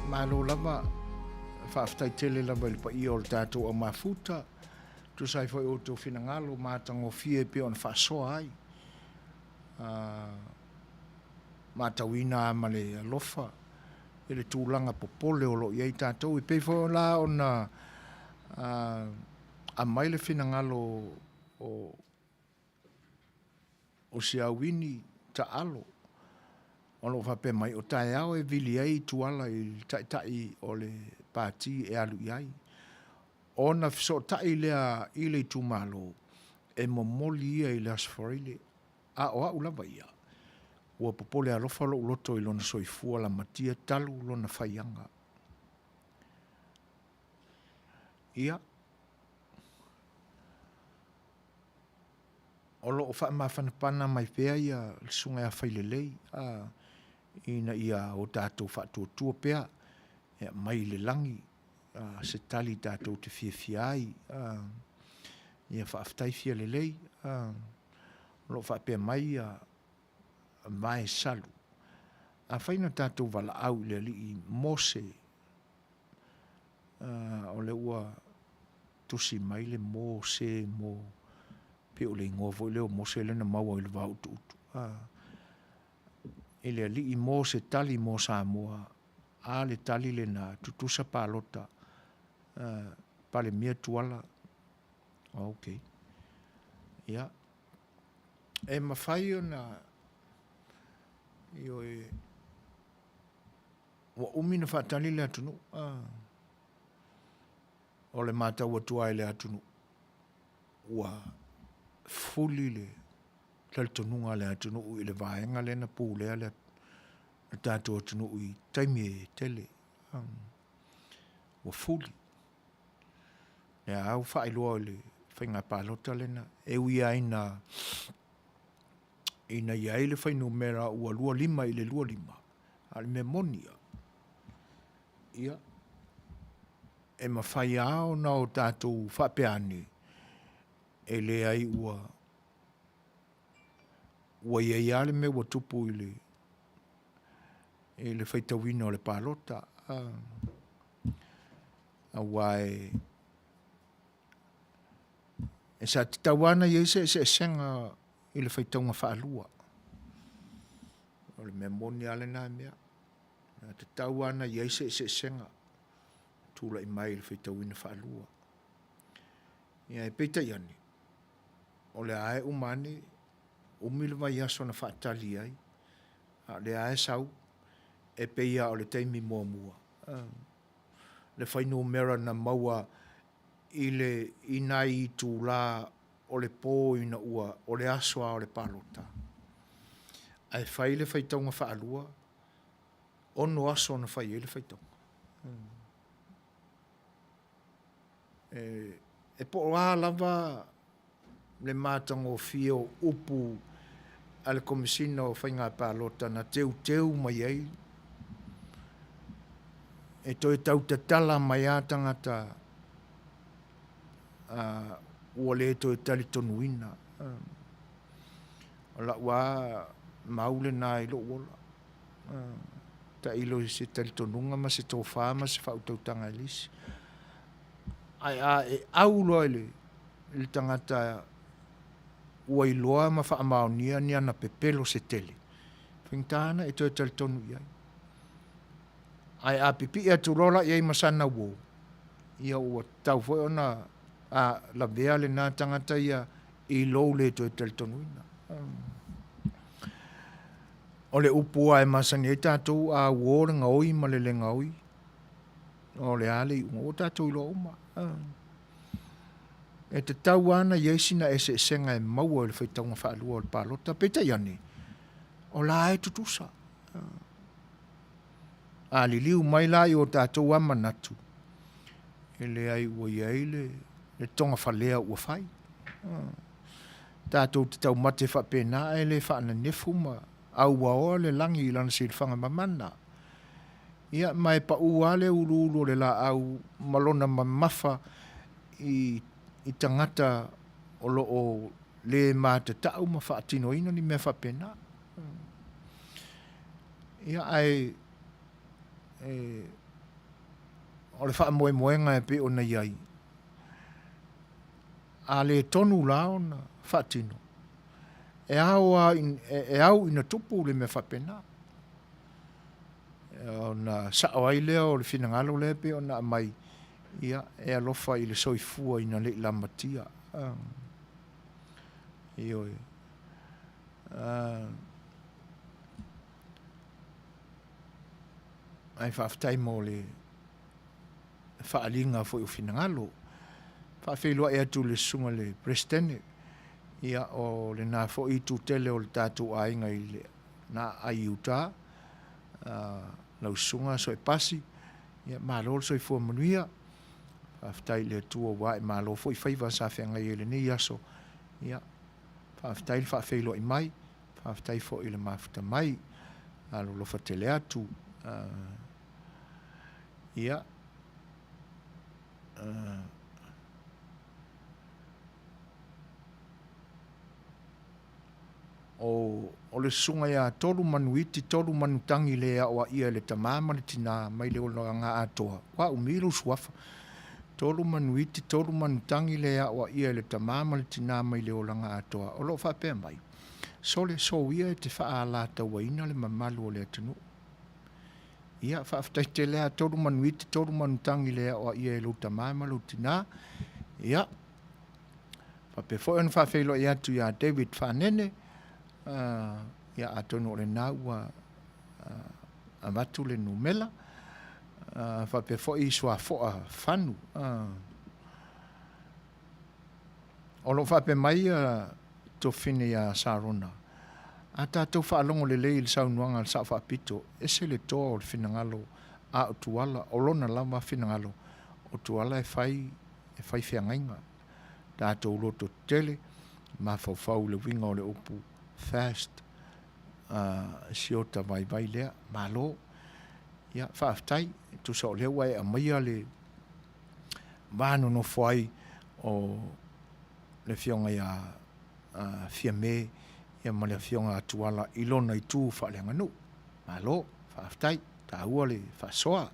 malo lava, faafetai tele lava i le paia o le tatou au mafuta, tusa ai foi o outou finagalo matagofie e pei ona faasoa ai. Matauina lava ma le alofa i le tulaga popole o lo o i ai tatou. E pei foi la ona aumai le finagalo o o si au ini taalo o lo o faapea mai o taeao e vili ai Tuala i le taitai o le pati e alu i ai. Ona fesootai lea i le itumalo e momoli ia i le Aso Faraile, a o au lava ia, ua popole alofa lou loto i lona soifua lamatia talu lona faiaga. Ia. O lo o faamafanafana mai pea ia le Susuga ia Failelei a, ina ia o tatou faatuatua pea e aumai i le lagi a, se tali tatou te fiafia ai. A, ia faafetai Fialelei. A, o lo o faapea mai ia Vaesalu. Afai na tatou valaau i le Alii Mose, a, o lea ua tusi mai le Mose mo pei o le igoa foi lea o Mose lea na maua i le Vaautuutu. A, i le Alii mo se tali mo Samoa, a le tali lena, tutusa palota, a, Palemia Tuala. Ok. Ia. E mafai ona, ioe, ua umi na faatali le atunuu. A. O le matau atu lava i le atunuu, ua fuli le talitonuga a le atunuu i le vaega lea na pulea le tatou atunuu i taimi e tele. Ua fuli. Lea lava ua faailoa i le faiga palota lena, e ui lava ina ina i ai le fuainumera ua 25 i le 25, a o le mea moni ia, ia, e mafai lava ona o tatou faapea ane, e leai ua ua i ai lava le mea ua tupu i le i le faitauina o le palota. Aua e E sa tatau lava ona i ai se eseesega i le faitauga faalua. O le mea moni lava lena mea. E tatau lava ona i ai se eseesega tulai mai i le faitauina faalua. Ia ae peitai ane, o lea lava e uma ane, umi le vaiaso na faatali ai, a o lea lava e sau, e pei lava o le taimi muamua, le fuainumera na maua i le, i nai itula o le po ina ua, o le aso lava o le palota, ae fai le faitauga faalua, 6 aso na fai ai le faitauga. E po o a lava le matagofie o upu a le Komesina o Faiga Palota na teuteu mai ai, e toe tau tatala mai lava tagata ua le toe talitonuina. O lau lava mau lena i lou ola, tailo i se talitonuga ma se tofa ma se faautautaga i le isi. Ae a e au loa i le tagata ua iloa ma faamaonia ni ana pepelo se tele, e faigata ona e toe talitonu i ai. Ae a pipii atu loa la i ai ma sana uo, ia ua tatau foi ona lavea lena tagata ia i lou le toe talitonuina. O le upu lava e masani ai tatou, a uo le gaoi ma le le gaoi, o le a le iuga? Ua tatou iloa uma. E tatau lava ona i ai sina eseesega e maua i le faitauga faalua o le palota, peitai ane, o la e tutusa. A liliu mai la i o tatou lava manatu, e leai ua i ai le togafalea ua fai. Tatou te taumate faapena ae le faanenefu ma auaoa le lagi i lana silafaga mamana. Ia, ma e pau lava le uluulu o le laau ma lona mamafa i tagata o lo o le matatau ma faatinoina ni mea faapena. Ia, ae o le faamoemoega e pei ona i ai, a le tonu la ona faatino, e ao lava, e au ina tupu le mea faapena. Ona sao ai lea o le finagalo lea e pei ona aumai, ia, e alofa i le soifua ina ne i lamatia. Ioe. Ae faafetai mo le faaaliga foi o finagalo. Faafeiloai atu i le susuga i le Peresetene, ia o lena foi itu tele o le tatou aiga i le na aai i uta, lau susuga Soepasi, ia malo le soifua manuia. Faafetai i le Atua ua ae malo foi faiva sa feagai ai i lenei aso. Ia, faafetai le faafeiloai mai, faafetai foi i le mafuta mai. Alolofa tele atu. Ia, O le susuga ia Tolumanuiti Tolumanutagi le aoaia e le tama ma le tina mai le olaga atoa, ua umi lou suafa. Tolumanuiti Tolumanutagi le aoaia e le tama ma le tina mai le olaga atoa. O lo o faapea mai, Sole, soia e te faalatauaina le mamalu o le atunuu. Ia, faafetai tele lava Tolumanuiti Tolumanutagi le aoaia e lou tama ma lou tina. Ia, faapea foi ona faafeiloai atu ia David Fanene, ia atonu o lena ua avatu le numela, faapea foi Suafoa Fanu. O lo o faapea mai Tofine ia Sarona, A tatou faalogo lelei i le saunoaga a le Sao Faapito, ese le toa o le finagalo a o Tuala, o lona lava finagalo, o Tuala e fai e fai feagaiga. Tatou loto tetele, mafaufau i le uiga o le upu fast, si ota vaivai lea. Malo. Ia, faafetai. Tusa o lea ua e aumaia le va nonofo ai o le Afioga ia Fiame ia ma le Afioga a Tuala i lona itu faaleaganuu. Malo, faafetai. Taua le faasoa.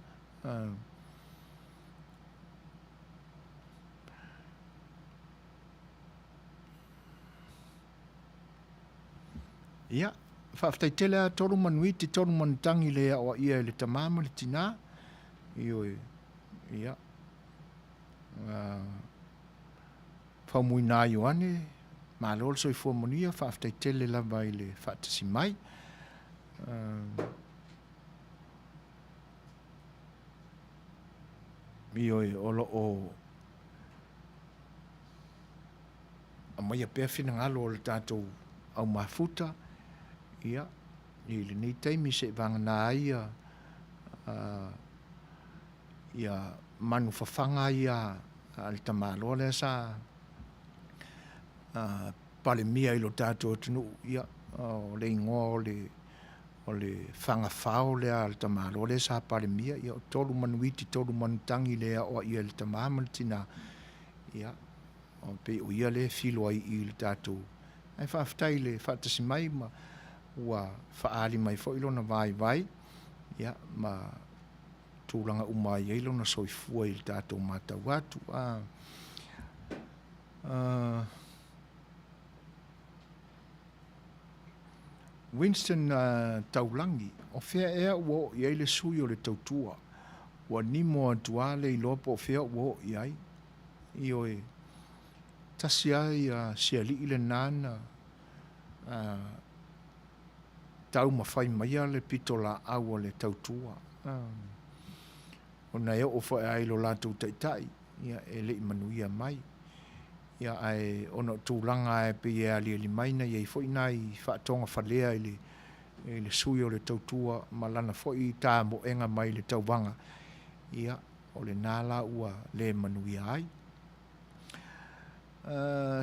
Ia, faafetai tele lava Tolu Manuiti, Tolu Manutangi i le aoaia e le tama ma le tinā. Ioe, ia, Faumuina Ioane, malo le soifua manuia, faafetai tele lava i le faatasi mai. Ioe, o lo o aumaia pea finagalo o le tatou au mafuta, ia, i lenei taimi seivagana ai ia, ia manu fafaga ia a le tamaloa lea sa Palemia i lo tatou atunuu, ia, o le igoa o le o le faga fao lea a le tamaloa lea sa Palemia, ia o Tolu Manuiti, Tolu Manutangi le aoaia e le tama ma le tina, ia, e pei o ia lea e filo ai i le tatou. Ae faafetai i le faatasi mai ma ua faaali mai foi lona vaivai, ia, ma tulaga uma e i ai lona soifua i le tatou matau atu. A, a, Winston Taulagi, o fea ea ua oo i ai le sui o le tautua? Ua nimo atu a le iloa po o fea ua oo i ai. Ioe, tasi a ia si alii lena na taumafai maia le pitolaau a le tautua. Ona e oo foi lava i lo latou taitai, ia, e le i manuia mai. Ia, ae ona o tulaga lava e pei e aliali mai na i ai foi nai faatogafalea i le, i le sui o le tautua ma lana foi tamoega mai le tauvaga, ia, o lena la ua le manuia ai.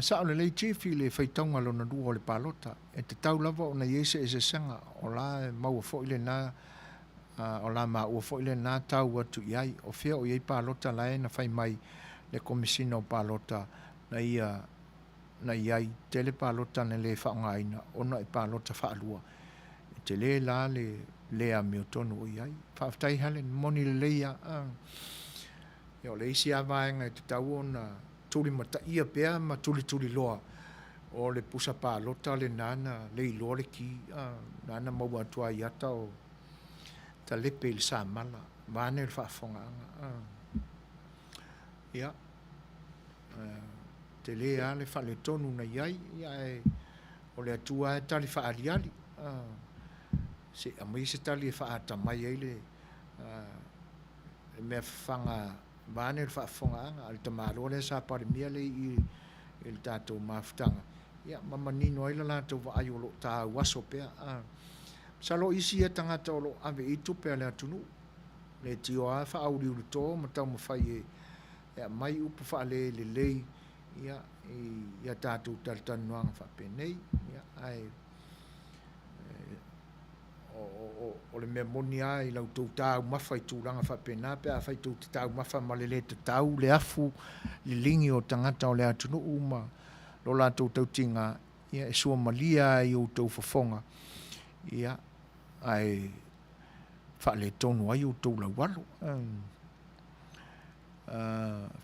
Sao lelei Chief i le faitauga lona lua o le palota, e tatau lava ona i ai se eseesega, o la e maua foi lena, o la maua foi lena tau atu i ai, o fea o i ai palota la e na fai mai le Komesina o Palota na ia na i ai tele palota na le faaaogaina ona e palota faalua, e tele la le le amiotonu o i ai. Faafetai Helen, moni lelei lava. Ia o le isi lava vaega e tatau ona tulimataia pea ma tulituliloa, o le pusa palota lena na leiloa le ki, na na maua atu ai i ata o talepe i le samala, vaeane le faafofogaaga. Ia, tele lava le faaletonu na i ai, ae o le Atua lava e tali faaaliali, se i aumai se tali e faaatamai ai le mea fafaga vaeane le faafofogaaga a le tamaloa lea sa Palemia lea i i le tatou mafutaga, ia ma manino ai le latou vaai o lo o tauaso pea. Masalo o isi ia tagata o lo o ave i ai tupe a le atunuu, leitioa lava faauliulito ma taumafai e aumai upu faalelelei ia i a tatou talatalanoaga faapenei, ia ae O le mea moni lava i la outou taumafa i tulaga faapena pe afai tou te taumafa ma le le tatau le afu liligi o tagata o le atunuu ma lo latou tautiga, ia e suamalie lava i outou fofoga, ia, ae faaletonu ai outou laualo.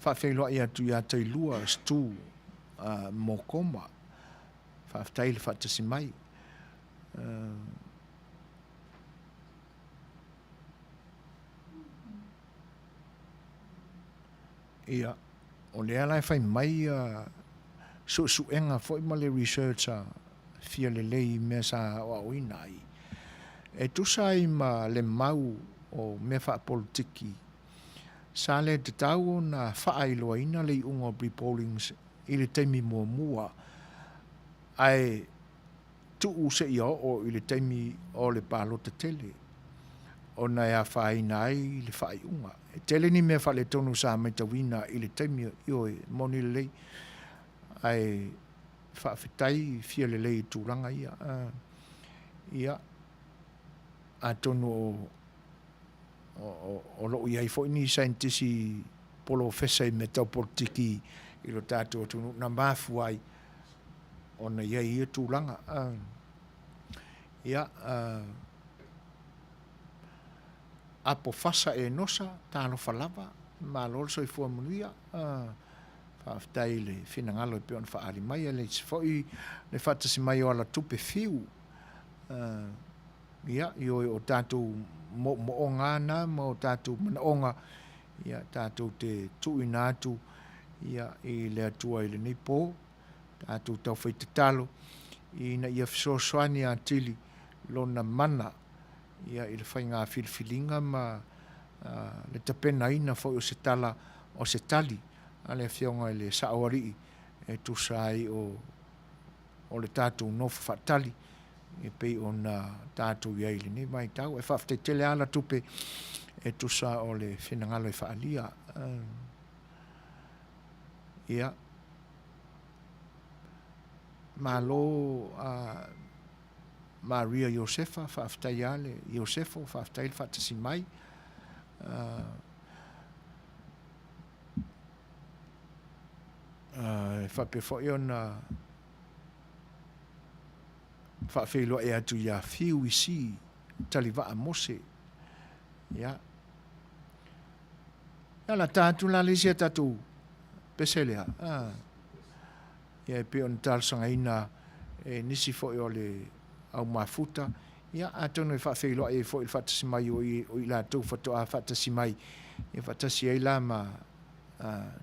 Faafeiloai atu ia Tailua Stu Mokoma, faafetai le faatasi mai. Ia, o lea la e fai mai ia suesuega foi ma le research a fia lelei i mea sa aoaoina ai, e tusa ai ma le mau o mea faapolitiki, sa le tatau ona faailoaina le iuga o pre-pollings i le taimi muamua, ae tuu seia oo i le taimi o le palota tele ona e afaina ai le faaiuga. E tele ni mea faaletonu sa matauina i le taimi, ioe, moni lelei, ae faafetai fia lelei i tulaga ia. Ia, atonu o, o, o lo o i ai foi ni saienitisi polofesa i mea tau polotiki i lo tatou atunuu na mafua ai ona i ai ia tulaga. Ia, apo fasa Enosa, talofa lava, malo le soifua manuia. Faafetai i le finagalo e pei ona faaali mai, e le isi foi le faatasi mai o Alatupe Fiu. Ia, ioe o tatou moomooga lava na ma o tatou manaoga, ia, tatou te tuuina atu, ia, i le Atua i lenei po, tatou taufai tatalo ina ia fesoasoani atili Lona mana, ia, i le faiga filifiliga ma le tapenaina foi o se tala o se tali a le Afioga i le Saoalii e tusa ai o o le tatou nofo faatali e pei ona tatou i ai i lenei vaitau. Ae faafetai tele lava Latupe e tusa o le finagalo e faaalia. Ia. Malo a Maria Iosefa, faafetai lava le Iosefo, faafetai le faatasi mai. E faapea foi ona faafeiloai atu ia Fiu Isi Talivaa Mose. Ia. Ia la ta atu la le isi a tatou pese lea. Ah. Ia e pei ona talosagaina e nisi foi o le au mafuta. Ia atonu e faafeiloai ai foi le faatasi mai o i, o i latou faatoa faatasi mai. Ia faatasi ai la ma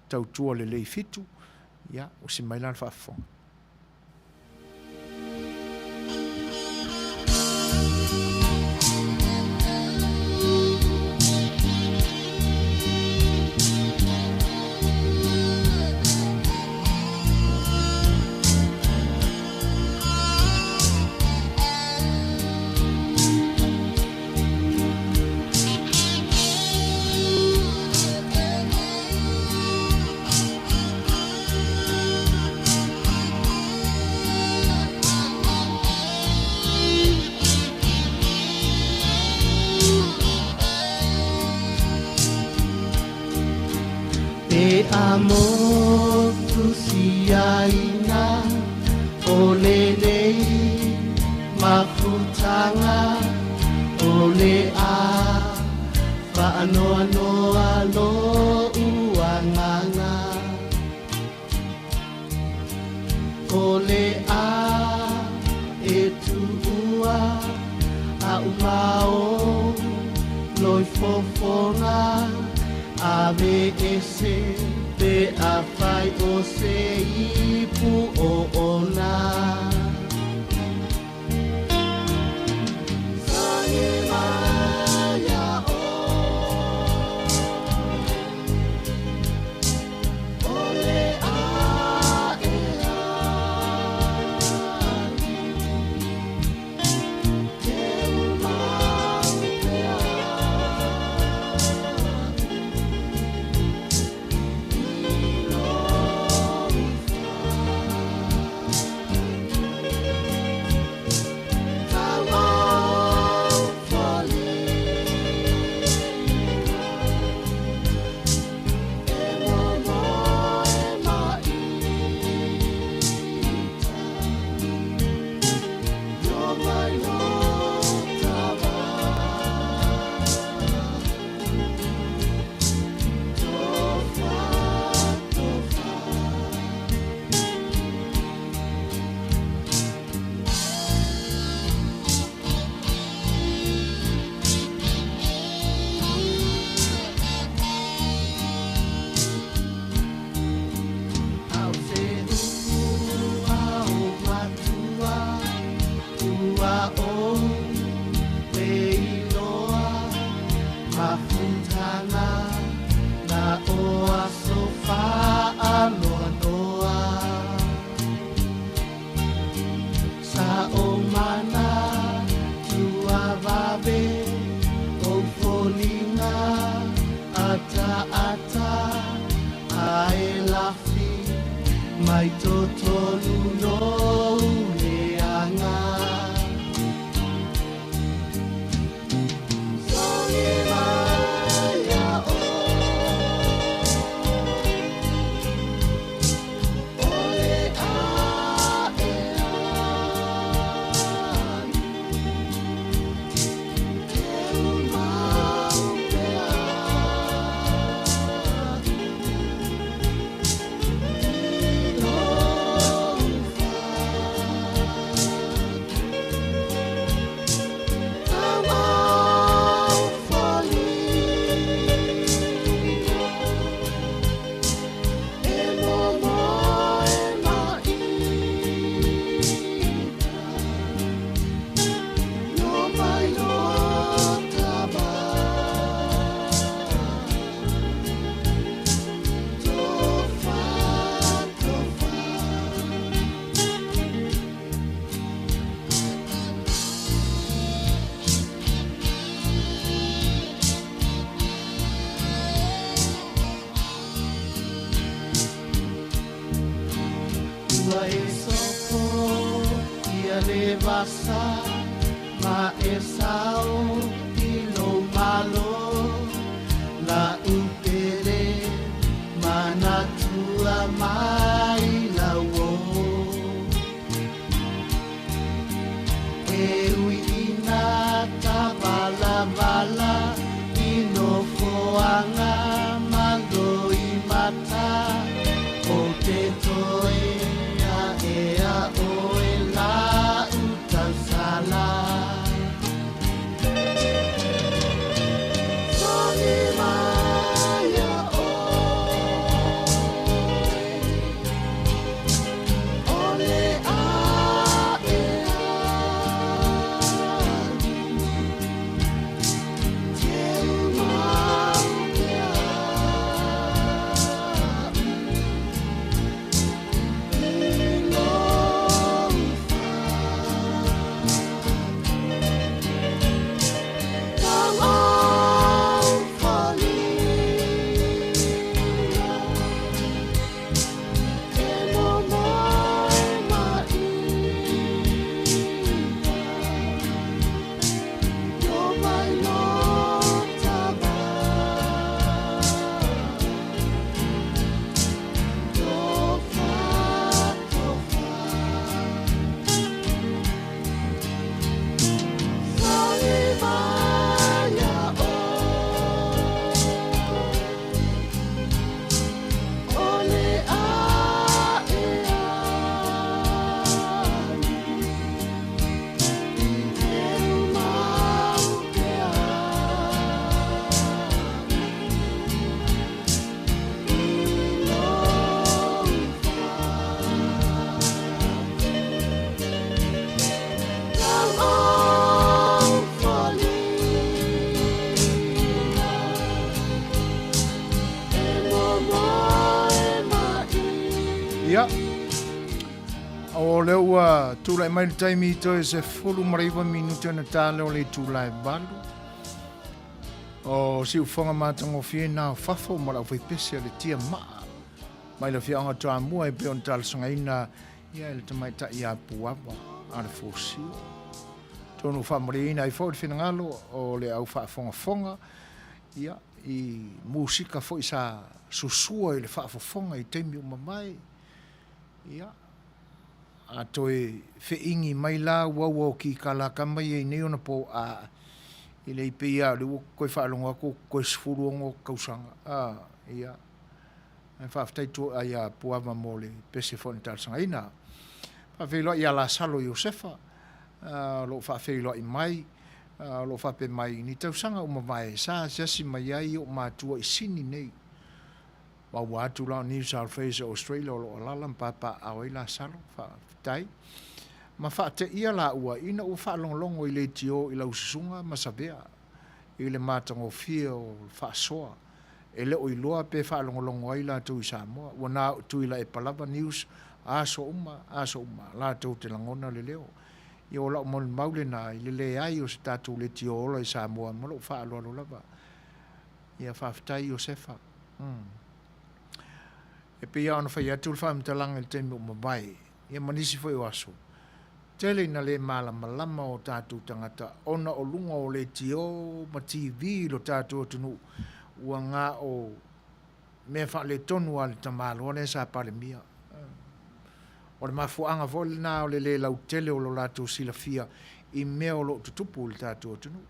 tautua lelei fitu, ia, usi mai la le faafofoga. Pe a motu siaina o lenei mafutaga o le a faanoanoa lo'u agaga. O le a e tuua a'u mao loi fofoga ave ese pe afai o se ipu o ona. Mai totonu lou leaga. Ua e sopo ia le vasa ma e sao i lou malo la upele manatua mai lau o. E ui ina tavalavala i nofoaga ma loimata, o te toe aʻe a oe la'u tausala. Tagi mai ia oe, o le aʻe alu, teu mau pea a'u i lou fatu. Tauau faliga e momoe mai Yo mai lo tava Tofa, tofa Tagi mai ia oe O le aʻe alu Teu mau pea a'u i lou fatu. Tauau faliga e momoe mai. Ia, o lea ua tulai mai le taimi toe 19 minute ona ta lea o le itula e 8. O siufoga matagofie na o fafo ma le aufaipese a le tia maa mai le afioaga o Toamua e pei ona talosagaina ia e le tamaitai ia Puava a le Fosio. Atonu ua faamalieina ai foi le finagalo o le au faafogafoga ia i musika foi sa susua i le faafofoga i taimi ua mavae. Ia, a toe feʻigi mai la ua ua o kikala kama ia i nei ona po a e le i pei lava o lea ua toe faalogo atu ua toe 16 tausaga. A, ia, ae faafetai atu ia Puava mo le pese foi na talosagaina. Faafeiloai ia Lasalo Iosefa, o lo o faafeiloai mai, o lo o faapea mai i ni tausaga ua mavae sa asiasi mai ai o'u matua i Sini nei. Maua atu la o New South Wales o Australia o lo o alaala ma papaaao ai Lasalo. Faafetai. Ma faateia laua ina ua faalogologo i leitio i lau susuga ma Savea i le matagofie o le faasoa. E le o iloa pe faalogologo ai latou i Samoa. Ua na o Tuilaepa lava news aso uma, aso uma, latou te lagona le leo. Ia o lau molimau lena i le leai o se tatou leitio ola i Samoa ma lou faaaloalo lava. Ia faafetai Iosefa. Umm. E pei lava ona fai atu le faamatalaga i le taimi ua mavae, ia ma nisi foi o aso, tele ina le malamalama o tatou tagata ona o luga o leitio ma TV i lo tatou atunuu ua na o mea faaletonu a le tamaloa lea sa Palemia. O le mafuaaga foi lena o le le lautele o lo latou silafia i mea o lo o tutupu i le tatou atunuu.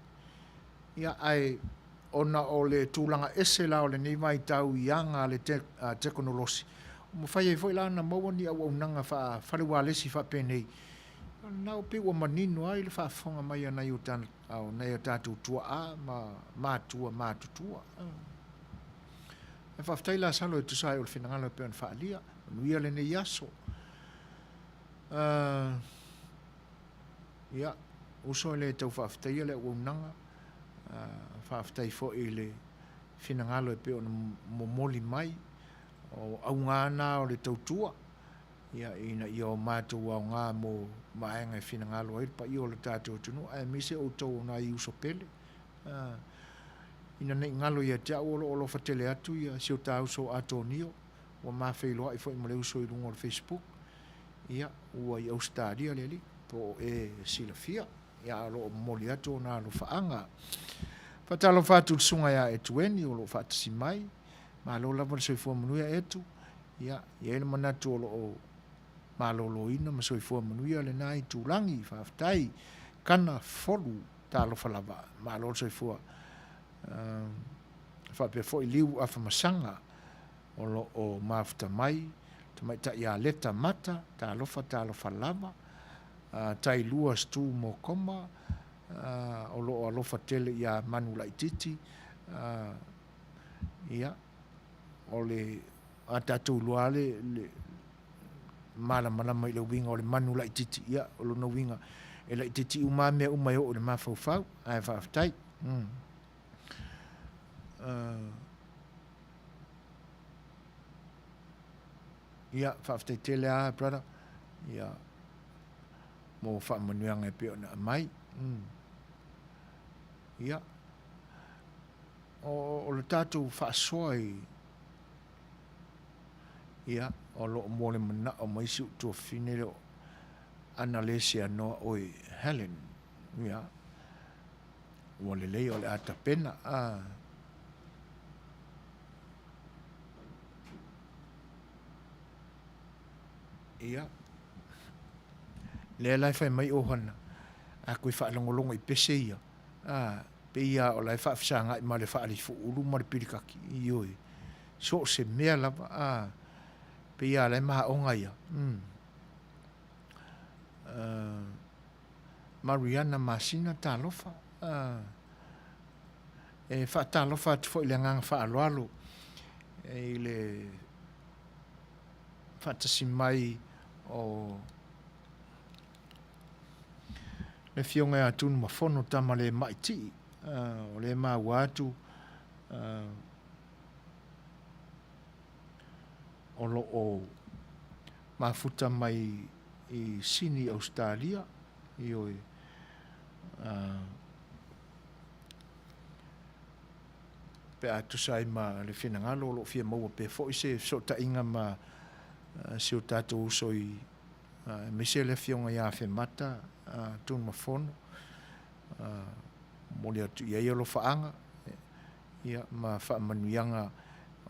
Ia, ae ona o le tulaga ese la o lenei vaitau i aga a le tekonolosi, ua mafai ai foi la ona maua ni auaunaga faa-fale ualesi faapenei, o lena ua pei ua manino ai le faafofoga mai a nai o tatou tuaa ma matua matutua. Ae faafetai Lasalo e tusa ai o le finagalo e pei ona faaalia. Manuia lenei aso. Ia, uso e le tau faafetaia le auaunaga, faafetai foi i le finagalo e pei ona momoli mai, o auga na o le tautua, ia, ina ia o matou aoga mo vaega e finagalo ai le paia o le tatou atunuu, aemaise outou o nai uso pele. Ina ne i galo ia te au o lo o alofa tele atu ia si o ta uso Atonio, ua ma feiloai foi ma le uso i luga o le Facebook. Ia, ua i Ausetalia le alii, po o e silafia, ia a o lo o momoli atu ona alofaaga. Faatalofa atu i le susuga ia Etueni o lo o faatasi mai, malo lava le soifua manuia Etu, ia, e i ai le manatu o lo o maloloina ma soifua manuia lena itulagi, faafetai. Kana Folu, talofa lava, malo le soifua. Faapea foi Liu Afamasaga o lo o mafuta mai, tamaitai ia Leta Mata, talofa talofa lava, Tailua Stu Mokoma, o lo o alofa tele ia Manu Laititi, ia, o le, a tatou iloa lava le, le malamalama i le uiga o le manu laititi, ia, o lona uiga, e laititi uma lava mea uma e oo i le mafaufau, ae faafetai. Ia, faafetai tele lava brother, ia, mo faamanuiaga e pei ona aumai. Ia, o le tatou faasoa i, ia, o lo o mo le manao mai si ou tuafafine lea o Ana le Seanoa oe Helen, ia, ua lelei o le a tapena, a. Ia, lea la e fai mai Ohana, a toe faalogologo i pese ia, a, pei lava o la e faafesagai ma le faalifuulu ma le pilikaki, ioe, so o se mea lava, a, pei lava o la e maoga ia. Mm. Mariana Masina, talofa. E faatalofa atu foi i le agaga faaaloalo i le faatasi mai o le Afioga ia Tunumafono Tamalemaitii, o lea e maua atu o lo o mafuta mai i Sini, Ausetalia, ioe, pe a tusa ai ma le finagalo o lo o fia maua pea foi se fesootaiga ma si o tatou uso i aemaise le Afioga ia Afemata Tunumafono, momoli atu i ai alofaaga ia ma faamanuiaga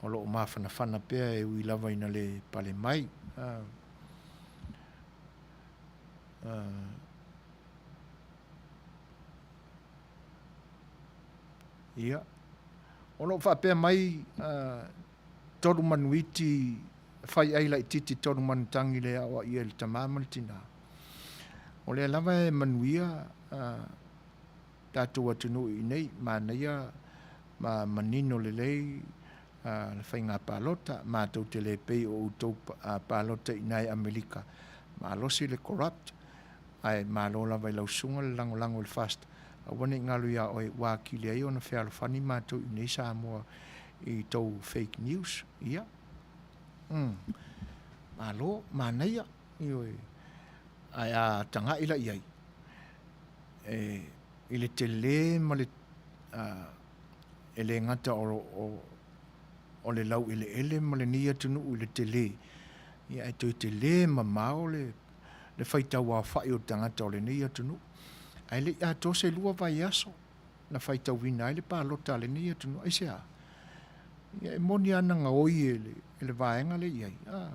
o lo o mafanafana pea e ui lava ina le pale mai. Ia, o lo o faapea mai Tolumanuiti fai ai laititi Tolumanutagi le aoaia i le tama ma le tina. O lea lava e manuia tatou atunuu i inei, manaia ma manino lelei le faiga palota, matou te le pei o outou palota i ina i Amerika, malosi le corrupt, ae malo lava i lau susuga le lagolago i le FAST, aua ne i galo ia oe ua atili ai ona fealofani matou i inei Samoa i tou fake news. Ia. Umm. Malo, manaia. Ioe. Ae a tagai la i ai, e, i le tele ma le, e le gata o, o, o le laueleele ma lenei atunuu i le tele, ia ae toe tele mamao le, le faitau aofai o tagata o lenei atunuu. Ae le i atoa se lua vaiaso na faitauina ai le palota a lenei atunuu. Aisea? Ia e moni lava na gaoi e le, e le vaega lea i ai. A.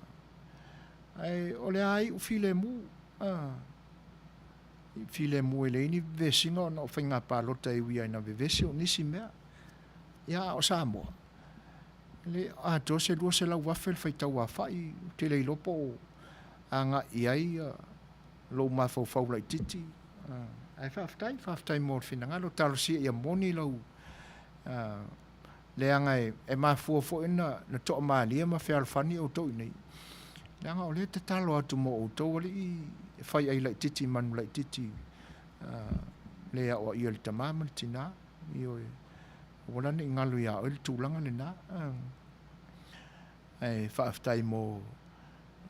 Ae o le a iu filemu. A. Filemu e leai ni vevesiga ona o faiga palota e ui lava ina vevesi o nisi mea. Ia a o Samoa, e le atoa se 200,000 le faitau aofai, ou te le iloa po o agai i ai lou mafaufau laitiiti. Ae faafetai, faafetai mo le finagalo. Talosia ia moni lau leaga e mafua foi na toamalie ma fealofani outou i inei, leaga o lea e tatalo atu mo outou alii e fai ai laitiiti i manu laitiiti le aoaia e le tama ma le tina. Ioe, aua la ne i galo ia oe le tulaga lena. Ae faafetai mo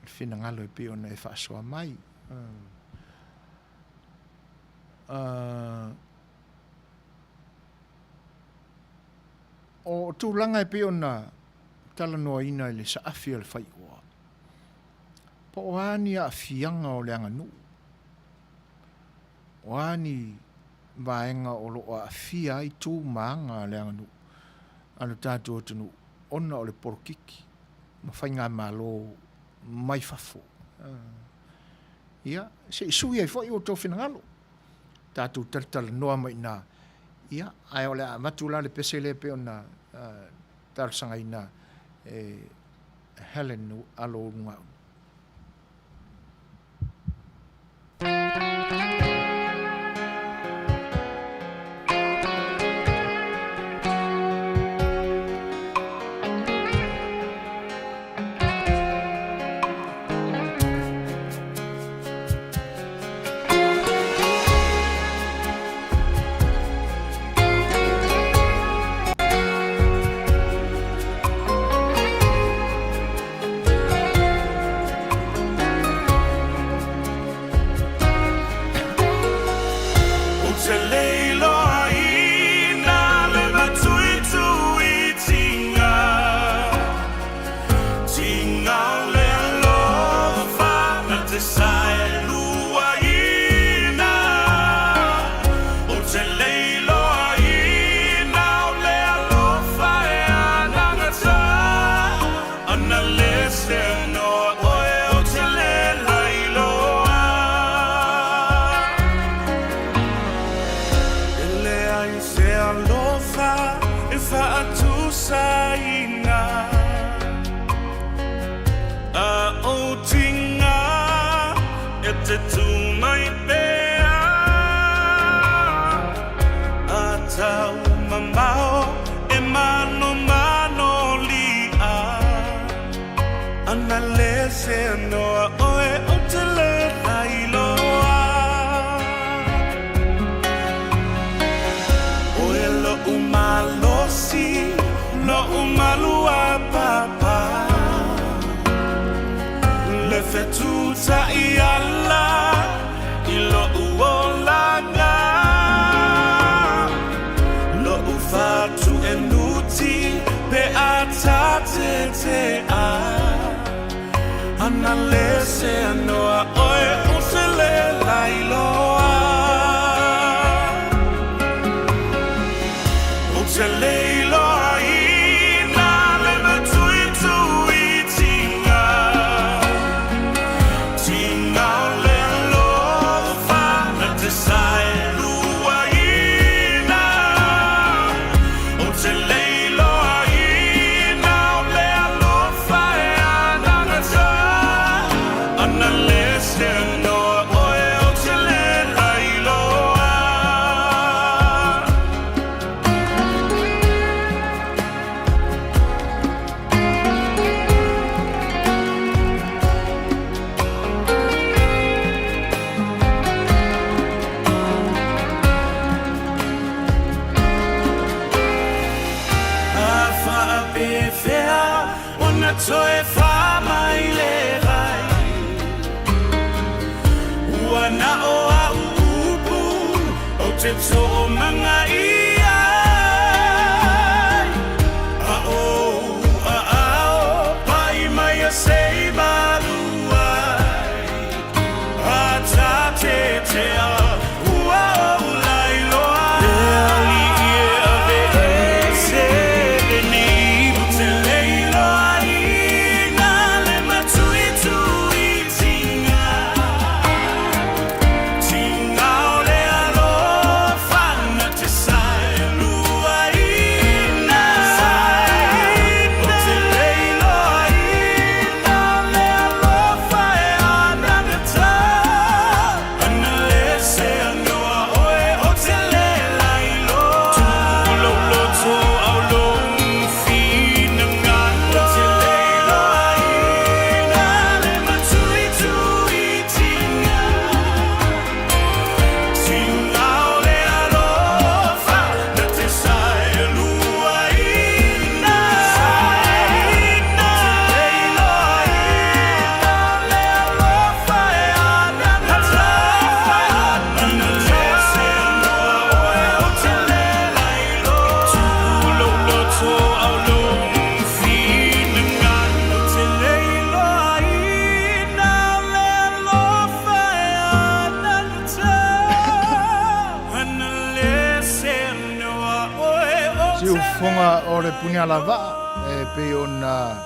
le finagalo e pei ona e faasoa mai. O tulaga e pei ona talanoaina i le saafi o le faioa. Po o a ni aafiaga o le aganuu? O a ni vaega o lo o aafia ai tu ma aga a le aganuu a lo tatou atunuu ona o le polokiki ma faigamalo mai fafo? Ia, se i sui ai foi outou finagalo, tatou talatalanoa mai i ina, ia, ae o le a avatu la le pese lea pei ona talosagaina e Helen Alo Ulugaunu. Ou te le iloaina le matuituitiga, tiga o le alofa na te saeluaina. Ou te le iloaina o le alofa e anagata, ana le seanoa oe ou te le lailoa. E leai se alofa e faatusaina, a ou tiga e te tū mai pea, a tau mamao e manomano li'a, ana le seanoa oe ou te le lailoa. Oe lo'u malosi, lo'u maluapapa, le fetutai ala i lo'u olaga, lo'u fatuenuti pe a tatete'a, ana le seanoa oe ou te le lailoa. Ou te le iloaina le matuituitiga, tiga o le alofa na te saeluaina. Ou te le iloaina o le alofa e anagata, ana le seanoa oe ou te le lailoa. A faapefea ona toe faamaileai, ua na o a'u upu ou te toomagaia ai, a o ou aao pai mai a se i malu ai, a tatetea ua ou lailoa. E alii e aveese lenei. Ou te le iloaina le matuituitiga, tiga o le alofa na te Fofoga o le Punialavaa e pei ona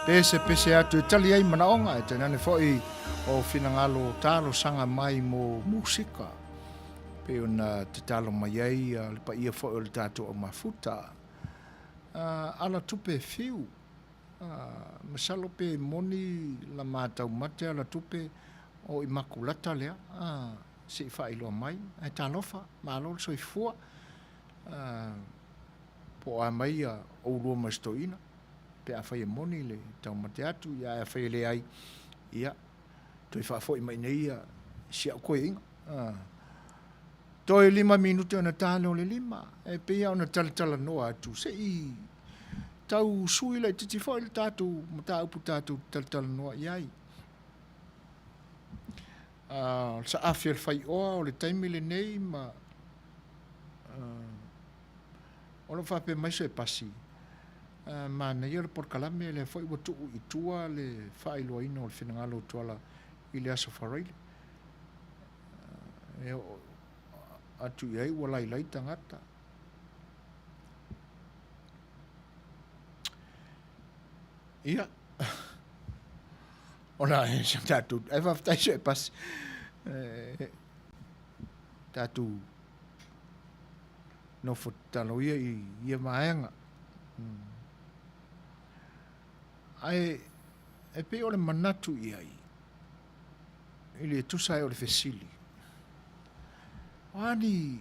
pesepese atu e tali ai manaoga e tainane foi o finagalo talosaga mai mo musika pei ona tatalo mai ai le paia foi o le tatou au mafuta. Ala tupe fiu, masalo pe moni la matau mate ala tupe o Imakulata lea, se i faailoa mai. Ae talofa, malo le soifua. Po o a mai oulua ma si toeaina, pe afai e moni le taumate atu, ia ae afai e leai, ia, toe faafoi mai nei si au koeaiga. Toe 5 minute ona ta lea o le 5, e pei lava ona talatalanoa atu, se i tau sui laitiiti foi le tatou mataupu tatou te talatalanoa i ai. O le saafi o le faioa o le taimi lenei ma o lo o faapea mai se pasi, manaia le polokalame lea foi ua tuu i tua le faailoaina o le finagalo o Tuala i le Aso Faraile. E oo atu i ai ua lailai tagata. Ia, ona e se tatou, ai faafetai se pasi. E, tatou nofo tatalo ia i ia vaega. Ae e pei o le manatu i ai, i le tusa ai o le fesili, o a ni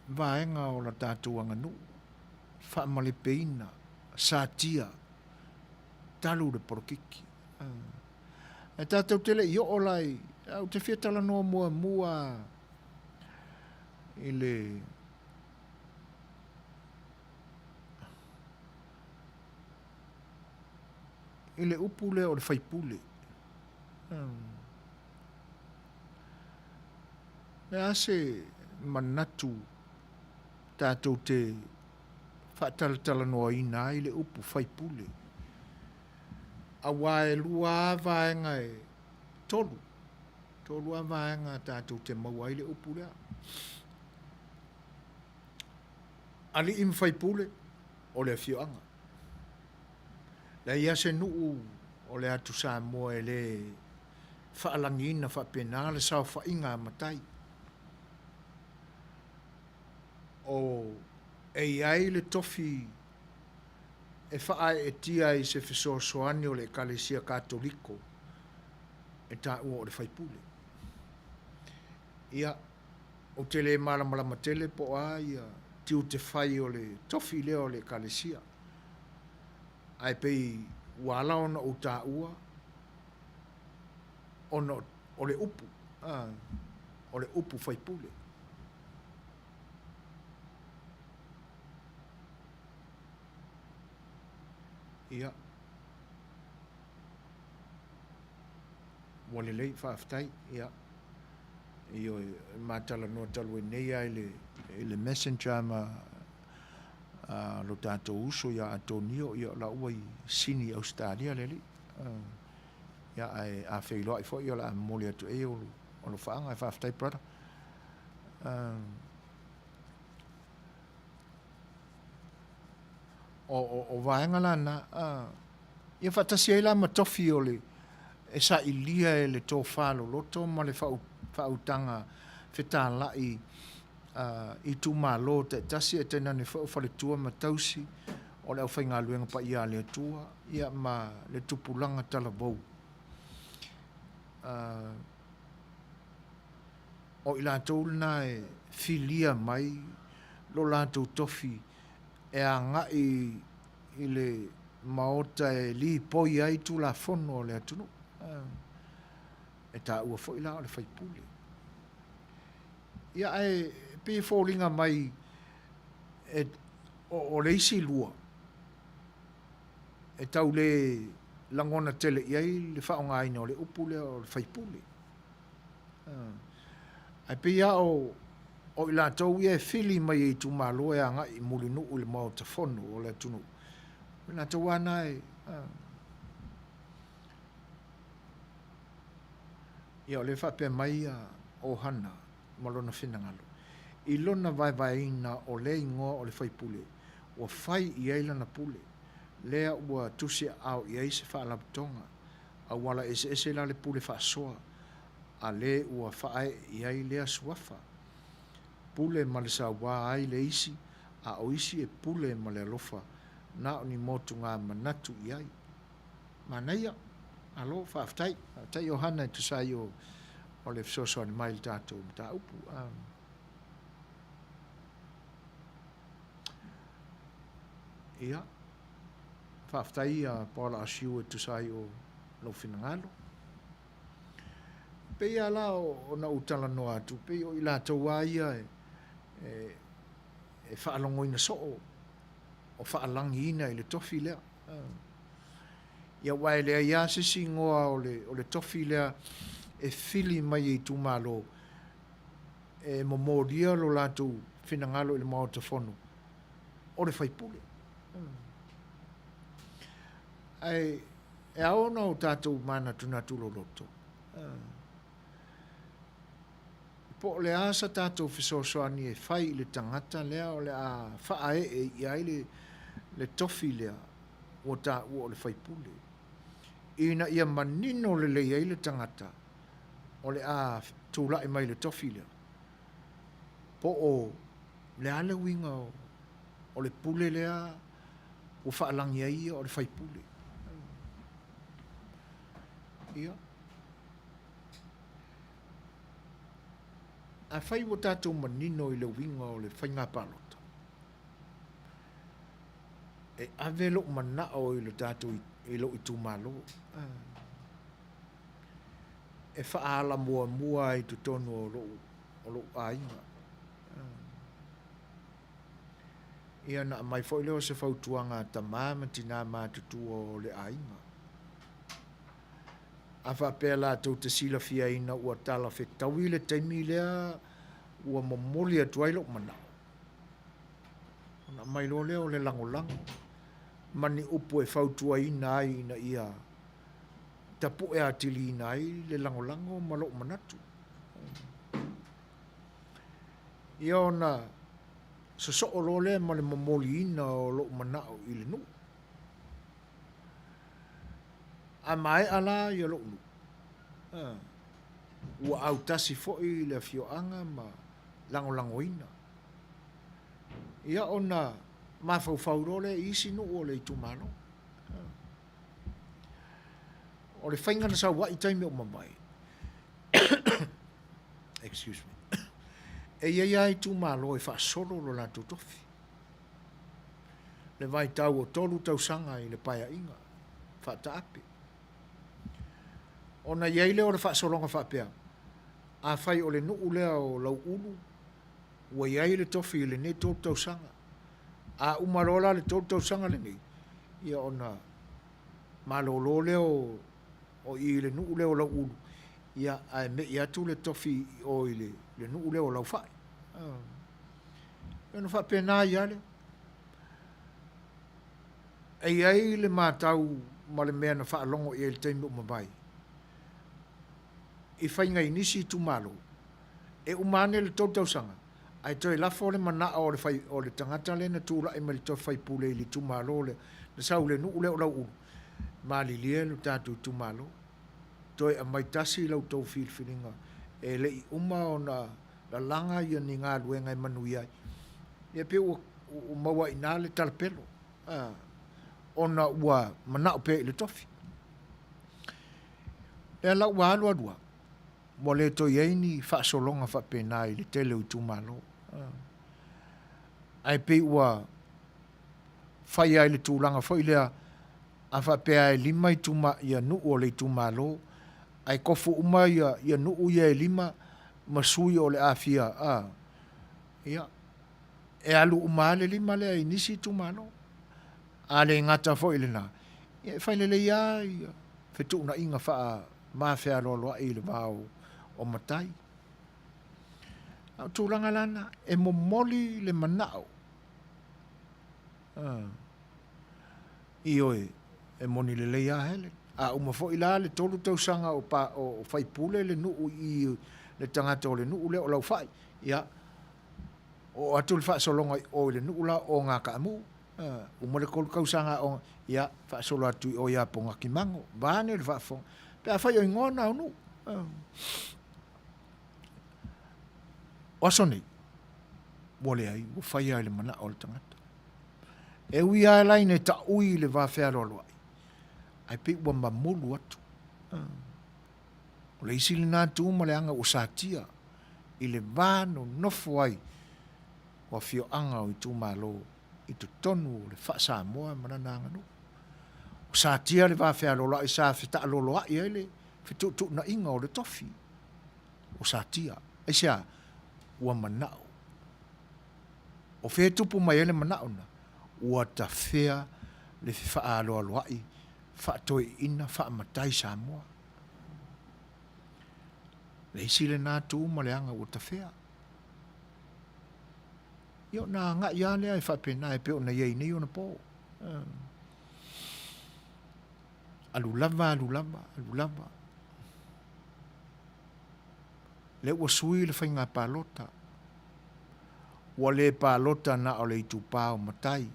vaega o la tatou aganuu faamalepeina, satia, talu le polokiki. Ae tatou te le i oo la i, ou te fia talanoa muamua i le i le upu lea o le faipule. Le a se manatu tatou te faatalatalanoaina ai le upu faipule? Aua e lua lava vaega e tolu, tolu lava vaega tatou te maua ai le upu lea. Alii ma faipule o le afioaga. Leai lava se nuu o le atu Samoa e le faalagiina faapena le saofaiga a matai. O e i ai le tofi e faaeetia ai se fesoasoani o le Ekalesia Katoliko e taua o le faipule. Ia, ou te le malamalama tele po o a ia tiute fai o le tofi lea o le Ekalesia, ae pei ua ala ona ou taua ona o le upu, o le upu faipule. Ia, ua lelei, faafetai. Ia, ioe, ma talanoa talu ai nei lava i le, i le messenger ma a, lo tatou uso ia Atonio, ia o la ua i Sini, Ausetalia le alii. Ia, ae a feiloai foi, o le a momoli atu e o alofaaga. Faafetai, brother. O vaega la na, ia faatasi ai la ma tofi o le e sailia e le tofa loloto ma le faautaga fetalai itumalo taitasi ae tainane foi o faletua ma tausi o le aufaigaluega paia a le Atua ia ma le tupulaga talavou. O i latou lena e filia mai lo latou tofi e agai i le Maota e lipoi ai Tulafono a le atunuu. E taua foi la o le faipule. Ia ae pei e foliga mai e, o, o le isi lua e tau le lagona tele i ai le faaaogaina o le upu lea o le faipule. Ae pei lava o, o i latou ia e fili mai e itumalo e agai i Mulinuu i le Maota Fono o le atunuu, o i latou lava na e, ia o lea e faapea mai ia Ohana ma lona finagalo, i lona vaevaeina o lea igoa o le faipule, Ua fai i ai lana pule, lea ua tusi aao i ai se faalapotoga, auala eseese la le pule faasoa a le ua faaee i ai lea suafa. Pule ma le sauā ai le isi, a o isi e pule ma le alofa, na o ni motugā manatu i ai. Manaia. Malo, faafetai. Faafetai Ohana e tusa ai o le fesoasoani mai i le tatou mataupu. Ia, faafetai a Paula Asiu e tusa ai o lou finagalo. E pei lava la ona ou talanoa atu, pei o i latou lava ia e faalogoina soo, o faalagiina i le tofi lea. Ia aua e leai lava se isi igoa o le tofi lea e fili mai e itumalo e momolia lo latou finagalo i le Maota Fono, o le faipule. Ae e ao ona o tatou manatunatu loloto, po o le a sa tatou fesoasoani e fai i le tagata lea o le a faaee i ai le tofi lea ua taua o le faipule, ina ia manino lelei ai le tagata o le a tulai mai i le tofi lea, po o le a le uiga o le pule lea ua faalagi ai ia o le faipule. Ia. Afai ua tatou manino i le uiga o le faiga palota, e ave lou manao i le tatou i lou itumalo e faaala muamua ai i totonu o lou o lou aiga. Ia ona aumai foi lea o se fautuaga a tama ma tina matutua o le aiga. A faapea latou te silafiaina ua talafetaui le taimi lea ua momoli atu ai lou manao, ona aumai loa lea o le lagolago ma ni upu e fautuaina ai ina ia tapue atiliina ai le lagolago ma lou manatu. Ia ona sosoo loa lea ma le momoliina o lou manao i le nuu. A maea la ia lou nuu, ua autasi foi le afioaga ma lagolagoina. Ia ona mafaufau loa lea i isi nuu o le itumalo. O le faiga na sau ai i taimi ua mavae, excuse me, e i ai lava itumalo e faasolo lo latou tofi. Le vaitau o 3 tausaga i le paeaiga, faataape. Ona i ai lea o le faasologa faapea, afai o le nuu lea o Lauulu, ua i ai le tofi i lenei 3 tausaga, a uma loa la le 3 tausaga lenei, ia ona malolo lea o o i i le nuu lea o Lauulu, ia, ae me'i atu le tofi i o i le nuu lea o Laufai. Ia ona faapena ai lava lea. E i ai le matau ma le mea na faalogo i ai i le taimi ua mavae, i faiga i nisi itumalo, e uma ane le 3 tausaga, ae toe lafo le manao o le fai, o le tagata lea na tulai mai i le tofi faipule i le itumalo lea, na sau i le nuu lea o Lauulu, malilie lo tatou itumalo, toe aumai tasi la outou filifiliga e le i uma ona lalaga ia ni galuega e manuia ai. Ia pei ua maua ai i ina le talapelo, ona ua manao pea i le tofi. Lea la ua alu alu lava, ua le toe i ai ni faasologa faapena i le tele o itumalo. Ae pei ua fai ai le tulaga foi lea, a faapea e 5 ituma, ia nuu o le itumalo, ae tofu uma ia, ia nuu ia e 5 ma sui o le a fia, a, ia, e alu uma lava le 5 lea i nisi itumalo. A le gata foi i lena, ia e fai lelei lava ia fetuunaiga faa-mafealoaloai i le va o matai. A o tulaga la na, e momoli le manao, Ioe, e moni lelei lava Helen. A uma foi la le 3 tausaga o, pa, o faipule le nuu i le tagata o le nuu lea o Laufai, ia, oo atu le faasologa i o i le nuu la o Gakaamu. Uma le 3 tausaga aoga, ia, faasolo atu i o ia Pogakimago, vaeane le faafofoga. Pe afai o igoa na o nuu. O aso nei, ua leai, ua fai lava i le manao o le tagata. E ui lava la ina taui i le va fealoaloai, ae pei ua mamulu atu. O le isi lena tu ma le aga ua satia i le va nonofo ai o afioaga o itumalo i totonu o le faa-Samoa ma lana aganuu. Ua satia le va fealoaloai sa fetaaloloai ai le fetuutuunaiga o le tofi. Ua satia. Aisea? Ua manao. O fea e tupu mai ai le manao na? Ua tafea le fefaaloaloai faatoeaiina faamatai Samoa. Le isi lena tu ma le aga ua tafea. Ia ona agai lava lea e faapena e pei ona i ai nei ona po. Alu lava, alu lava, alu lava. Lea ua sui le faiga palota. Ua le palota na o le itupa o matai.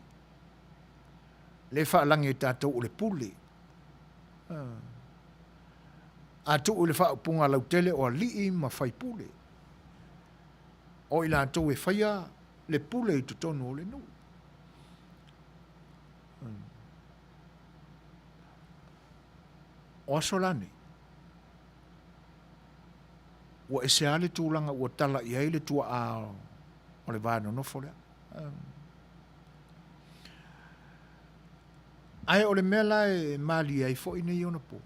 Lea e faalagi e tatou o le pule. A tuu i le faaupuga lautele o alii ma faipule. O i latou e faia le pule i totonu o le nuu. O aso la nei, ua ese lava le tulaga ua tala i ai le tuaa o le va nonofo lea. Ae o le mea la e malie ai foi nei ona po,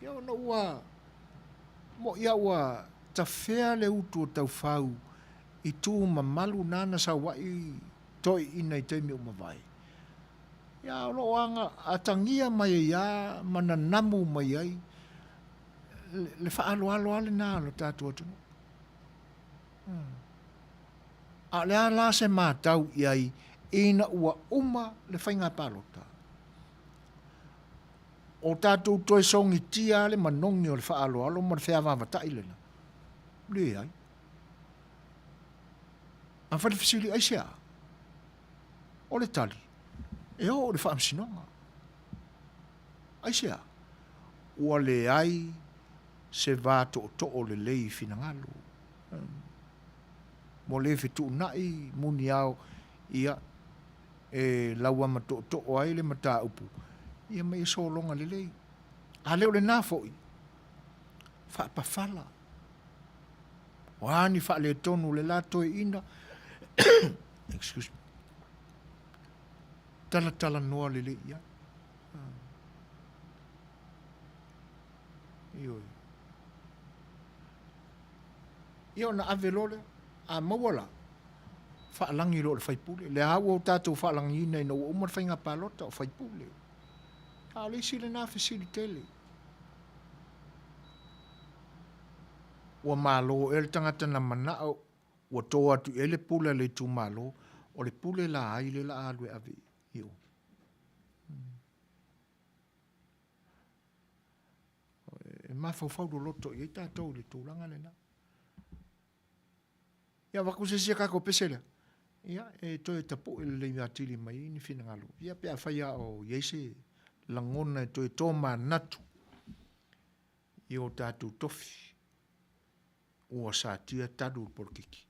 ia ona ua mo'i a ua tafea le utu o taufau i tu mamalu nana sau ai toeaiina i taimi ua mavae, ia o lo o aga atagia mai ai lava ma nanamu mai ai le faaaloalo lava lena o le tatou atunuu. A o le a la se matau i ai ina ua uma le faiga palota? O tatou toe sogitia lava le manogi o le faaaloalo ma le feavaavatai lena? Leai. A fai le fesili, aisea? O le tali, e oo i le faamasinoga. Aisea? Ua leai se va tootoo lelei i finagalo. Ua le fetuunai muniao ia e lauama tootoo ai le mataupu ia ma ia sologa lelei. A le o lena foi, faapafala. O a ni faaletonu o le la toeaina, excuse me, talatalanoa lelei i ai. Ioe. Ia ona ave loa lea. A maua la, faalagi loa i le faipule. O lea ua tatou faalagiina ina ua uma le faiga palota o faipule. A o le isi lena fesili tele. Ua malo ea le tagata na manao ua to atu i ai le pule a le itumalo, o le pule la ai lea o le a alu e ave i o. E mafaufau loloto i ai tatou i le tulaga lena. Ia avatu se isi a tatou pese lea, ia e toe tapue lelei atili mai ai ni finagalo. Ia pe afai lava o i ai se lagona e toe tomanatu i o tatou tofi ua satia talu le polokiki.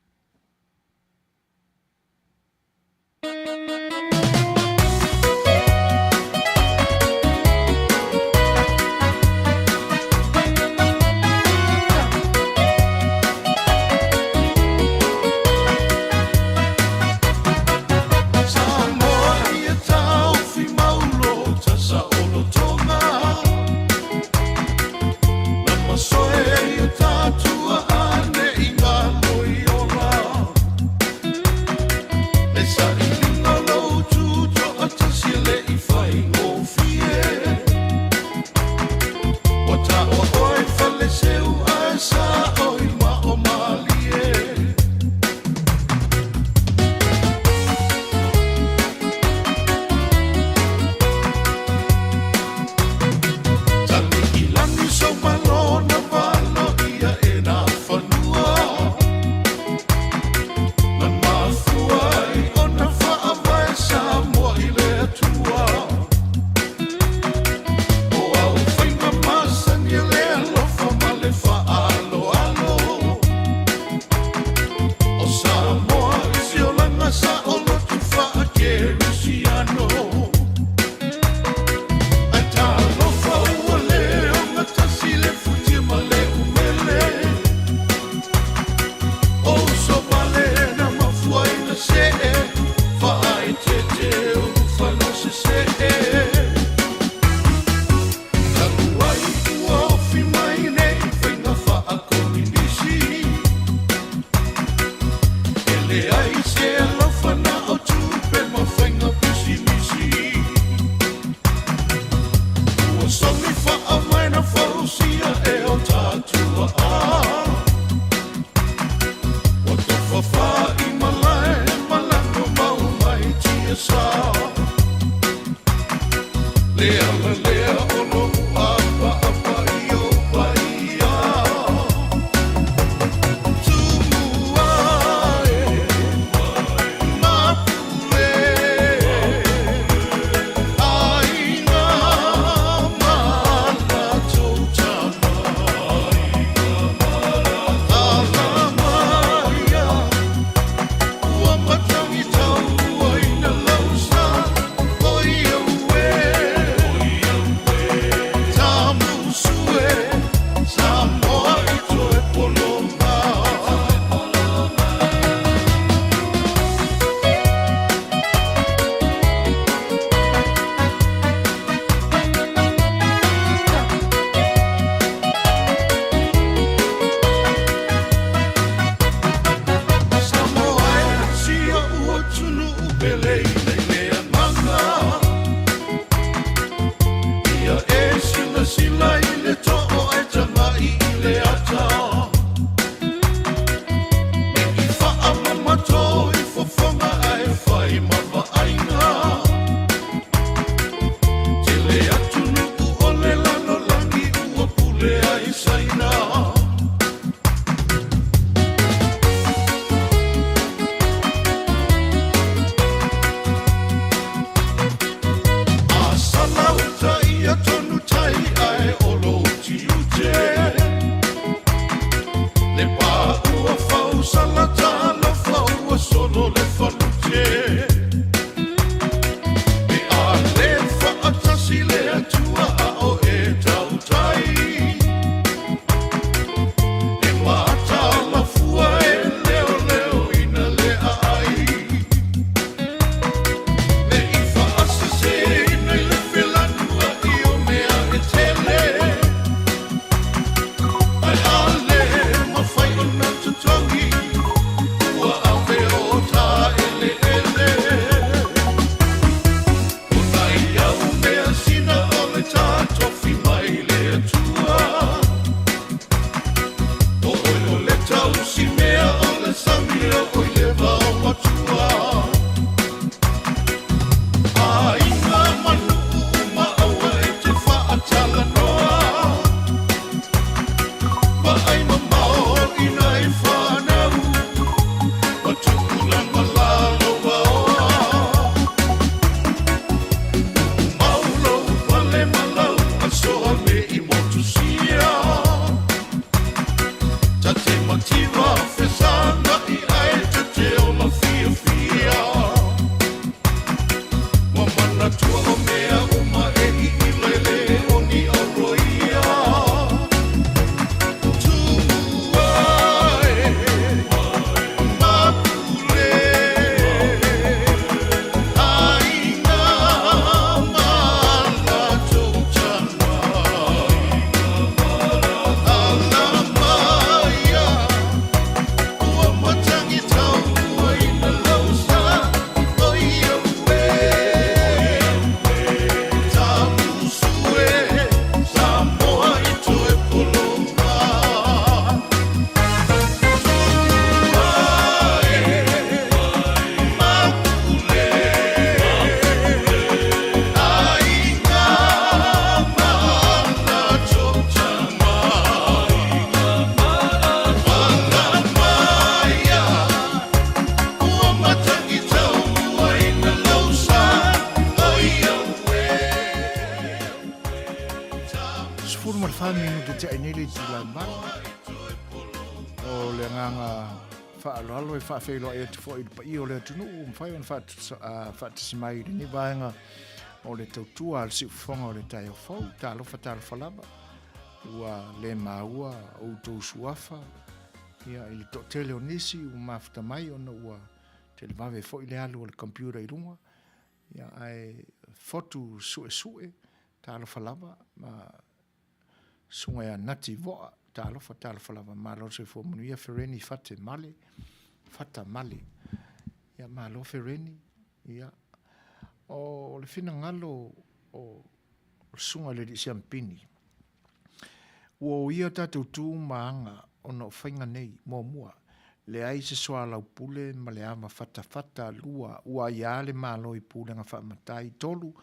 soli faavae na fausia e o tatuaʻa. Ua tofa i malae ma lako mau mai tiasa. Le ala lea o loʻu ʻapaʻapa i ou paia. Tumua e Mapule Aiga ma latou tama. Alamaia ua matagi tauaina lau sa o ia ue. Tamusue Samoa i toe poloma. Samoa e si oʻu atunuu pele i le agaga. Ia e silasila i le too ae tagai i le ata. Ne i faamamato i fofoga ae fai ma vaaiga. Tele atunuu o le lalolagi ua pule ai Saina. A salauta ia tonu tai ae o lou tiute. Le pā ua fau salata alofa ua solo le falute. Pe a le faatasi le Atua a o e tautai. E mataala fua e leoleoina le aai. Ne i faaseseina i le felanuai o mea e tele. Ae a le mafai ona totogi ua ave o ta eleele. O nai au measina o le ta tofi mai le Atua. O oe o le tausi mea o le sami o oe le vao matua. Aiga ma nuu ma aua e te faatalanoa. Vaai mamao i nai fanau ma tupulaga lalovaoa. Mau lou pale ma lau asoa me i motusia. Ta te mativa fesagai ae ta te ola fiafia. Ua manatua o mea uma e iila e le o ni auroia. Tumua e Mapule Aiga ma latou tama. Alamaia ua matagi tauaina lau sa o ia ue. Tamusue Samoa i toe poloma. Tumua e Mapule Aiga ma latou tama. Alamaia ua matagi tauaina lau sa o ia ue. 14 minute te ai nei le itula e 8. O le agaga faaaloalo e faafeiloai atu foi i le paia o le atunuu ua mafai ona faatasi mai i lenei vaega o le tautua a le siufofoga o le taeao fou. Talofa, talofa lava. Ua le maua outou suafa ia, i le toatele o nisi ua mafuta mai ona ua televave foi le alu o le computer i luga. Ia, ae fotu suesue, talofa lava, ma susuga ia Nati Voa, talofa, talofa lava, malo le soifua manuia, Fereni Fate Male, Fata Male. Ia, malo Fereni, ia. O le finagalo o O le susuga i le Alii Siamupini, ua oia tatou tu ma aga ona o faiga nei, muamua, leai se soalaupule ma le ava fatafata, lua, ua aia le Malo i pulega faamatai, tolu,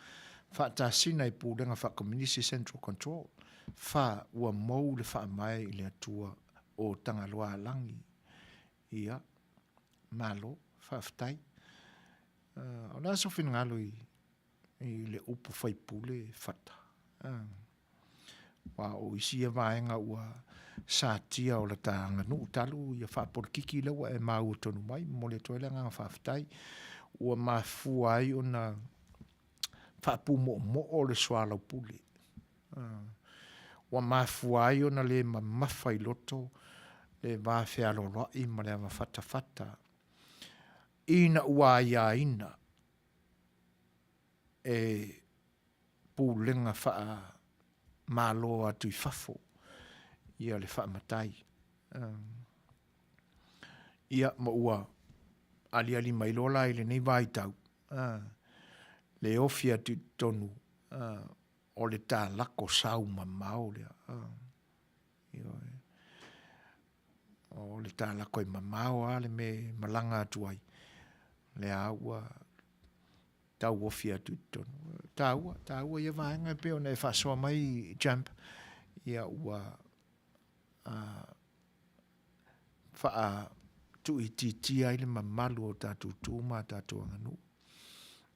faatasina i pulega faakominisi, central control, fa, ua mou le faamae i le Atua o Tagaloaalagi. Ia, malo, faafetai. O le a sou finagalo i i le upu faipule fata. Aua o isi ia vaega ua satia o lata aganuu talu ia faapolokiki lea ua e maua tonu mai, momoli atu ai le agaga faafetai. Ua mafua ai ona faapumoomoo le soalaupule. Ua mafua ai ona le mamafa i loto le va fealoaloai ma le avafatafata ina ua aiaina e pulega faa-Malo atu i fafo ia le faamatai. Ia, ma ua aliali mai loa la i lenei vaitau le ofi atu i totonu o le talako sau mamao lea. Ioe. O le talako e mamao lava le mea e malaga atu ai, lea ua tauofi atu i totonu. E taua, taua ia vaega e pei ona e faasoa mai Champ, ia ua faatuuitiitia ai le mamalu o tatou tu ma tatou aganuu.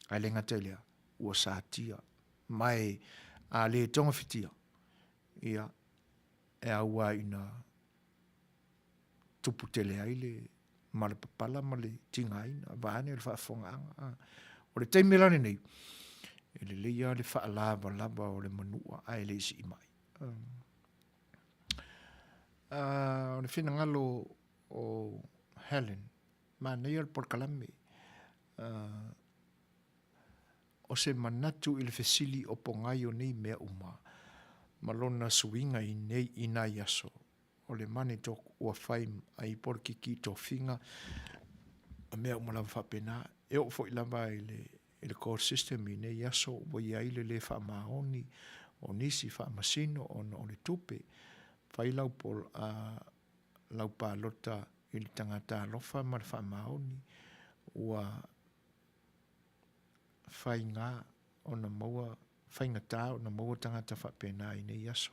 Ae le gata i lea, ua satia, ma e a le togafitia, ia, e au lava ina tupu tele ai le malapapala ma le tigaina, vaeane le faafofogaaga. O le taimi la lenei, e lelei lava le faalavalava o le manua ae le i sii mai. O le finagalo o Helen, manaia le polokalame, o se manatu i le fesili o pogai o nei mea uma ma lona suiga i nei i nai aso o le money talk ua fai ai polokiki i tofiga ma mea uma lava faapena. E oo foi lava i le i le court system i nei aso ua i ai le le faamaoni o nisi faamasino ona o le tupe. Fai lau pol, a, lau palota i le tagata alofa ma le faamaoni ua faiga ona maua, faigata ona maua tagata faapena i nei aso.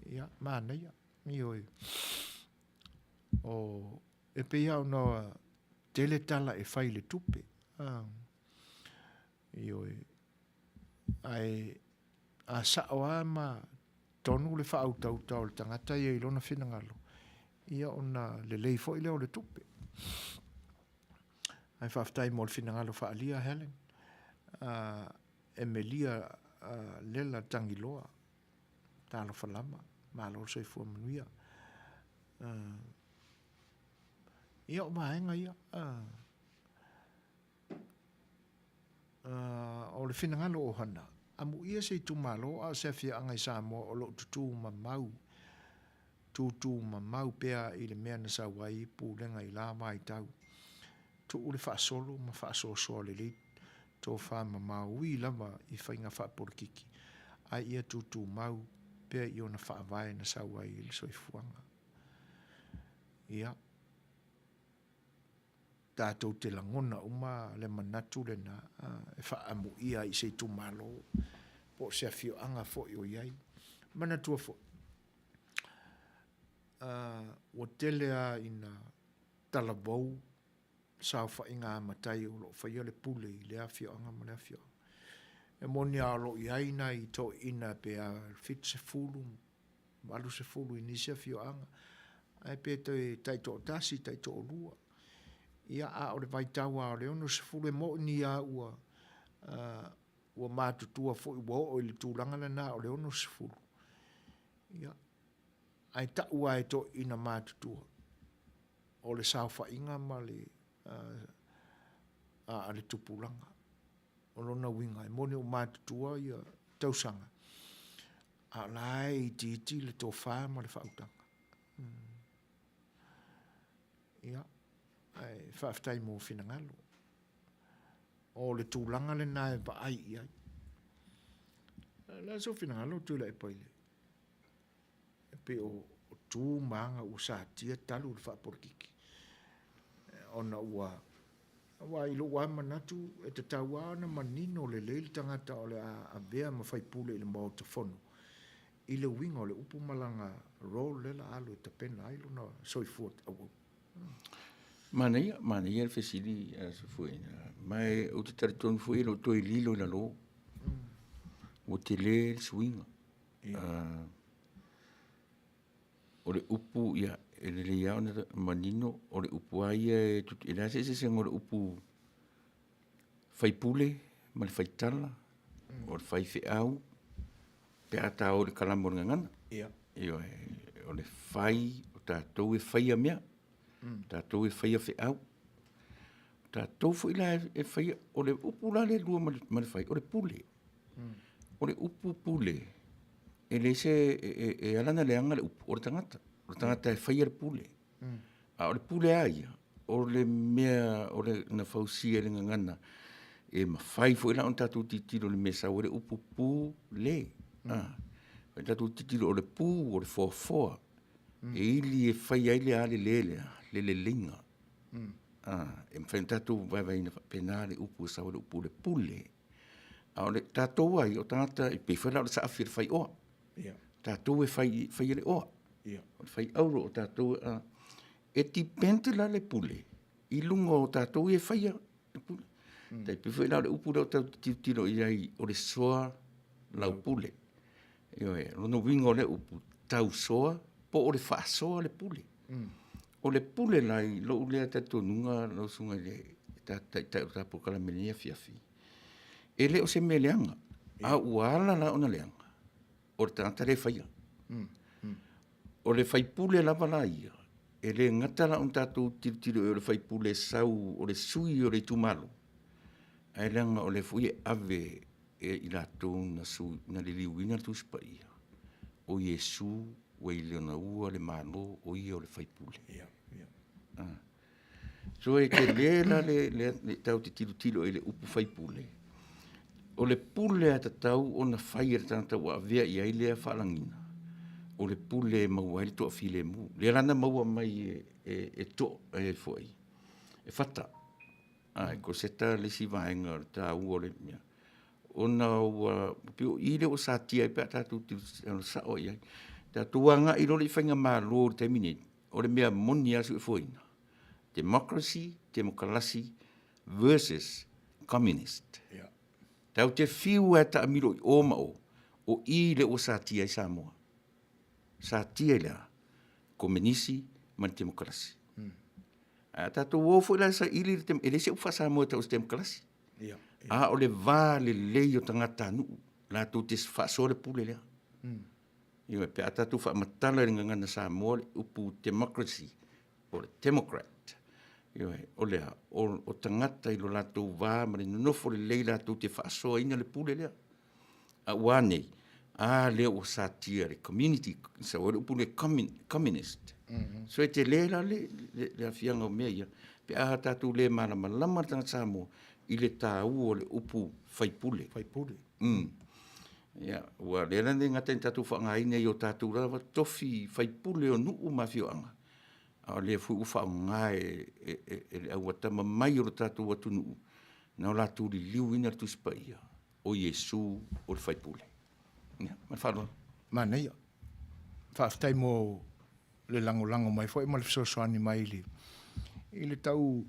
Ia, manaia, ioe. O, e pei lava ona tele tala e fai i le tupe, a, ioe. Ae a sao lava ma tonu le faautauta o le tagata ia i lona finagalo, ia ona lelei foi lea o le tupe. Ae faafetai mo le finagalo faaalia Helen. Uh, Emelia uh, Lela Tangiloa. Talofa lava. Malo le soifua manuia. Uh, ia o vaega ia. Uh, uh, o le finagalo o Hana, amuia se itumalo a o se afiaʻaga i Samoa o lo o tutū mamau, tūtū mamau pea i le mea na sau ai pulega i la vaitau. Tuu le faasolo ma faasoasoa lelei tofa mamao ui lava i faiga faapolokiki, ae ia tūtūmau pea i ona faavae na sau ai i le soifuaga. Ia, tatou te lagona uma le manatu lena e faaamuia ai i se itumalo po o se afioaga foi o i ai. Manatua foi, ua tele lava ina talavou saofaiga a matai o lo o faia le pule i lea afioaga ma lea afioaga. E moni lava o lo o i ai nai toeaiina pe a 70, 80 i nisi afioaga, ae pe toe taitoatasi, taitoalua. Ia, a o le vaitau lava o le 60, e moni lava ua, uh, ua matutua foi, ua oo i le tulaga lena o le 60. Ia, ae tau lava e toeaiina matutua, o le saofaiga ma le, uh, a le tupulaga. O lona uiga, e moni ua matutua ia tausaga, a o la e itiiti le tofa ma le faautaga. Mm. Ia, ae faafetai mo finagalo. O le tulaga lena e vaai i ai. O le a sou finagalo Tuilaepa i le e pei o tu ma aga ua satia talu le faapolokiki ona ua aua i lou lava manatu e tatau lava ona manino lelei le tagata o le a avea ma faipule i le Maota Fono i le uiga o le upu ma lana role lea o le a alu e tapena ai lona soifua auauna. Manaia, manaia le fesili a Sofuaina. Ma ou te talitonu foi e le o toe lilo i lalo. Ua tele le suiga. O le upu, ia, e lelei lava ona manino, o le upu lava ia, e leai se eseesega o le upu faipule ma le faitala, o le faifeau, pe a ta o i le kalama o le gagana. Ioe, o le fai, o tatou e faia mea, o tatou e faia feau. O tatou foi la e faia, o le upu la lea e lua ma le fai, o le pule. O le upu pule, e leai se, e ala ona leaga le upu, o le tagata. O le tagata e faia le pule. A o le pule lava ia, o le mea na fausia i le gagana, e mafai foi la ona tatou tilotilo i le mea e sau ai le upu pule. A tatou tilotilo o le pu o le foafoa, e ili e fai ai le a le le lea? Le leleiga. E mafai ona tatou vaevaeina faapena le upu e sau ai le upu o le pule. A o tatou lava ia, o tagata e pei foi la o le saafi o le faioa. O tatou e faia le oa. O le fai auro o tatou e… E depend la le pule i luga o tatou ia e faia le pule. E tai pei foi la o le upu lea tatou te tilotilo i ai o le soa lau pule. Ioe, o lona uiga o lea upu, tausoa po o le faasoa le pule. O le pule la i lou lea talitonuga lau Susuga i le Taitai o le tatou polokalame i lenei afiafi, e le o se mea leaga, a ua ala la ona leaga, o le tagata lea e faia. O le sui usufono lava la ia, e le gata la ona tatou tilotilo i ai o le sui usufono e sau o le sui usufono o le itumalo, ae leaga o lea foi e ave e i latou na liliuina le Tusi Paia, o Iesu ua i lona ua le Malo, o ia o le sui usufono. So e tele la le tatou te tilotilo i ai i le upu sui usufono, o le pule lava e tatau ona fai e le tagata ua avea i ai lea faalagiga, o le pule e maua ai le toafilemu. Lea la na maua mai e toa e Fata e Koseta le isi vaega o le taua o le mea, ona ua pei o i lea ua satia ai pe a tatou tilotilo sao i ai. Tatou agai loa i faigamalo i le taimi lenei, o le mea moni lava si ou foaiina, democracy, temokalasi versus communist. Tatou te fiu lava e taamilo i o ma o, o i lea ua satia ai Samoa. Satia i le a? Komenisi ma le temokalasi. Ae a tatou o foi la e saili le e leai se upu faa-Samoa e tau o se temokalasi. A o le va lelei o tagatanuu latou te faasoa le pule lea. Ioe, pe a tatou faamatala i le gagana Samoa le upu democracy po o le democrat, ioe, o le a? O tagata i lo latou va ma le nonofo lelei latou te faasoaina le pule lea. A ua a nei? A lea ua satia e le community, sau ai le upu lea communist. So e tele la le aafiaga o mea ia pe a tatou le malamalama le tagata Samoa i le taua o le upu faipule. Faipule. Ia, ua lea la e gata ina tatou faaaogaina i o tatou lava tofi faipule o nuu ma afioaga, a o lea foi ua faaaoga e le au atamamai o le tatou atunuu na o latou liliuina le Tusi Paia, o Iesu o le faipule. Ia, ma le faaaloalo. Manaia. Faafetai mo le lagolago mai foi ma le fesoasoani mai i le, i le tau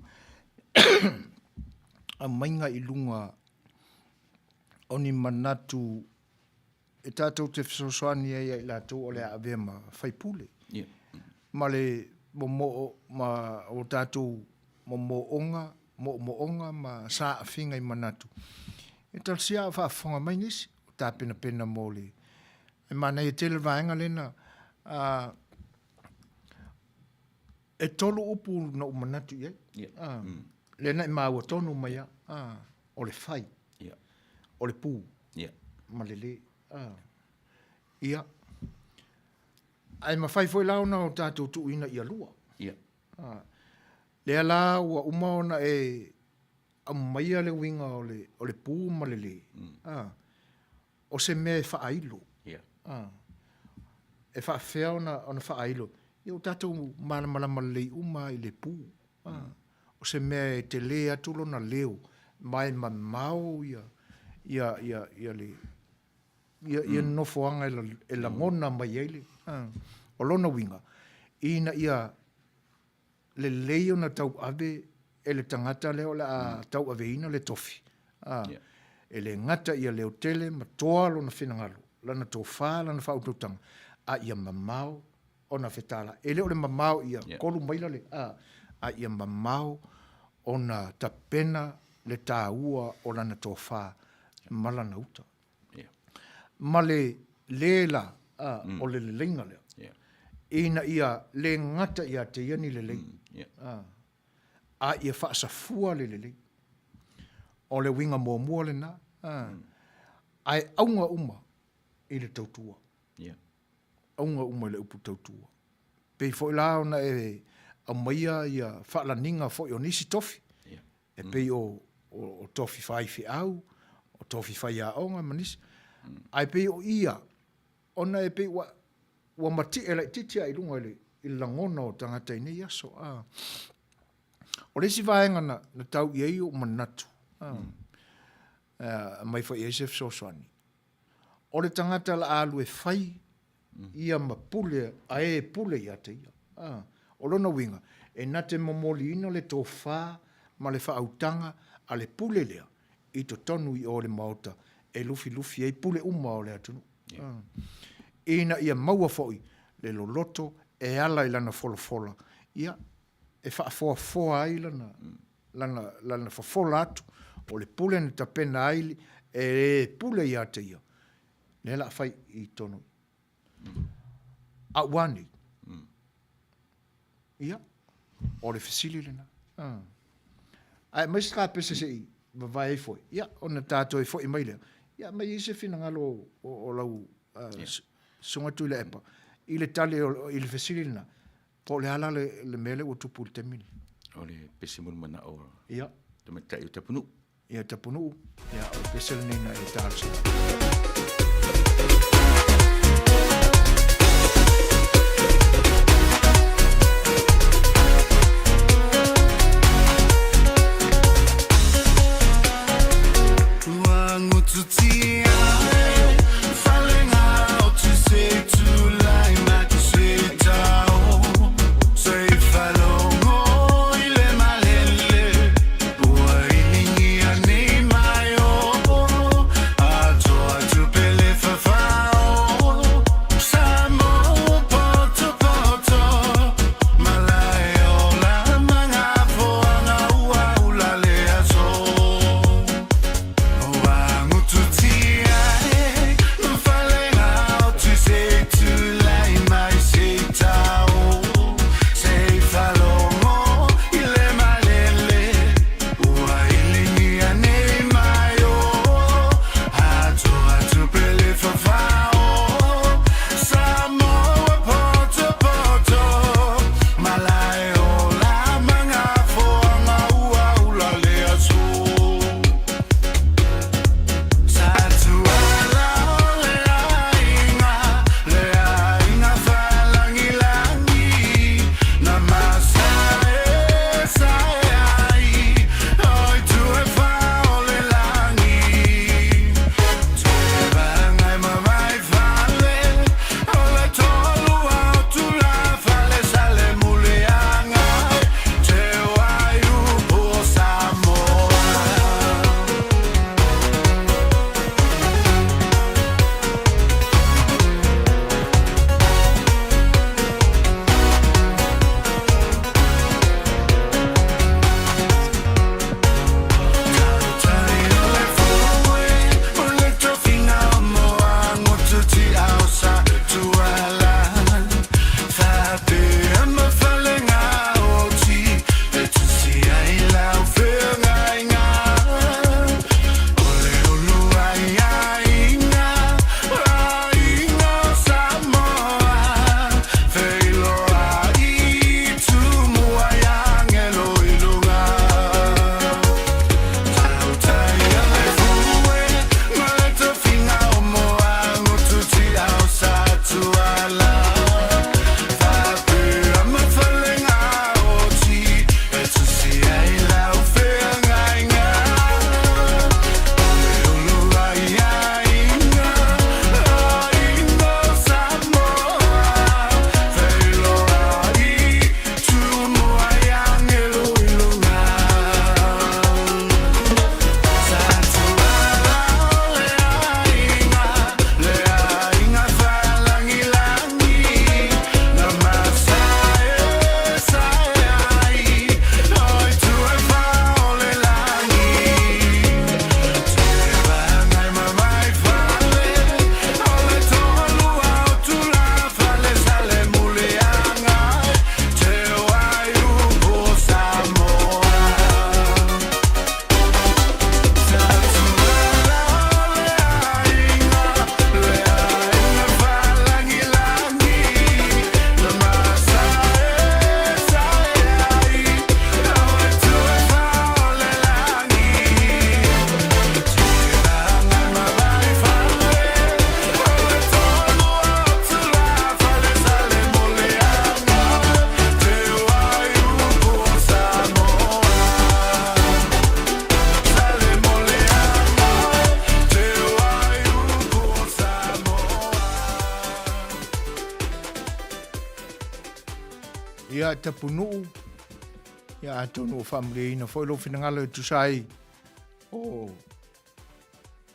aumaiga i luga o ni manatu e tatou te fesoasoani ai ia i latou o le a avea ma faipule. Yeah. Ma le momoo ma o tatou momooga, moomooga ma saafiga i manatu. E talosia a o faafofoga mai nisi, o tapenapena mo le... E manaia tele le vaega lena. E tolu upu na ou manatu i ai. Yeah. Lea na e maua tonu mai a. O le fai. Yeah. O le pu. Yeah. Ma le le. Ia. Ae mafai foi la ona o tatou tuuina ia lua. Yeah. Lea la ua uma ona e aumaia le uiga o le, o le pu ma le le. o se mea e faailo. E faafefea ona faailo? Ia ua tatou malamalama lelei uma i le pu. O se mea e tele atu lona leo ma e mamao ia ia ia ia le ia ia nofoaga e lagona mai ai le O lona uiga, ina ia lelei ona tauave e le tagata lea o le a tauaveina le tofi, ā, e le gata ia leotele ma toa lona finagalo, lana tofa, lana faautautaga, a ia mamao ona fetala'i. E le o le mamao ia kolu maila le, ā, a ia mamao ona tapena le taua o lana tofa ma lana uta. Ma le lē la, ā, o le leleiga lea, ina ia le gata ia te ia ni lelei, ā, a ia faasafua le lelei. O le uiga muamua lena, ā, ae auga uma i le tautua. Auga uma i le upu tautua. Pei foi la ona e aumaia ia faalaniga foi o nisi tofi, e pei o, o, o tofi faifeau, o tofi faiaoga ma nisi. Ae pei o ia, ona e pei ua, ua mati'e laitiiti lava i luga i le, i le lagona o tagata i nei aso. A. O le isi vaega na, na tau i ai ou manatu, a, aumai foi i ai se fesoasoani, o le tagata o le a alu e fai ia ma pule a e pule ia te ia. A, o lona uiga, e na te momoliina le tofa ma le faautaga a le pule lea i totonu i o le Maota e lufilufi ai pule uma o le atunuu. A, ina ia maua foi le loloto e ala i lana folafola, ia, e faafoafoa ai lana, lana, lana fofola atu, o le pule na tapena ai e e pule ia te ia, lea la a fai i totonu. A ua nei? Ia, o le fesili lena. Ae aumai se kapese se i vavae ifo ai, ia, ona ta toe foi mai lea, ia aumai ai se finagalo o lau Susuga Tuilaepa i le tali i le fesili lena, Po o le a la le mea lea ua tupu i le taimi lenei? O le pese mo le manao o le tamaitai o Tapunuu. Ia, Tapunuu, ia, o le pese lenei na e talosaga. Ia, Tapunuu, ia atonu ua faamalieina foi lou finagalo e tusa ai o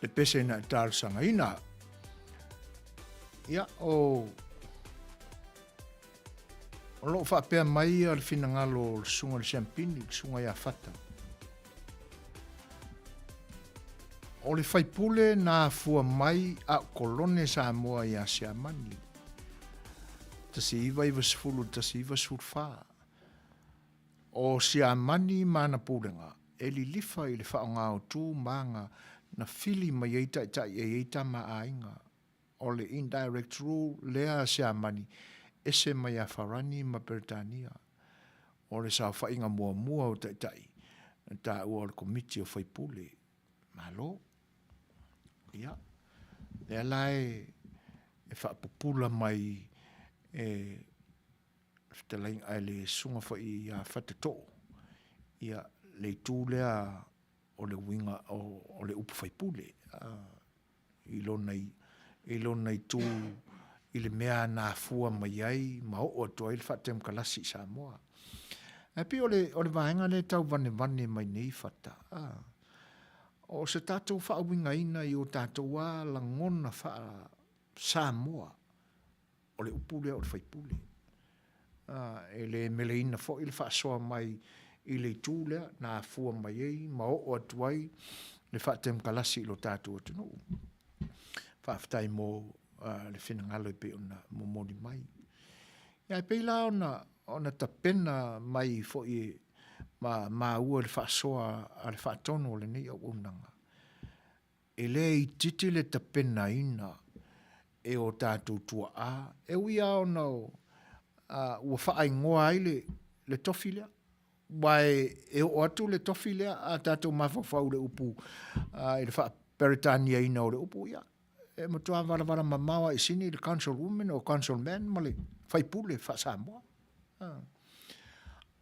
le pese na e talosagaina. Ia, o o lo o faapea mai le finagalo o le susuga i le Siampini, le susuga ia Fata. O le faipule na afua mai a o kolone Samoa ia Siamani, 1990 i le 1914. O Siamani ma ana pulega e lilifa i le faaaoga o tu ma aga na fili mai ai taitai e i ai tama a aiga. O le indirect rule lea a Siamani, ese mai a Farani ma Peretania. O le saofaiga muamua o taitai na taua o le Komiti o Faipule. Malo. Ia, lea la e faapupula mai e le fetalaiga a le susuga foi ia Fatatoo, ia, le itu lea o le uiga o le upu faipule i lona, i lona itu i le mea na afua mai ai ma oo atu ai le faatemokalasi i Samoa. Ae pei o le, o le vaega lea e tau vanevane mai nei Fata, o se tatou faauigaina i o tatou lava lagona faa-Samoa, o le upu lea o le faipule. E le meleina foi le faasoa mai i le itu lea na afua mai ai ma oo atu ai le faatemokalasi i lo tatou atunuu. Faafetai mo le finagalo e pei ona momoli mai. Ia, e pei la ona tapena mai foi ma maua i le faasoa a le faatonu o lenei auaunaga, e le itiiti le tapenaina e o tatou tuaa, e ui lava ona ua faaigoa ai le tofi lea, aua e oo atu le tofi lea a tatou mafaufau i le upu i le faa-Peretaniaina o le upu, ia, e matua valavala mamao lava i sini le council woman o council man ma le faipule faa-Samoa.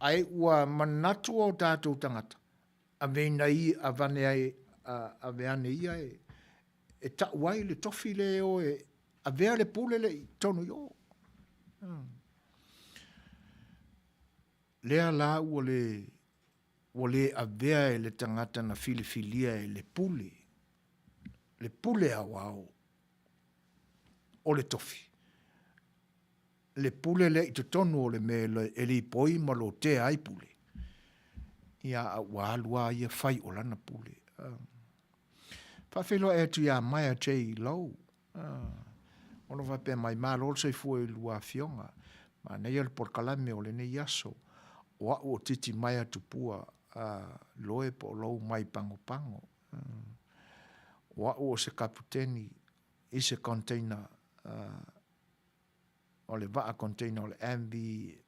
Ae ua manatu o tatou tagata, aveina ia, avane ai, ave ane ia e tau ai le tofi lea e o e avea le pule lea i totonu i o. Lea la ua le, ua le avea e le tagata na filifilia e le pule, le pule aoao o le tofi, le pule lea i totonu o le mea e lipoi ma lotea ai pule, ia a ua alu lava ia fai o lana pule. Faafeiloai atu ia Maia J. Low, o lo o faapea mai, malo le soifua i lua afioga, manaia le polokalame o lenei aso, o au o Titi Maia Tupua Loe po o Lou mai Pagopago. O au o se kaputeni i se container o le vaa container o le MV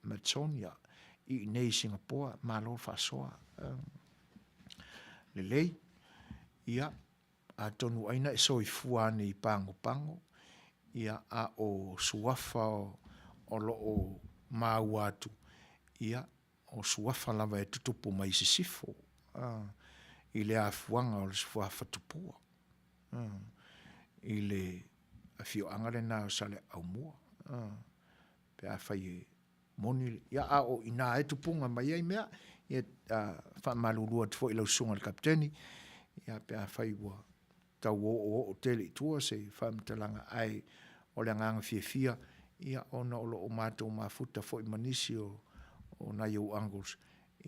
Matsonia i inei i Singapoa, malo le faasoa. Lelei, ia, atonu ai na e soifua ane i Pagopago, ia, a o suafa o lo o maua atu, ia, o suafa lava e tutupu mai sisifo, i le afuaga o le suafa tupua, i le afioaga lena o Saleaaumua, pe afai e moni, ia a o i ina e tupuga mai ai mea, ia faamalulu atu foi i lau susuga i le Kapeteni, ia pe afai ua tau oooo tele i tua se faamatalaga, ae o le agaga fiafia, ia ona o lo o matou mafuta foi ma nisi o nai ou uncles,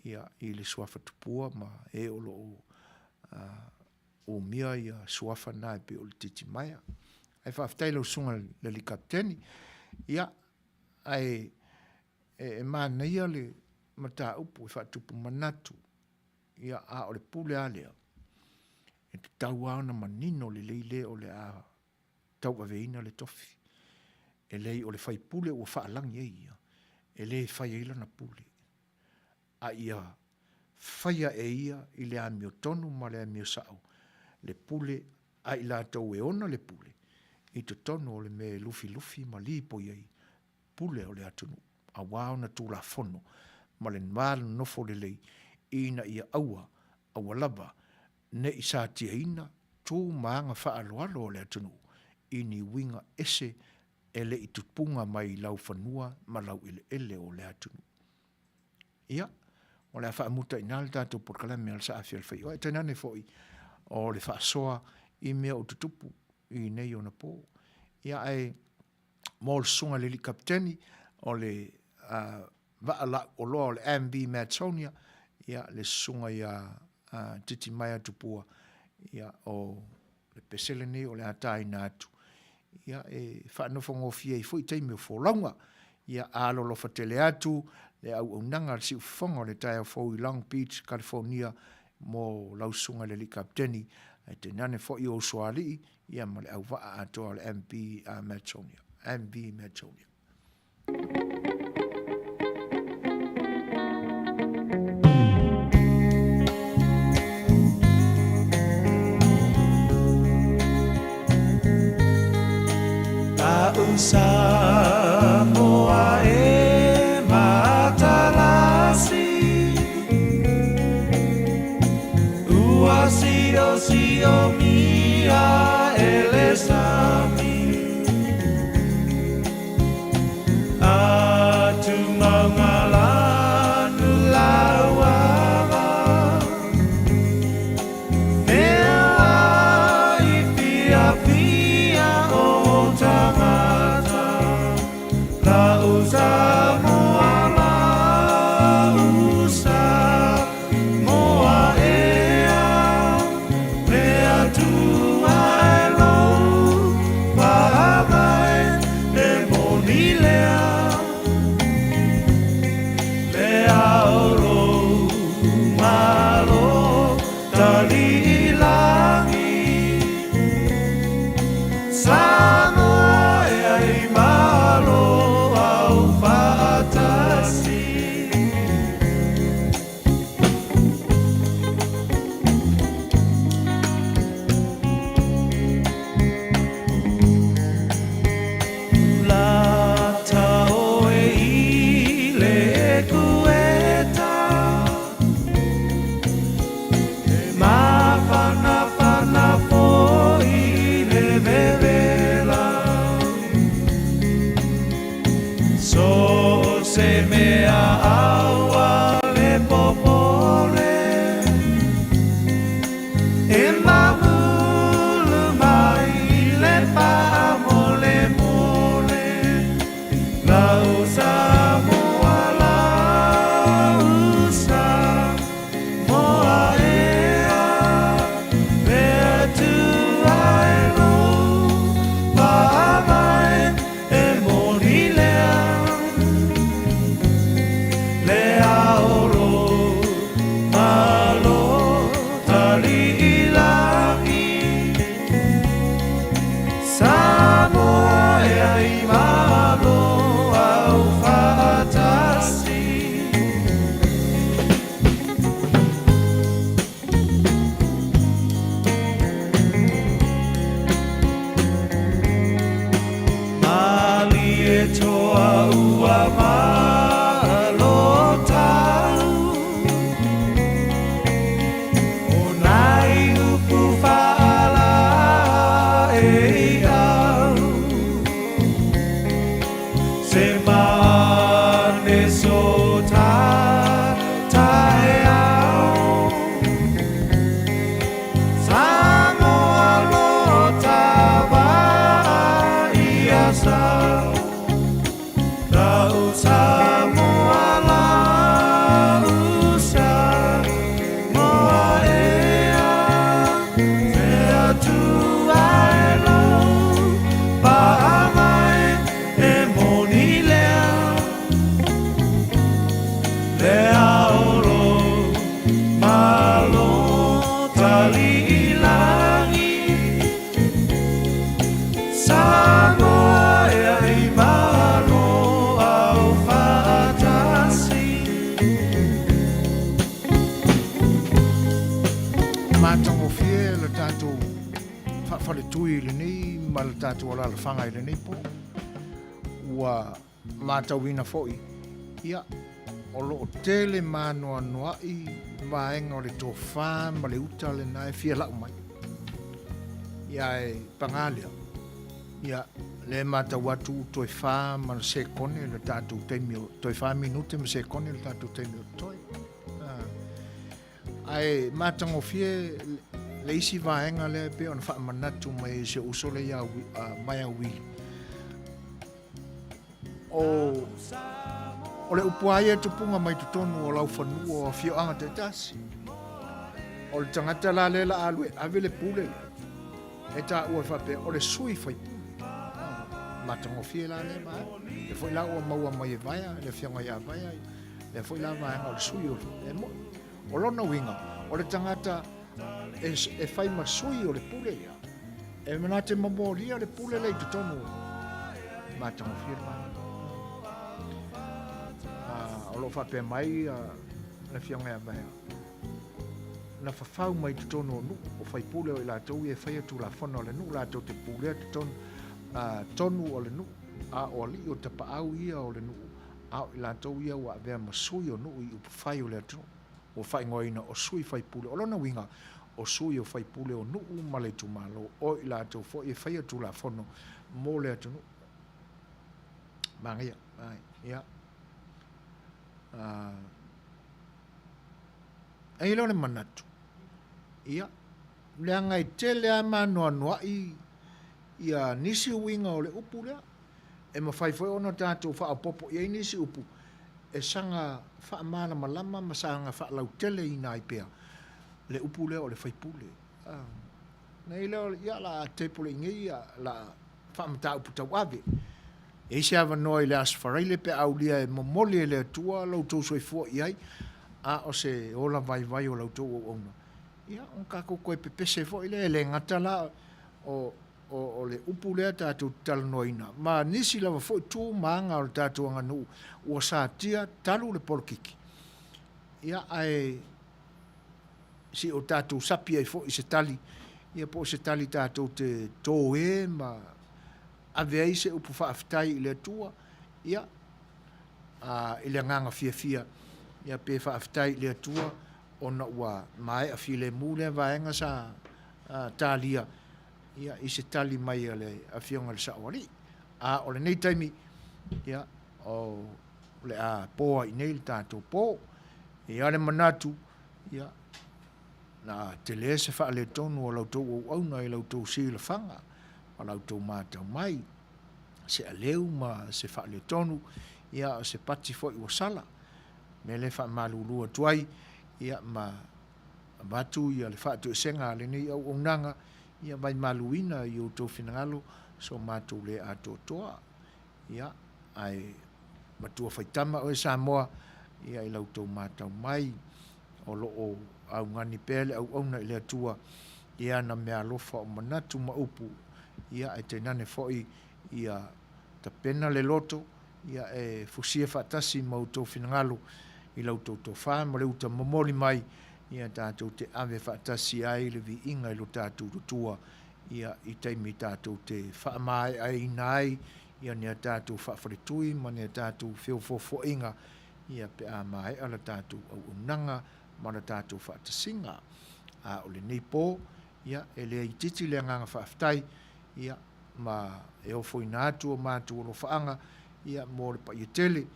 ia i le suafa tupua ma e o lo o umia ia suafa na e pei o le Titimaea. Ae faafetai i lau susuga i le alii Kapeteni. Ia, ae e manaia le mataupu e faatupu manatu, ia, a o le pule lava lea, e tatau lava ona manino lelei le o le a tauaveina le tofi. E leai o le faipule ua faalagi ai ia, e le fai ai lana pule, a ia faia e ia i le amiotonu ma le amio sao le pule a i latou e ona le pule i totonu o le mea e lufilufi ma lipoi ai pule o le atunuu aua ona Tulafono ma le va nonofo lelei ina ia aua, aua lava ne i satiaina tu ma aga faaaloalo o le atunuu i ni uiga ese e le i tupuga mai i laufanua ma laueleele o le atunuu. Ia, o le a faamuta i ina le tatou polokalame a le Saafi o le Fai'oa, ae tainane foi o le faasoa i mea o tutupu i nei ona po. Ia, ae mo le susuga i le alii kapeteni o le uh, vaa lau oloa o le MV Matsonia, ia, le susuga ia uh, Titimaea Tupua, ia, o le pese lenei o le a tāina atu, ia, e faanofogofie ai foi taimi o folauga. Ia alolofa tele atu le auaunaga a le siufofoga o le taeao fou i Long Beach, California, mo lau susuga i le alii kapeteni, ae tainane foi ou usoalii, ia ma le auvaa atoa o le MB Matsonia, MV Matsonia. Samoa e matalasi Ua siosiomia e le sami Atu maunga lauava Mea i fiafia o tangata Lau Samoa lau Samoa ea Le Atua e lou faavae e moni lea Le ao lou malo tali i lagi Samoa ea i malo au faatasi. Lata oe i le ekueta E mafanafana foi i le vevela So se mea aua le popole E mamulu mai i le faamolemole Lau Samoa, lau Samoa ea Le Atua e lou faavae e moni lea Le ao lou malo tali i lagi Samoa ea i malo au faatasi. Malie toa ua malo tau O nai upu whaala e au Se maane so ta tae au Samoa lo tava ia sau Lau Samoa lau Samoa ea Te Atua e lou paavae e moni lea Le ao lou malo tali i lagi Samoa ea i malo au faatasi. Matagofie le tatou faafaletui i lenei ma le tatou alalafaga i lenei po. Ua matauina foi, ia, o lo o tele maanoanoa'i vaega o le tofa ma le uta lena e fia lau mai. Ia ae paga lea, ia, Lea e matau atu toe fa ma le sekone le tatou taimi o, toe fa minute ma sekone le tatou taimi o totoe. Ae matagofie le isi vaega lea e pei ona faamanatu mai e si ou uso lea ia Maea Wili. O, o le upu lava ia e tupuga mai totonu o laufanua o afioaga taitasi. O le tagata la lea la alu e ave le pule lea, e taua e faapea o le sui faipule. Ah, matagofie la lea vaega. Lea foi la ua maua mai e Vaea, le afioga ia Vaea, lea foi la vaega o le sui o le moi. O lona uiga, o le tagata e, e fai ma sui o le pule lea, e na te momolia le pule lea i totonu o matagofie le vaega. Ah, o lo o faapea mai ah, le afioga ia Vaea, na fafau mai totonu o nuu, o faipule o i latou ia e faia tulafono a le nuu, latou te pulea totonu, ah, tonu o le nuu, a o alii o tapaau ia o le nuu, a o i latou ia ua avea ma sui o nuu i upufai o le atunuu, ua faaigoaina o sui faipule. O lona uiga, o sui o faipule o nuu ma le itumalo, o i latou foi e faia tulafono mo le atunuu. Manaia, ae, ia. Uh, e i ai lea o le manatu, ia, leaga e tele lava ma anoanoai ia nisi uiga o le upu lea. E mafai foi ona tatou faaopoopo i ai nisi upu e saga faamalamalama ma saga faalauteleina ai pea le upu lea o le faipule. Ona i ai lea o le, ia, o le a table i inei, o le a faamataupu tauave. E i ai se avanoa i le Aso Faraile pe a aulia e momoli e le Atua lo outou soifua i ai, a o se ola vaivai o la outou auauna, ia, ona tatou toe pepese foi lea, e le gata la o O le upu lea tatou te talanoaina, ma nisi lava foi tu ma aga o le tatou aganuu ua satia talu le polokiki. Ia, ae se i o tatou sapi ai foi i se tali, ia po o se tali tatou te tōē ma ave ai se upu faafetai i le Atua, ia, a, i le agaga fiafia, ia, pe faafetai i le Atua ona ua maea filemu lea vaega sa talia, ia, i se tali mai a le Afioga i le Saoalii. A o lenei taimi, ia, o le a po ai i nei le tatou po. E i ai le manatu, ia, na tele se faaletonu o la outou auauna i la outou silafaga ma la outou matau mai, se aleu ma se faaletonu, ia, o se pati foi ua sala. O le mea lea e faamalulu atu ai, ia, ma Avatu ia le faatoesega a lenei auaunaga, ia vaimaluina i outou finagalo so matou le atoatoa. Ia, ae matua faitama oe Samoa, ia i la outou matau mai, o lo o augani pea le auauna i le Atua i ana meaalofa o manatu ma upu, ia ae tainane foi ia tapena le loto, ia e fusia faatasi ma outou finagalo i la outou tofa ma le uta momoli mai, ia tatou te ave faatasi ai le viiga i lo tatou Atua, ia i taimi tatou te faamaeaina ai ia ni a tatou faafaletui ma ni a tatou feofoofoaiga, ia pe a maea la tatou auaunaga ma la tatou faatasiga. A o lenei po, ia e le itiiti le agaga faafetai, ia ma e ofoina atu o matou alofaaga ia mo le paia tele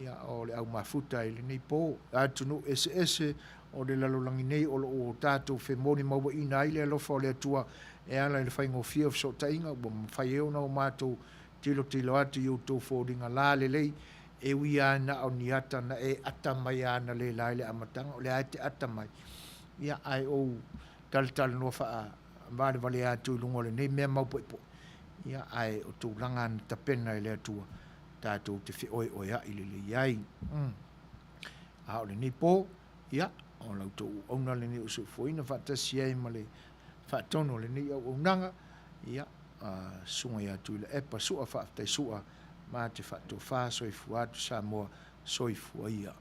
ia o le au mafuta i lenei po. Atunuu eseese o le lalolagi nei o lo o tatou femolimauaina ai le alofa o le Atua e ala i le faigofie o fesootaiga ua mafai ai ona o matou tilotilo atu i outou foliga lalelei e ui lava na o ni ata na e ata mai lava analeila i le amataga o lea lava e te ata mai ia ae ou talatalanoa faa valevalea atu i luga o lenei mea maupoepoe, ia, ae o tulaga na tapena e le Atua, tatou te feoeoeaʻi lelei ai. Mm. A o lenei pō, ia, o la outou auauna lenei o soifuaina faatasi ai ma le faatonu o lenei auaunaga, ia, uh, susuga ia Tuilaepa Sua, faafetai Sua, ma te faatofa soifua atu Samoa, soifua ia.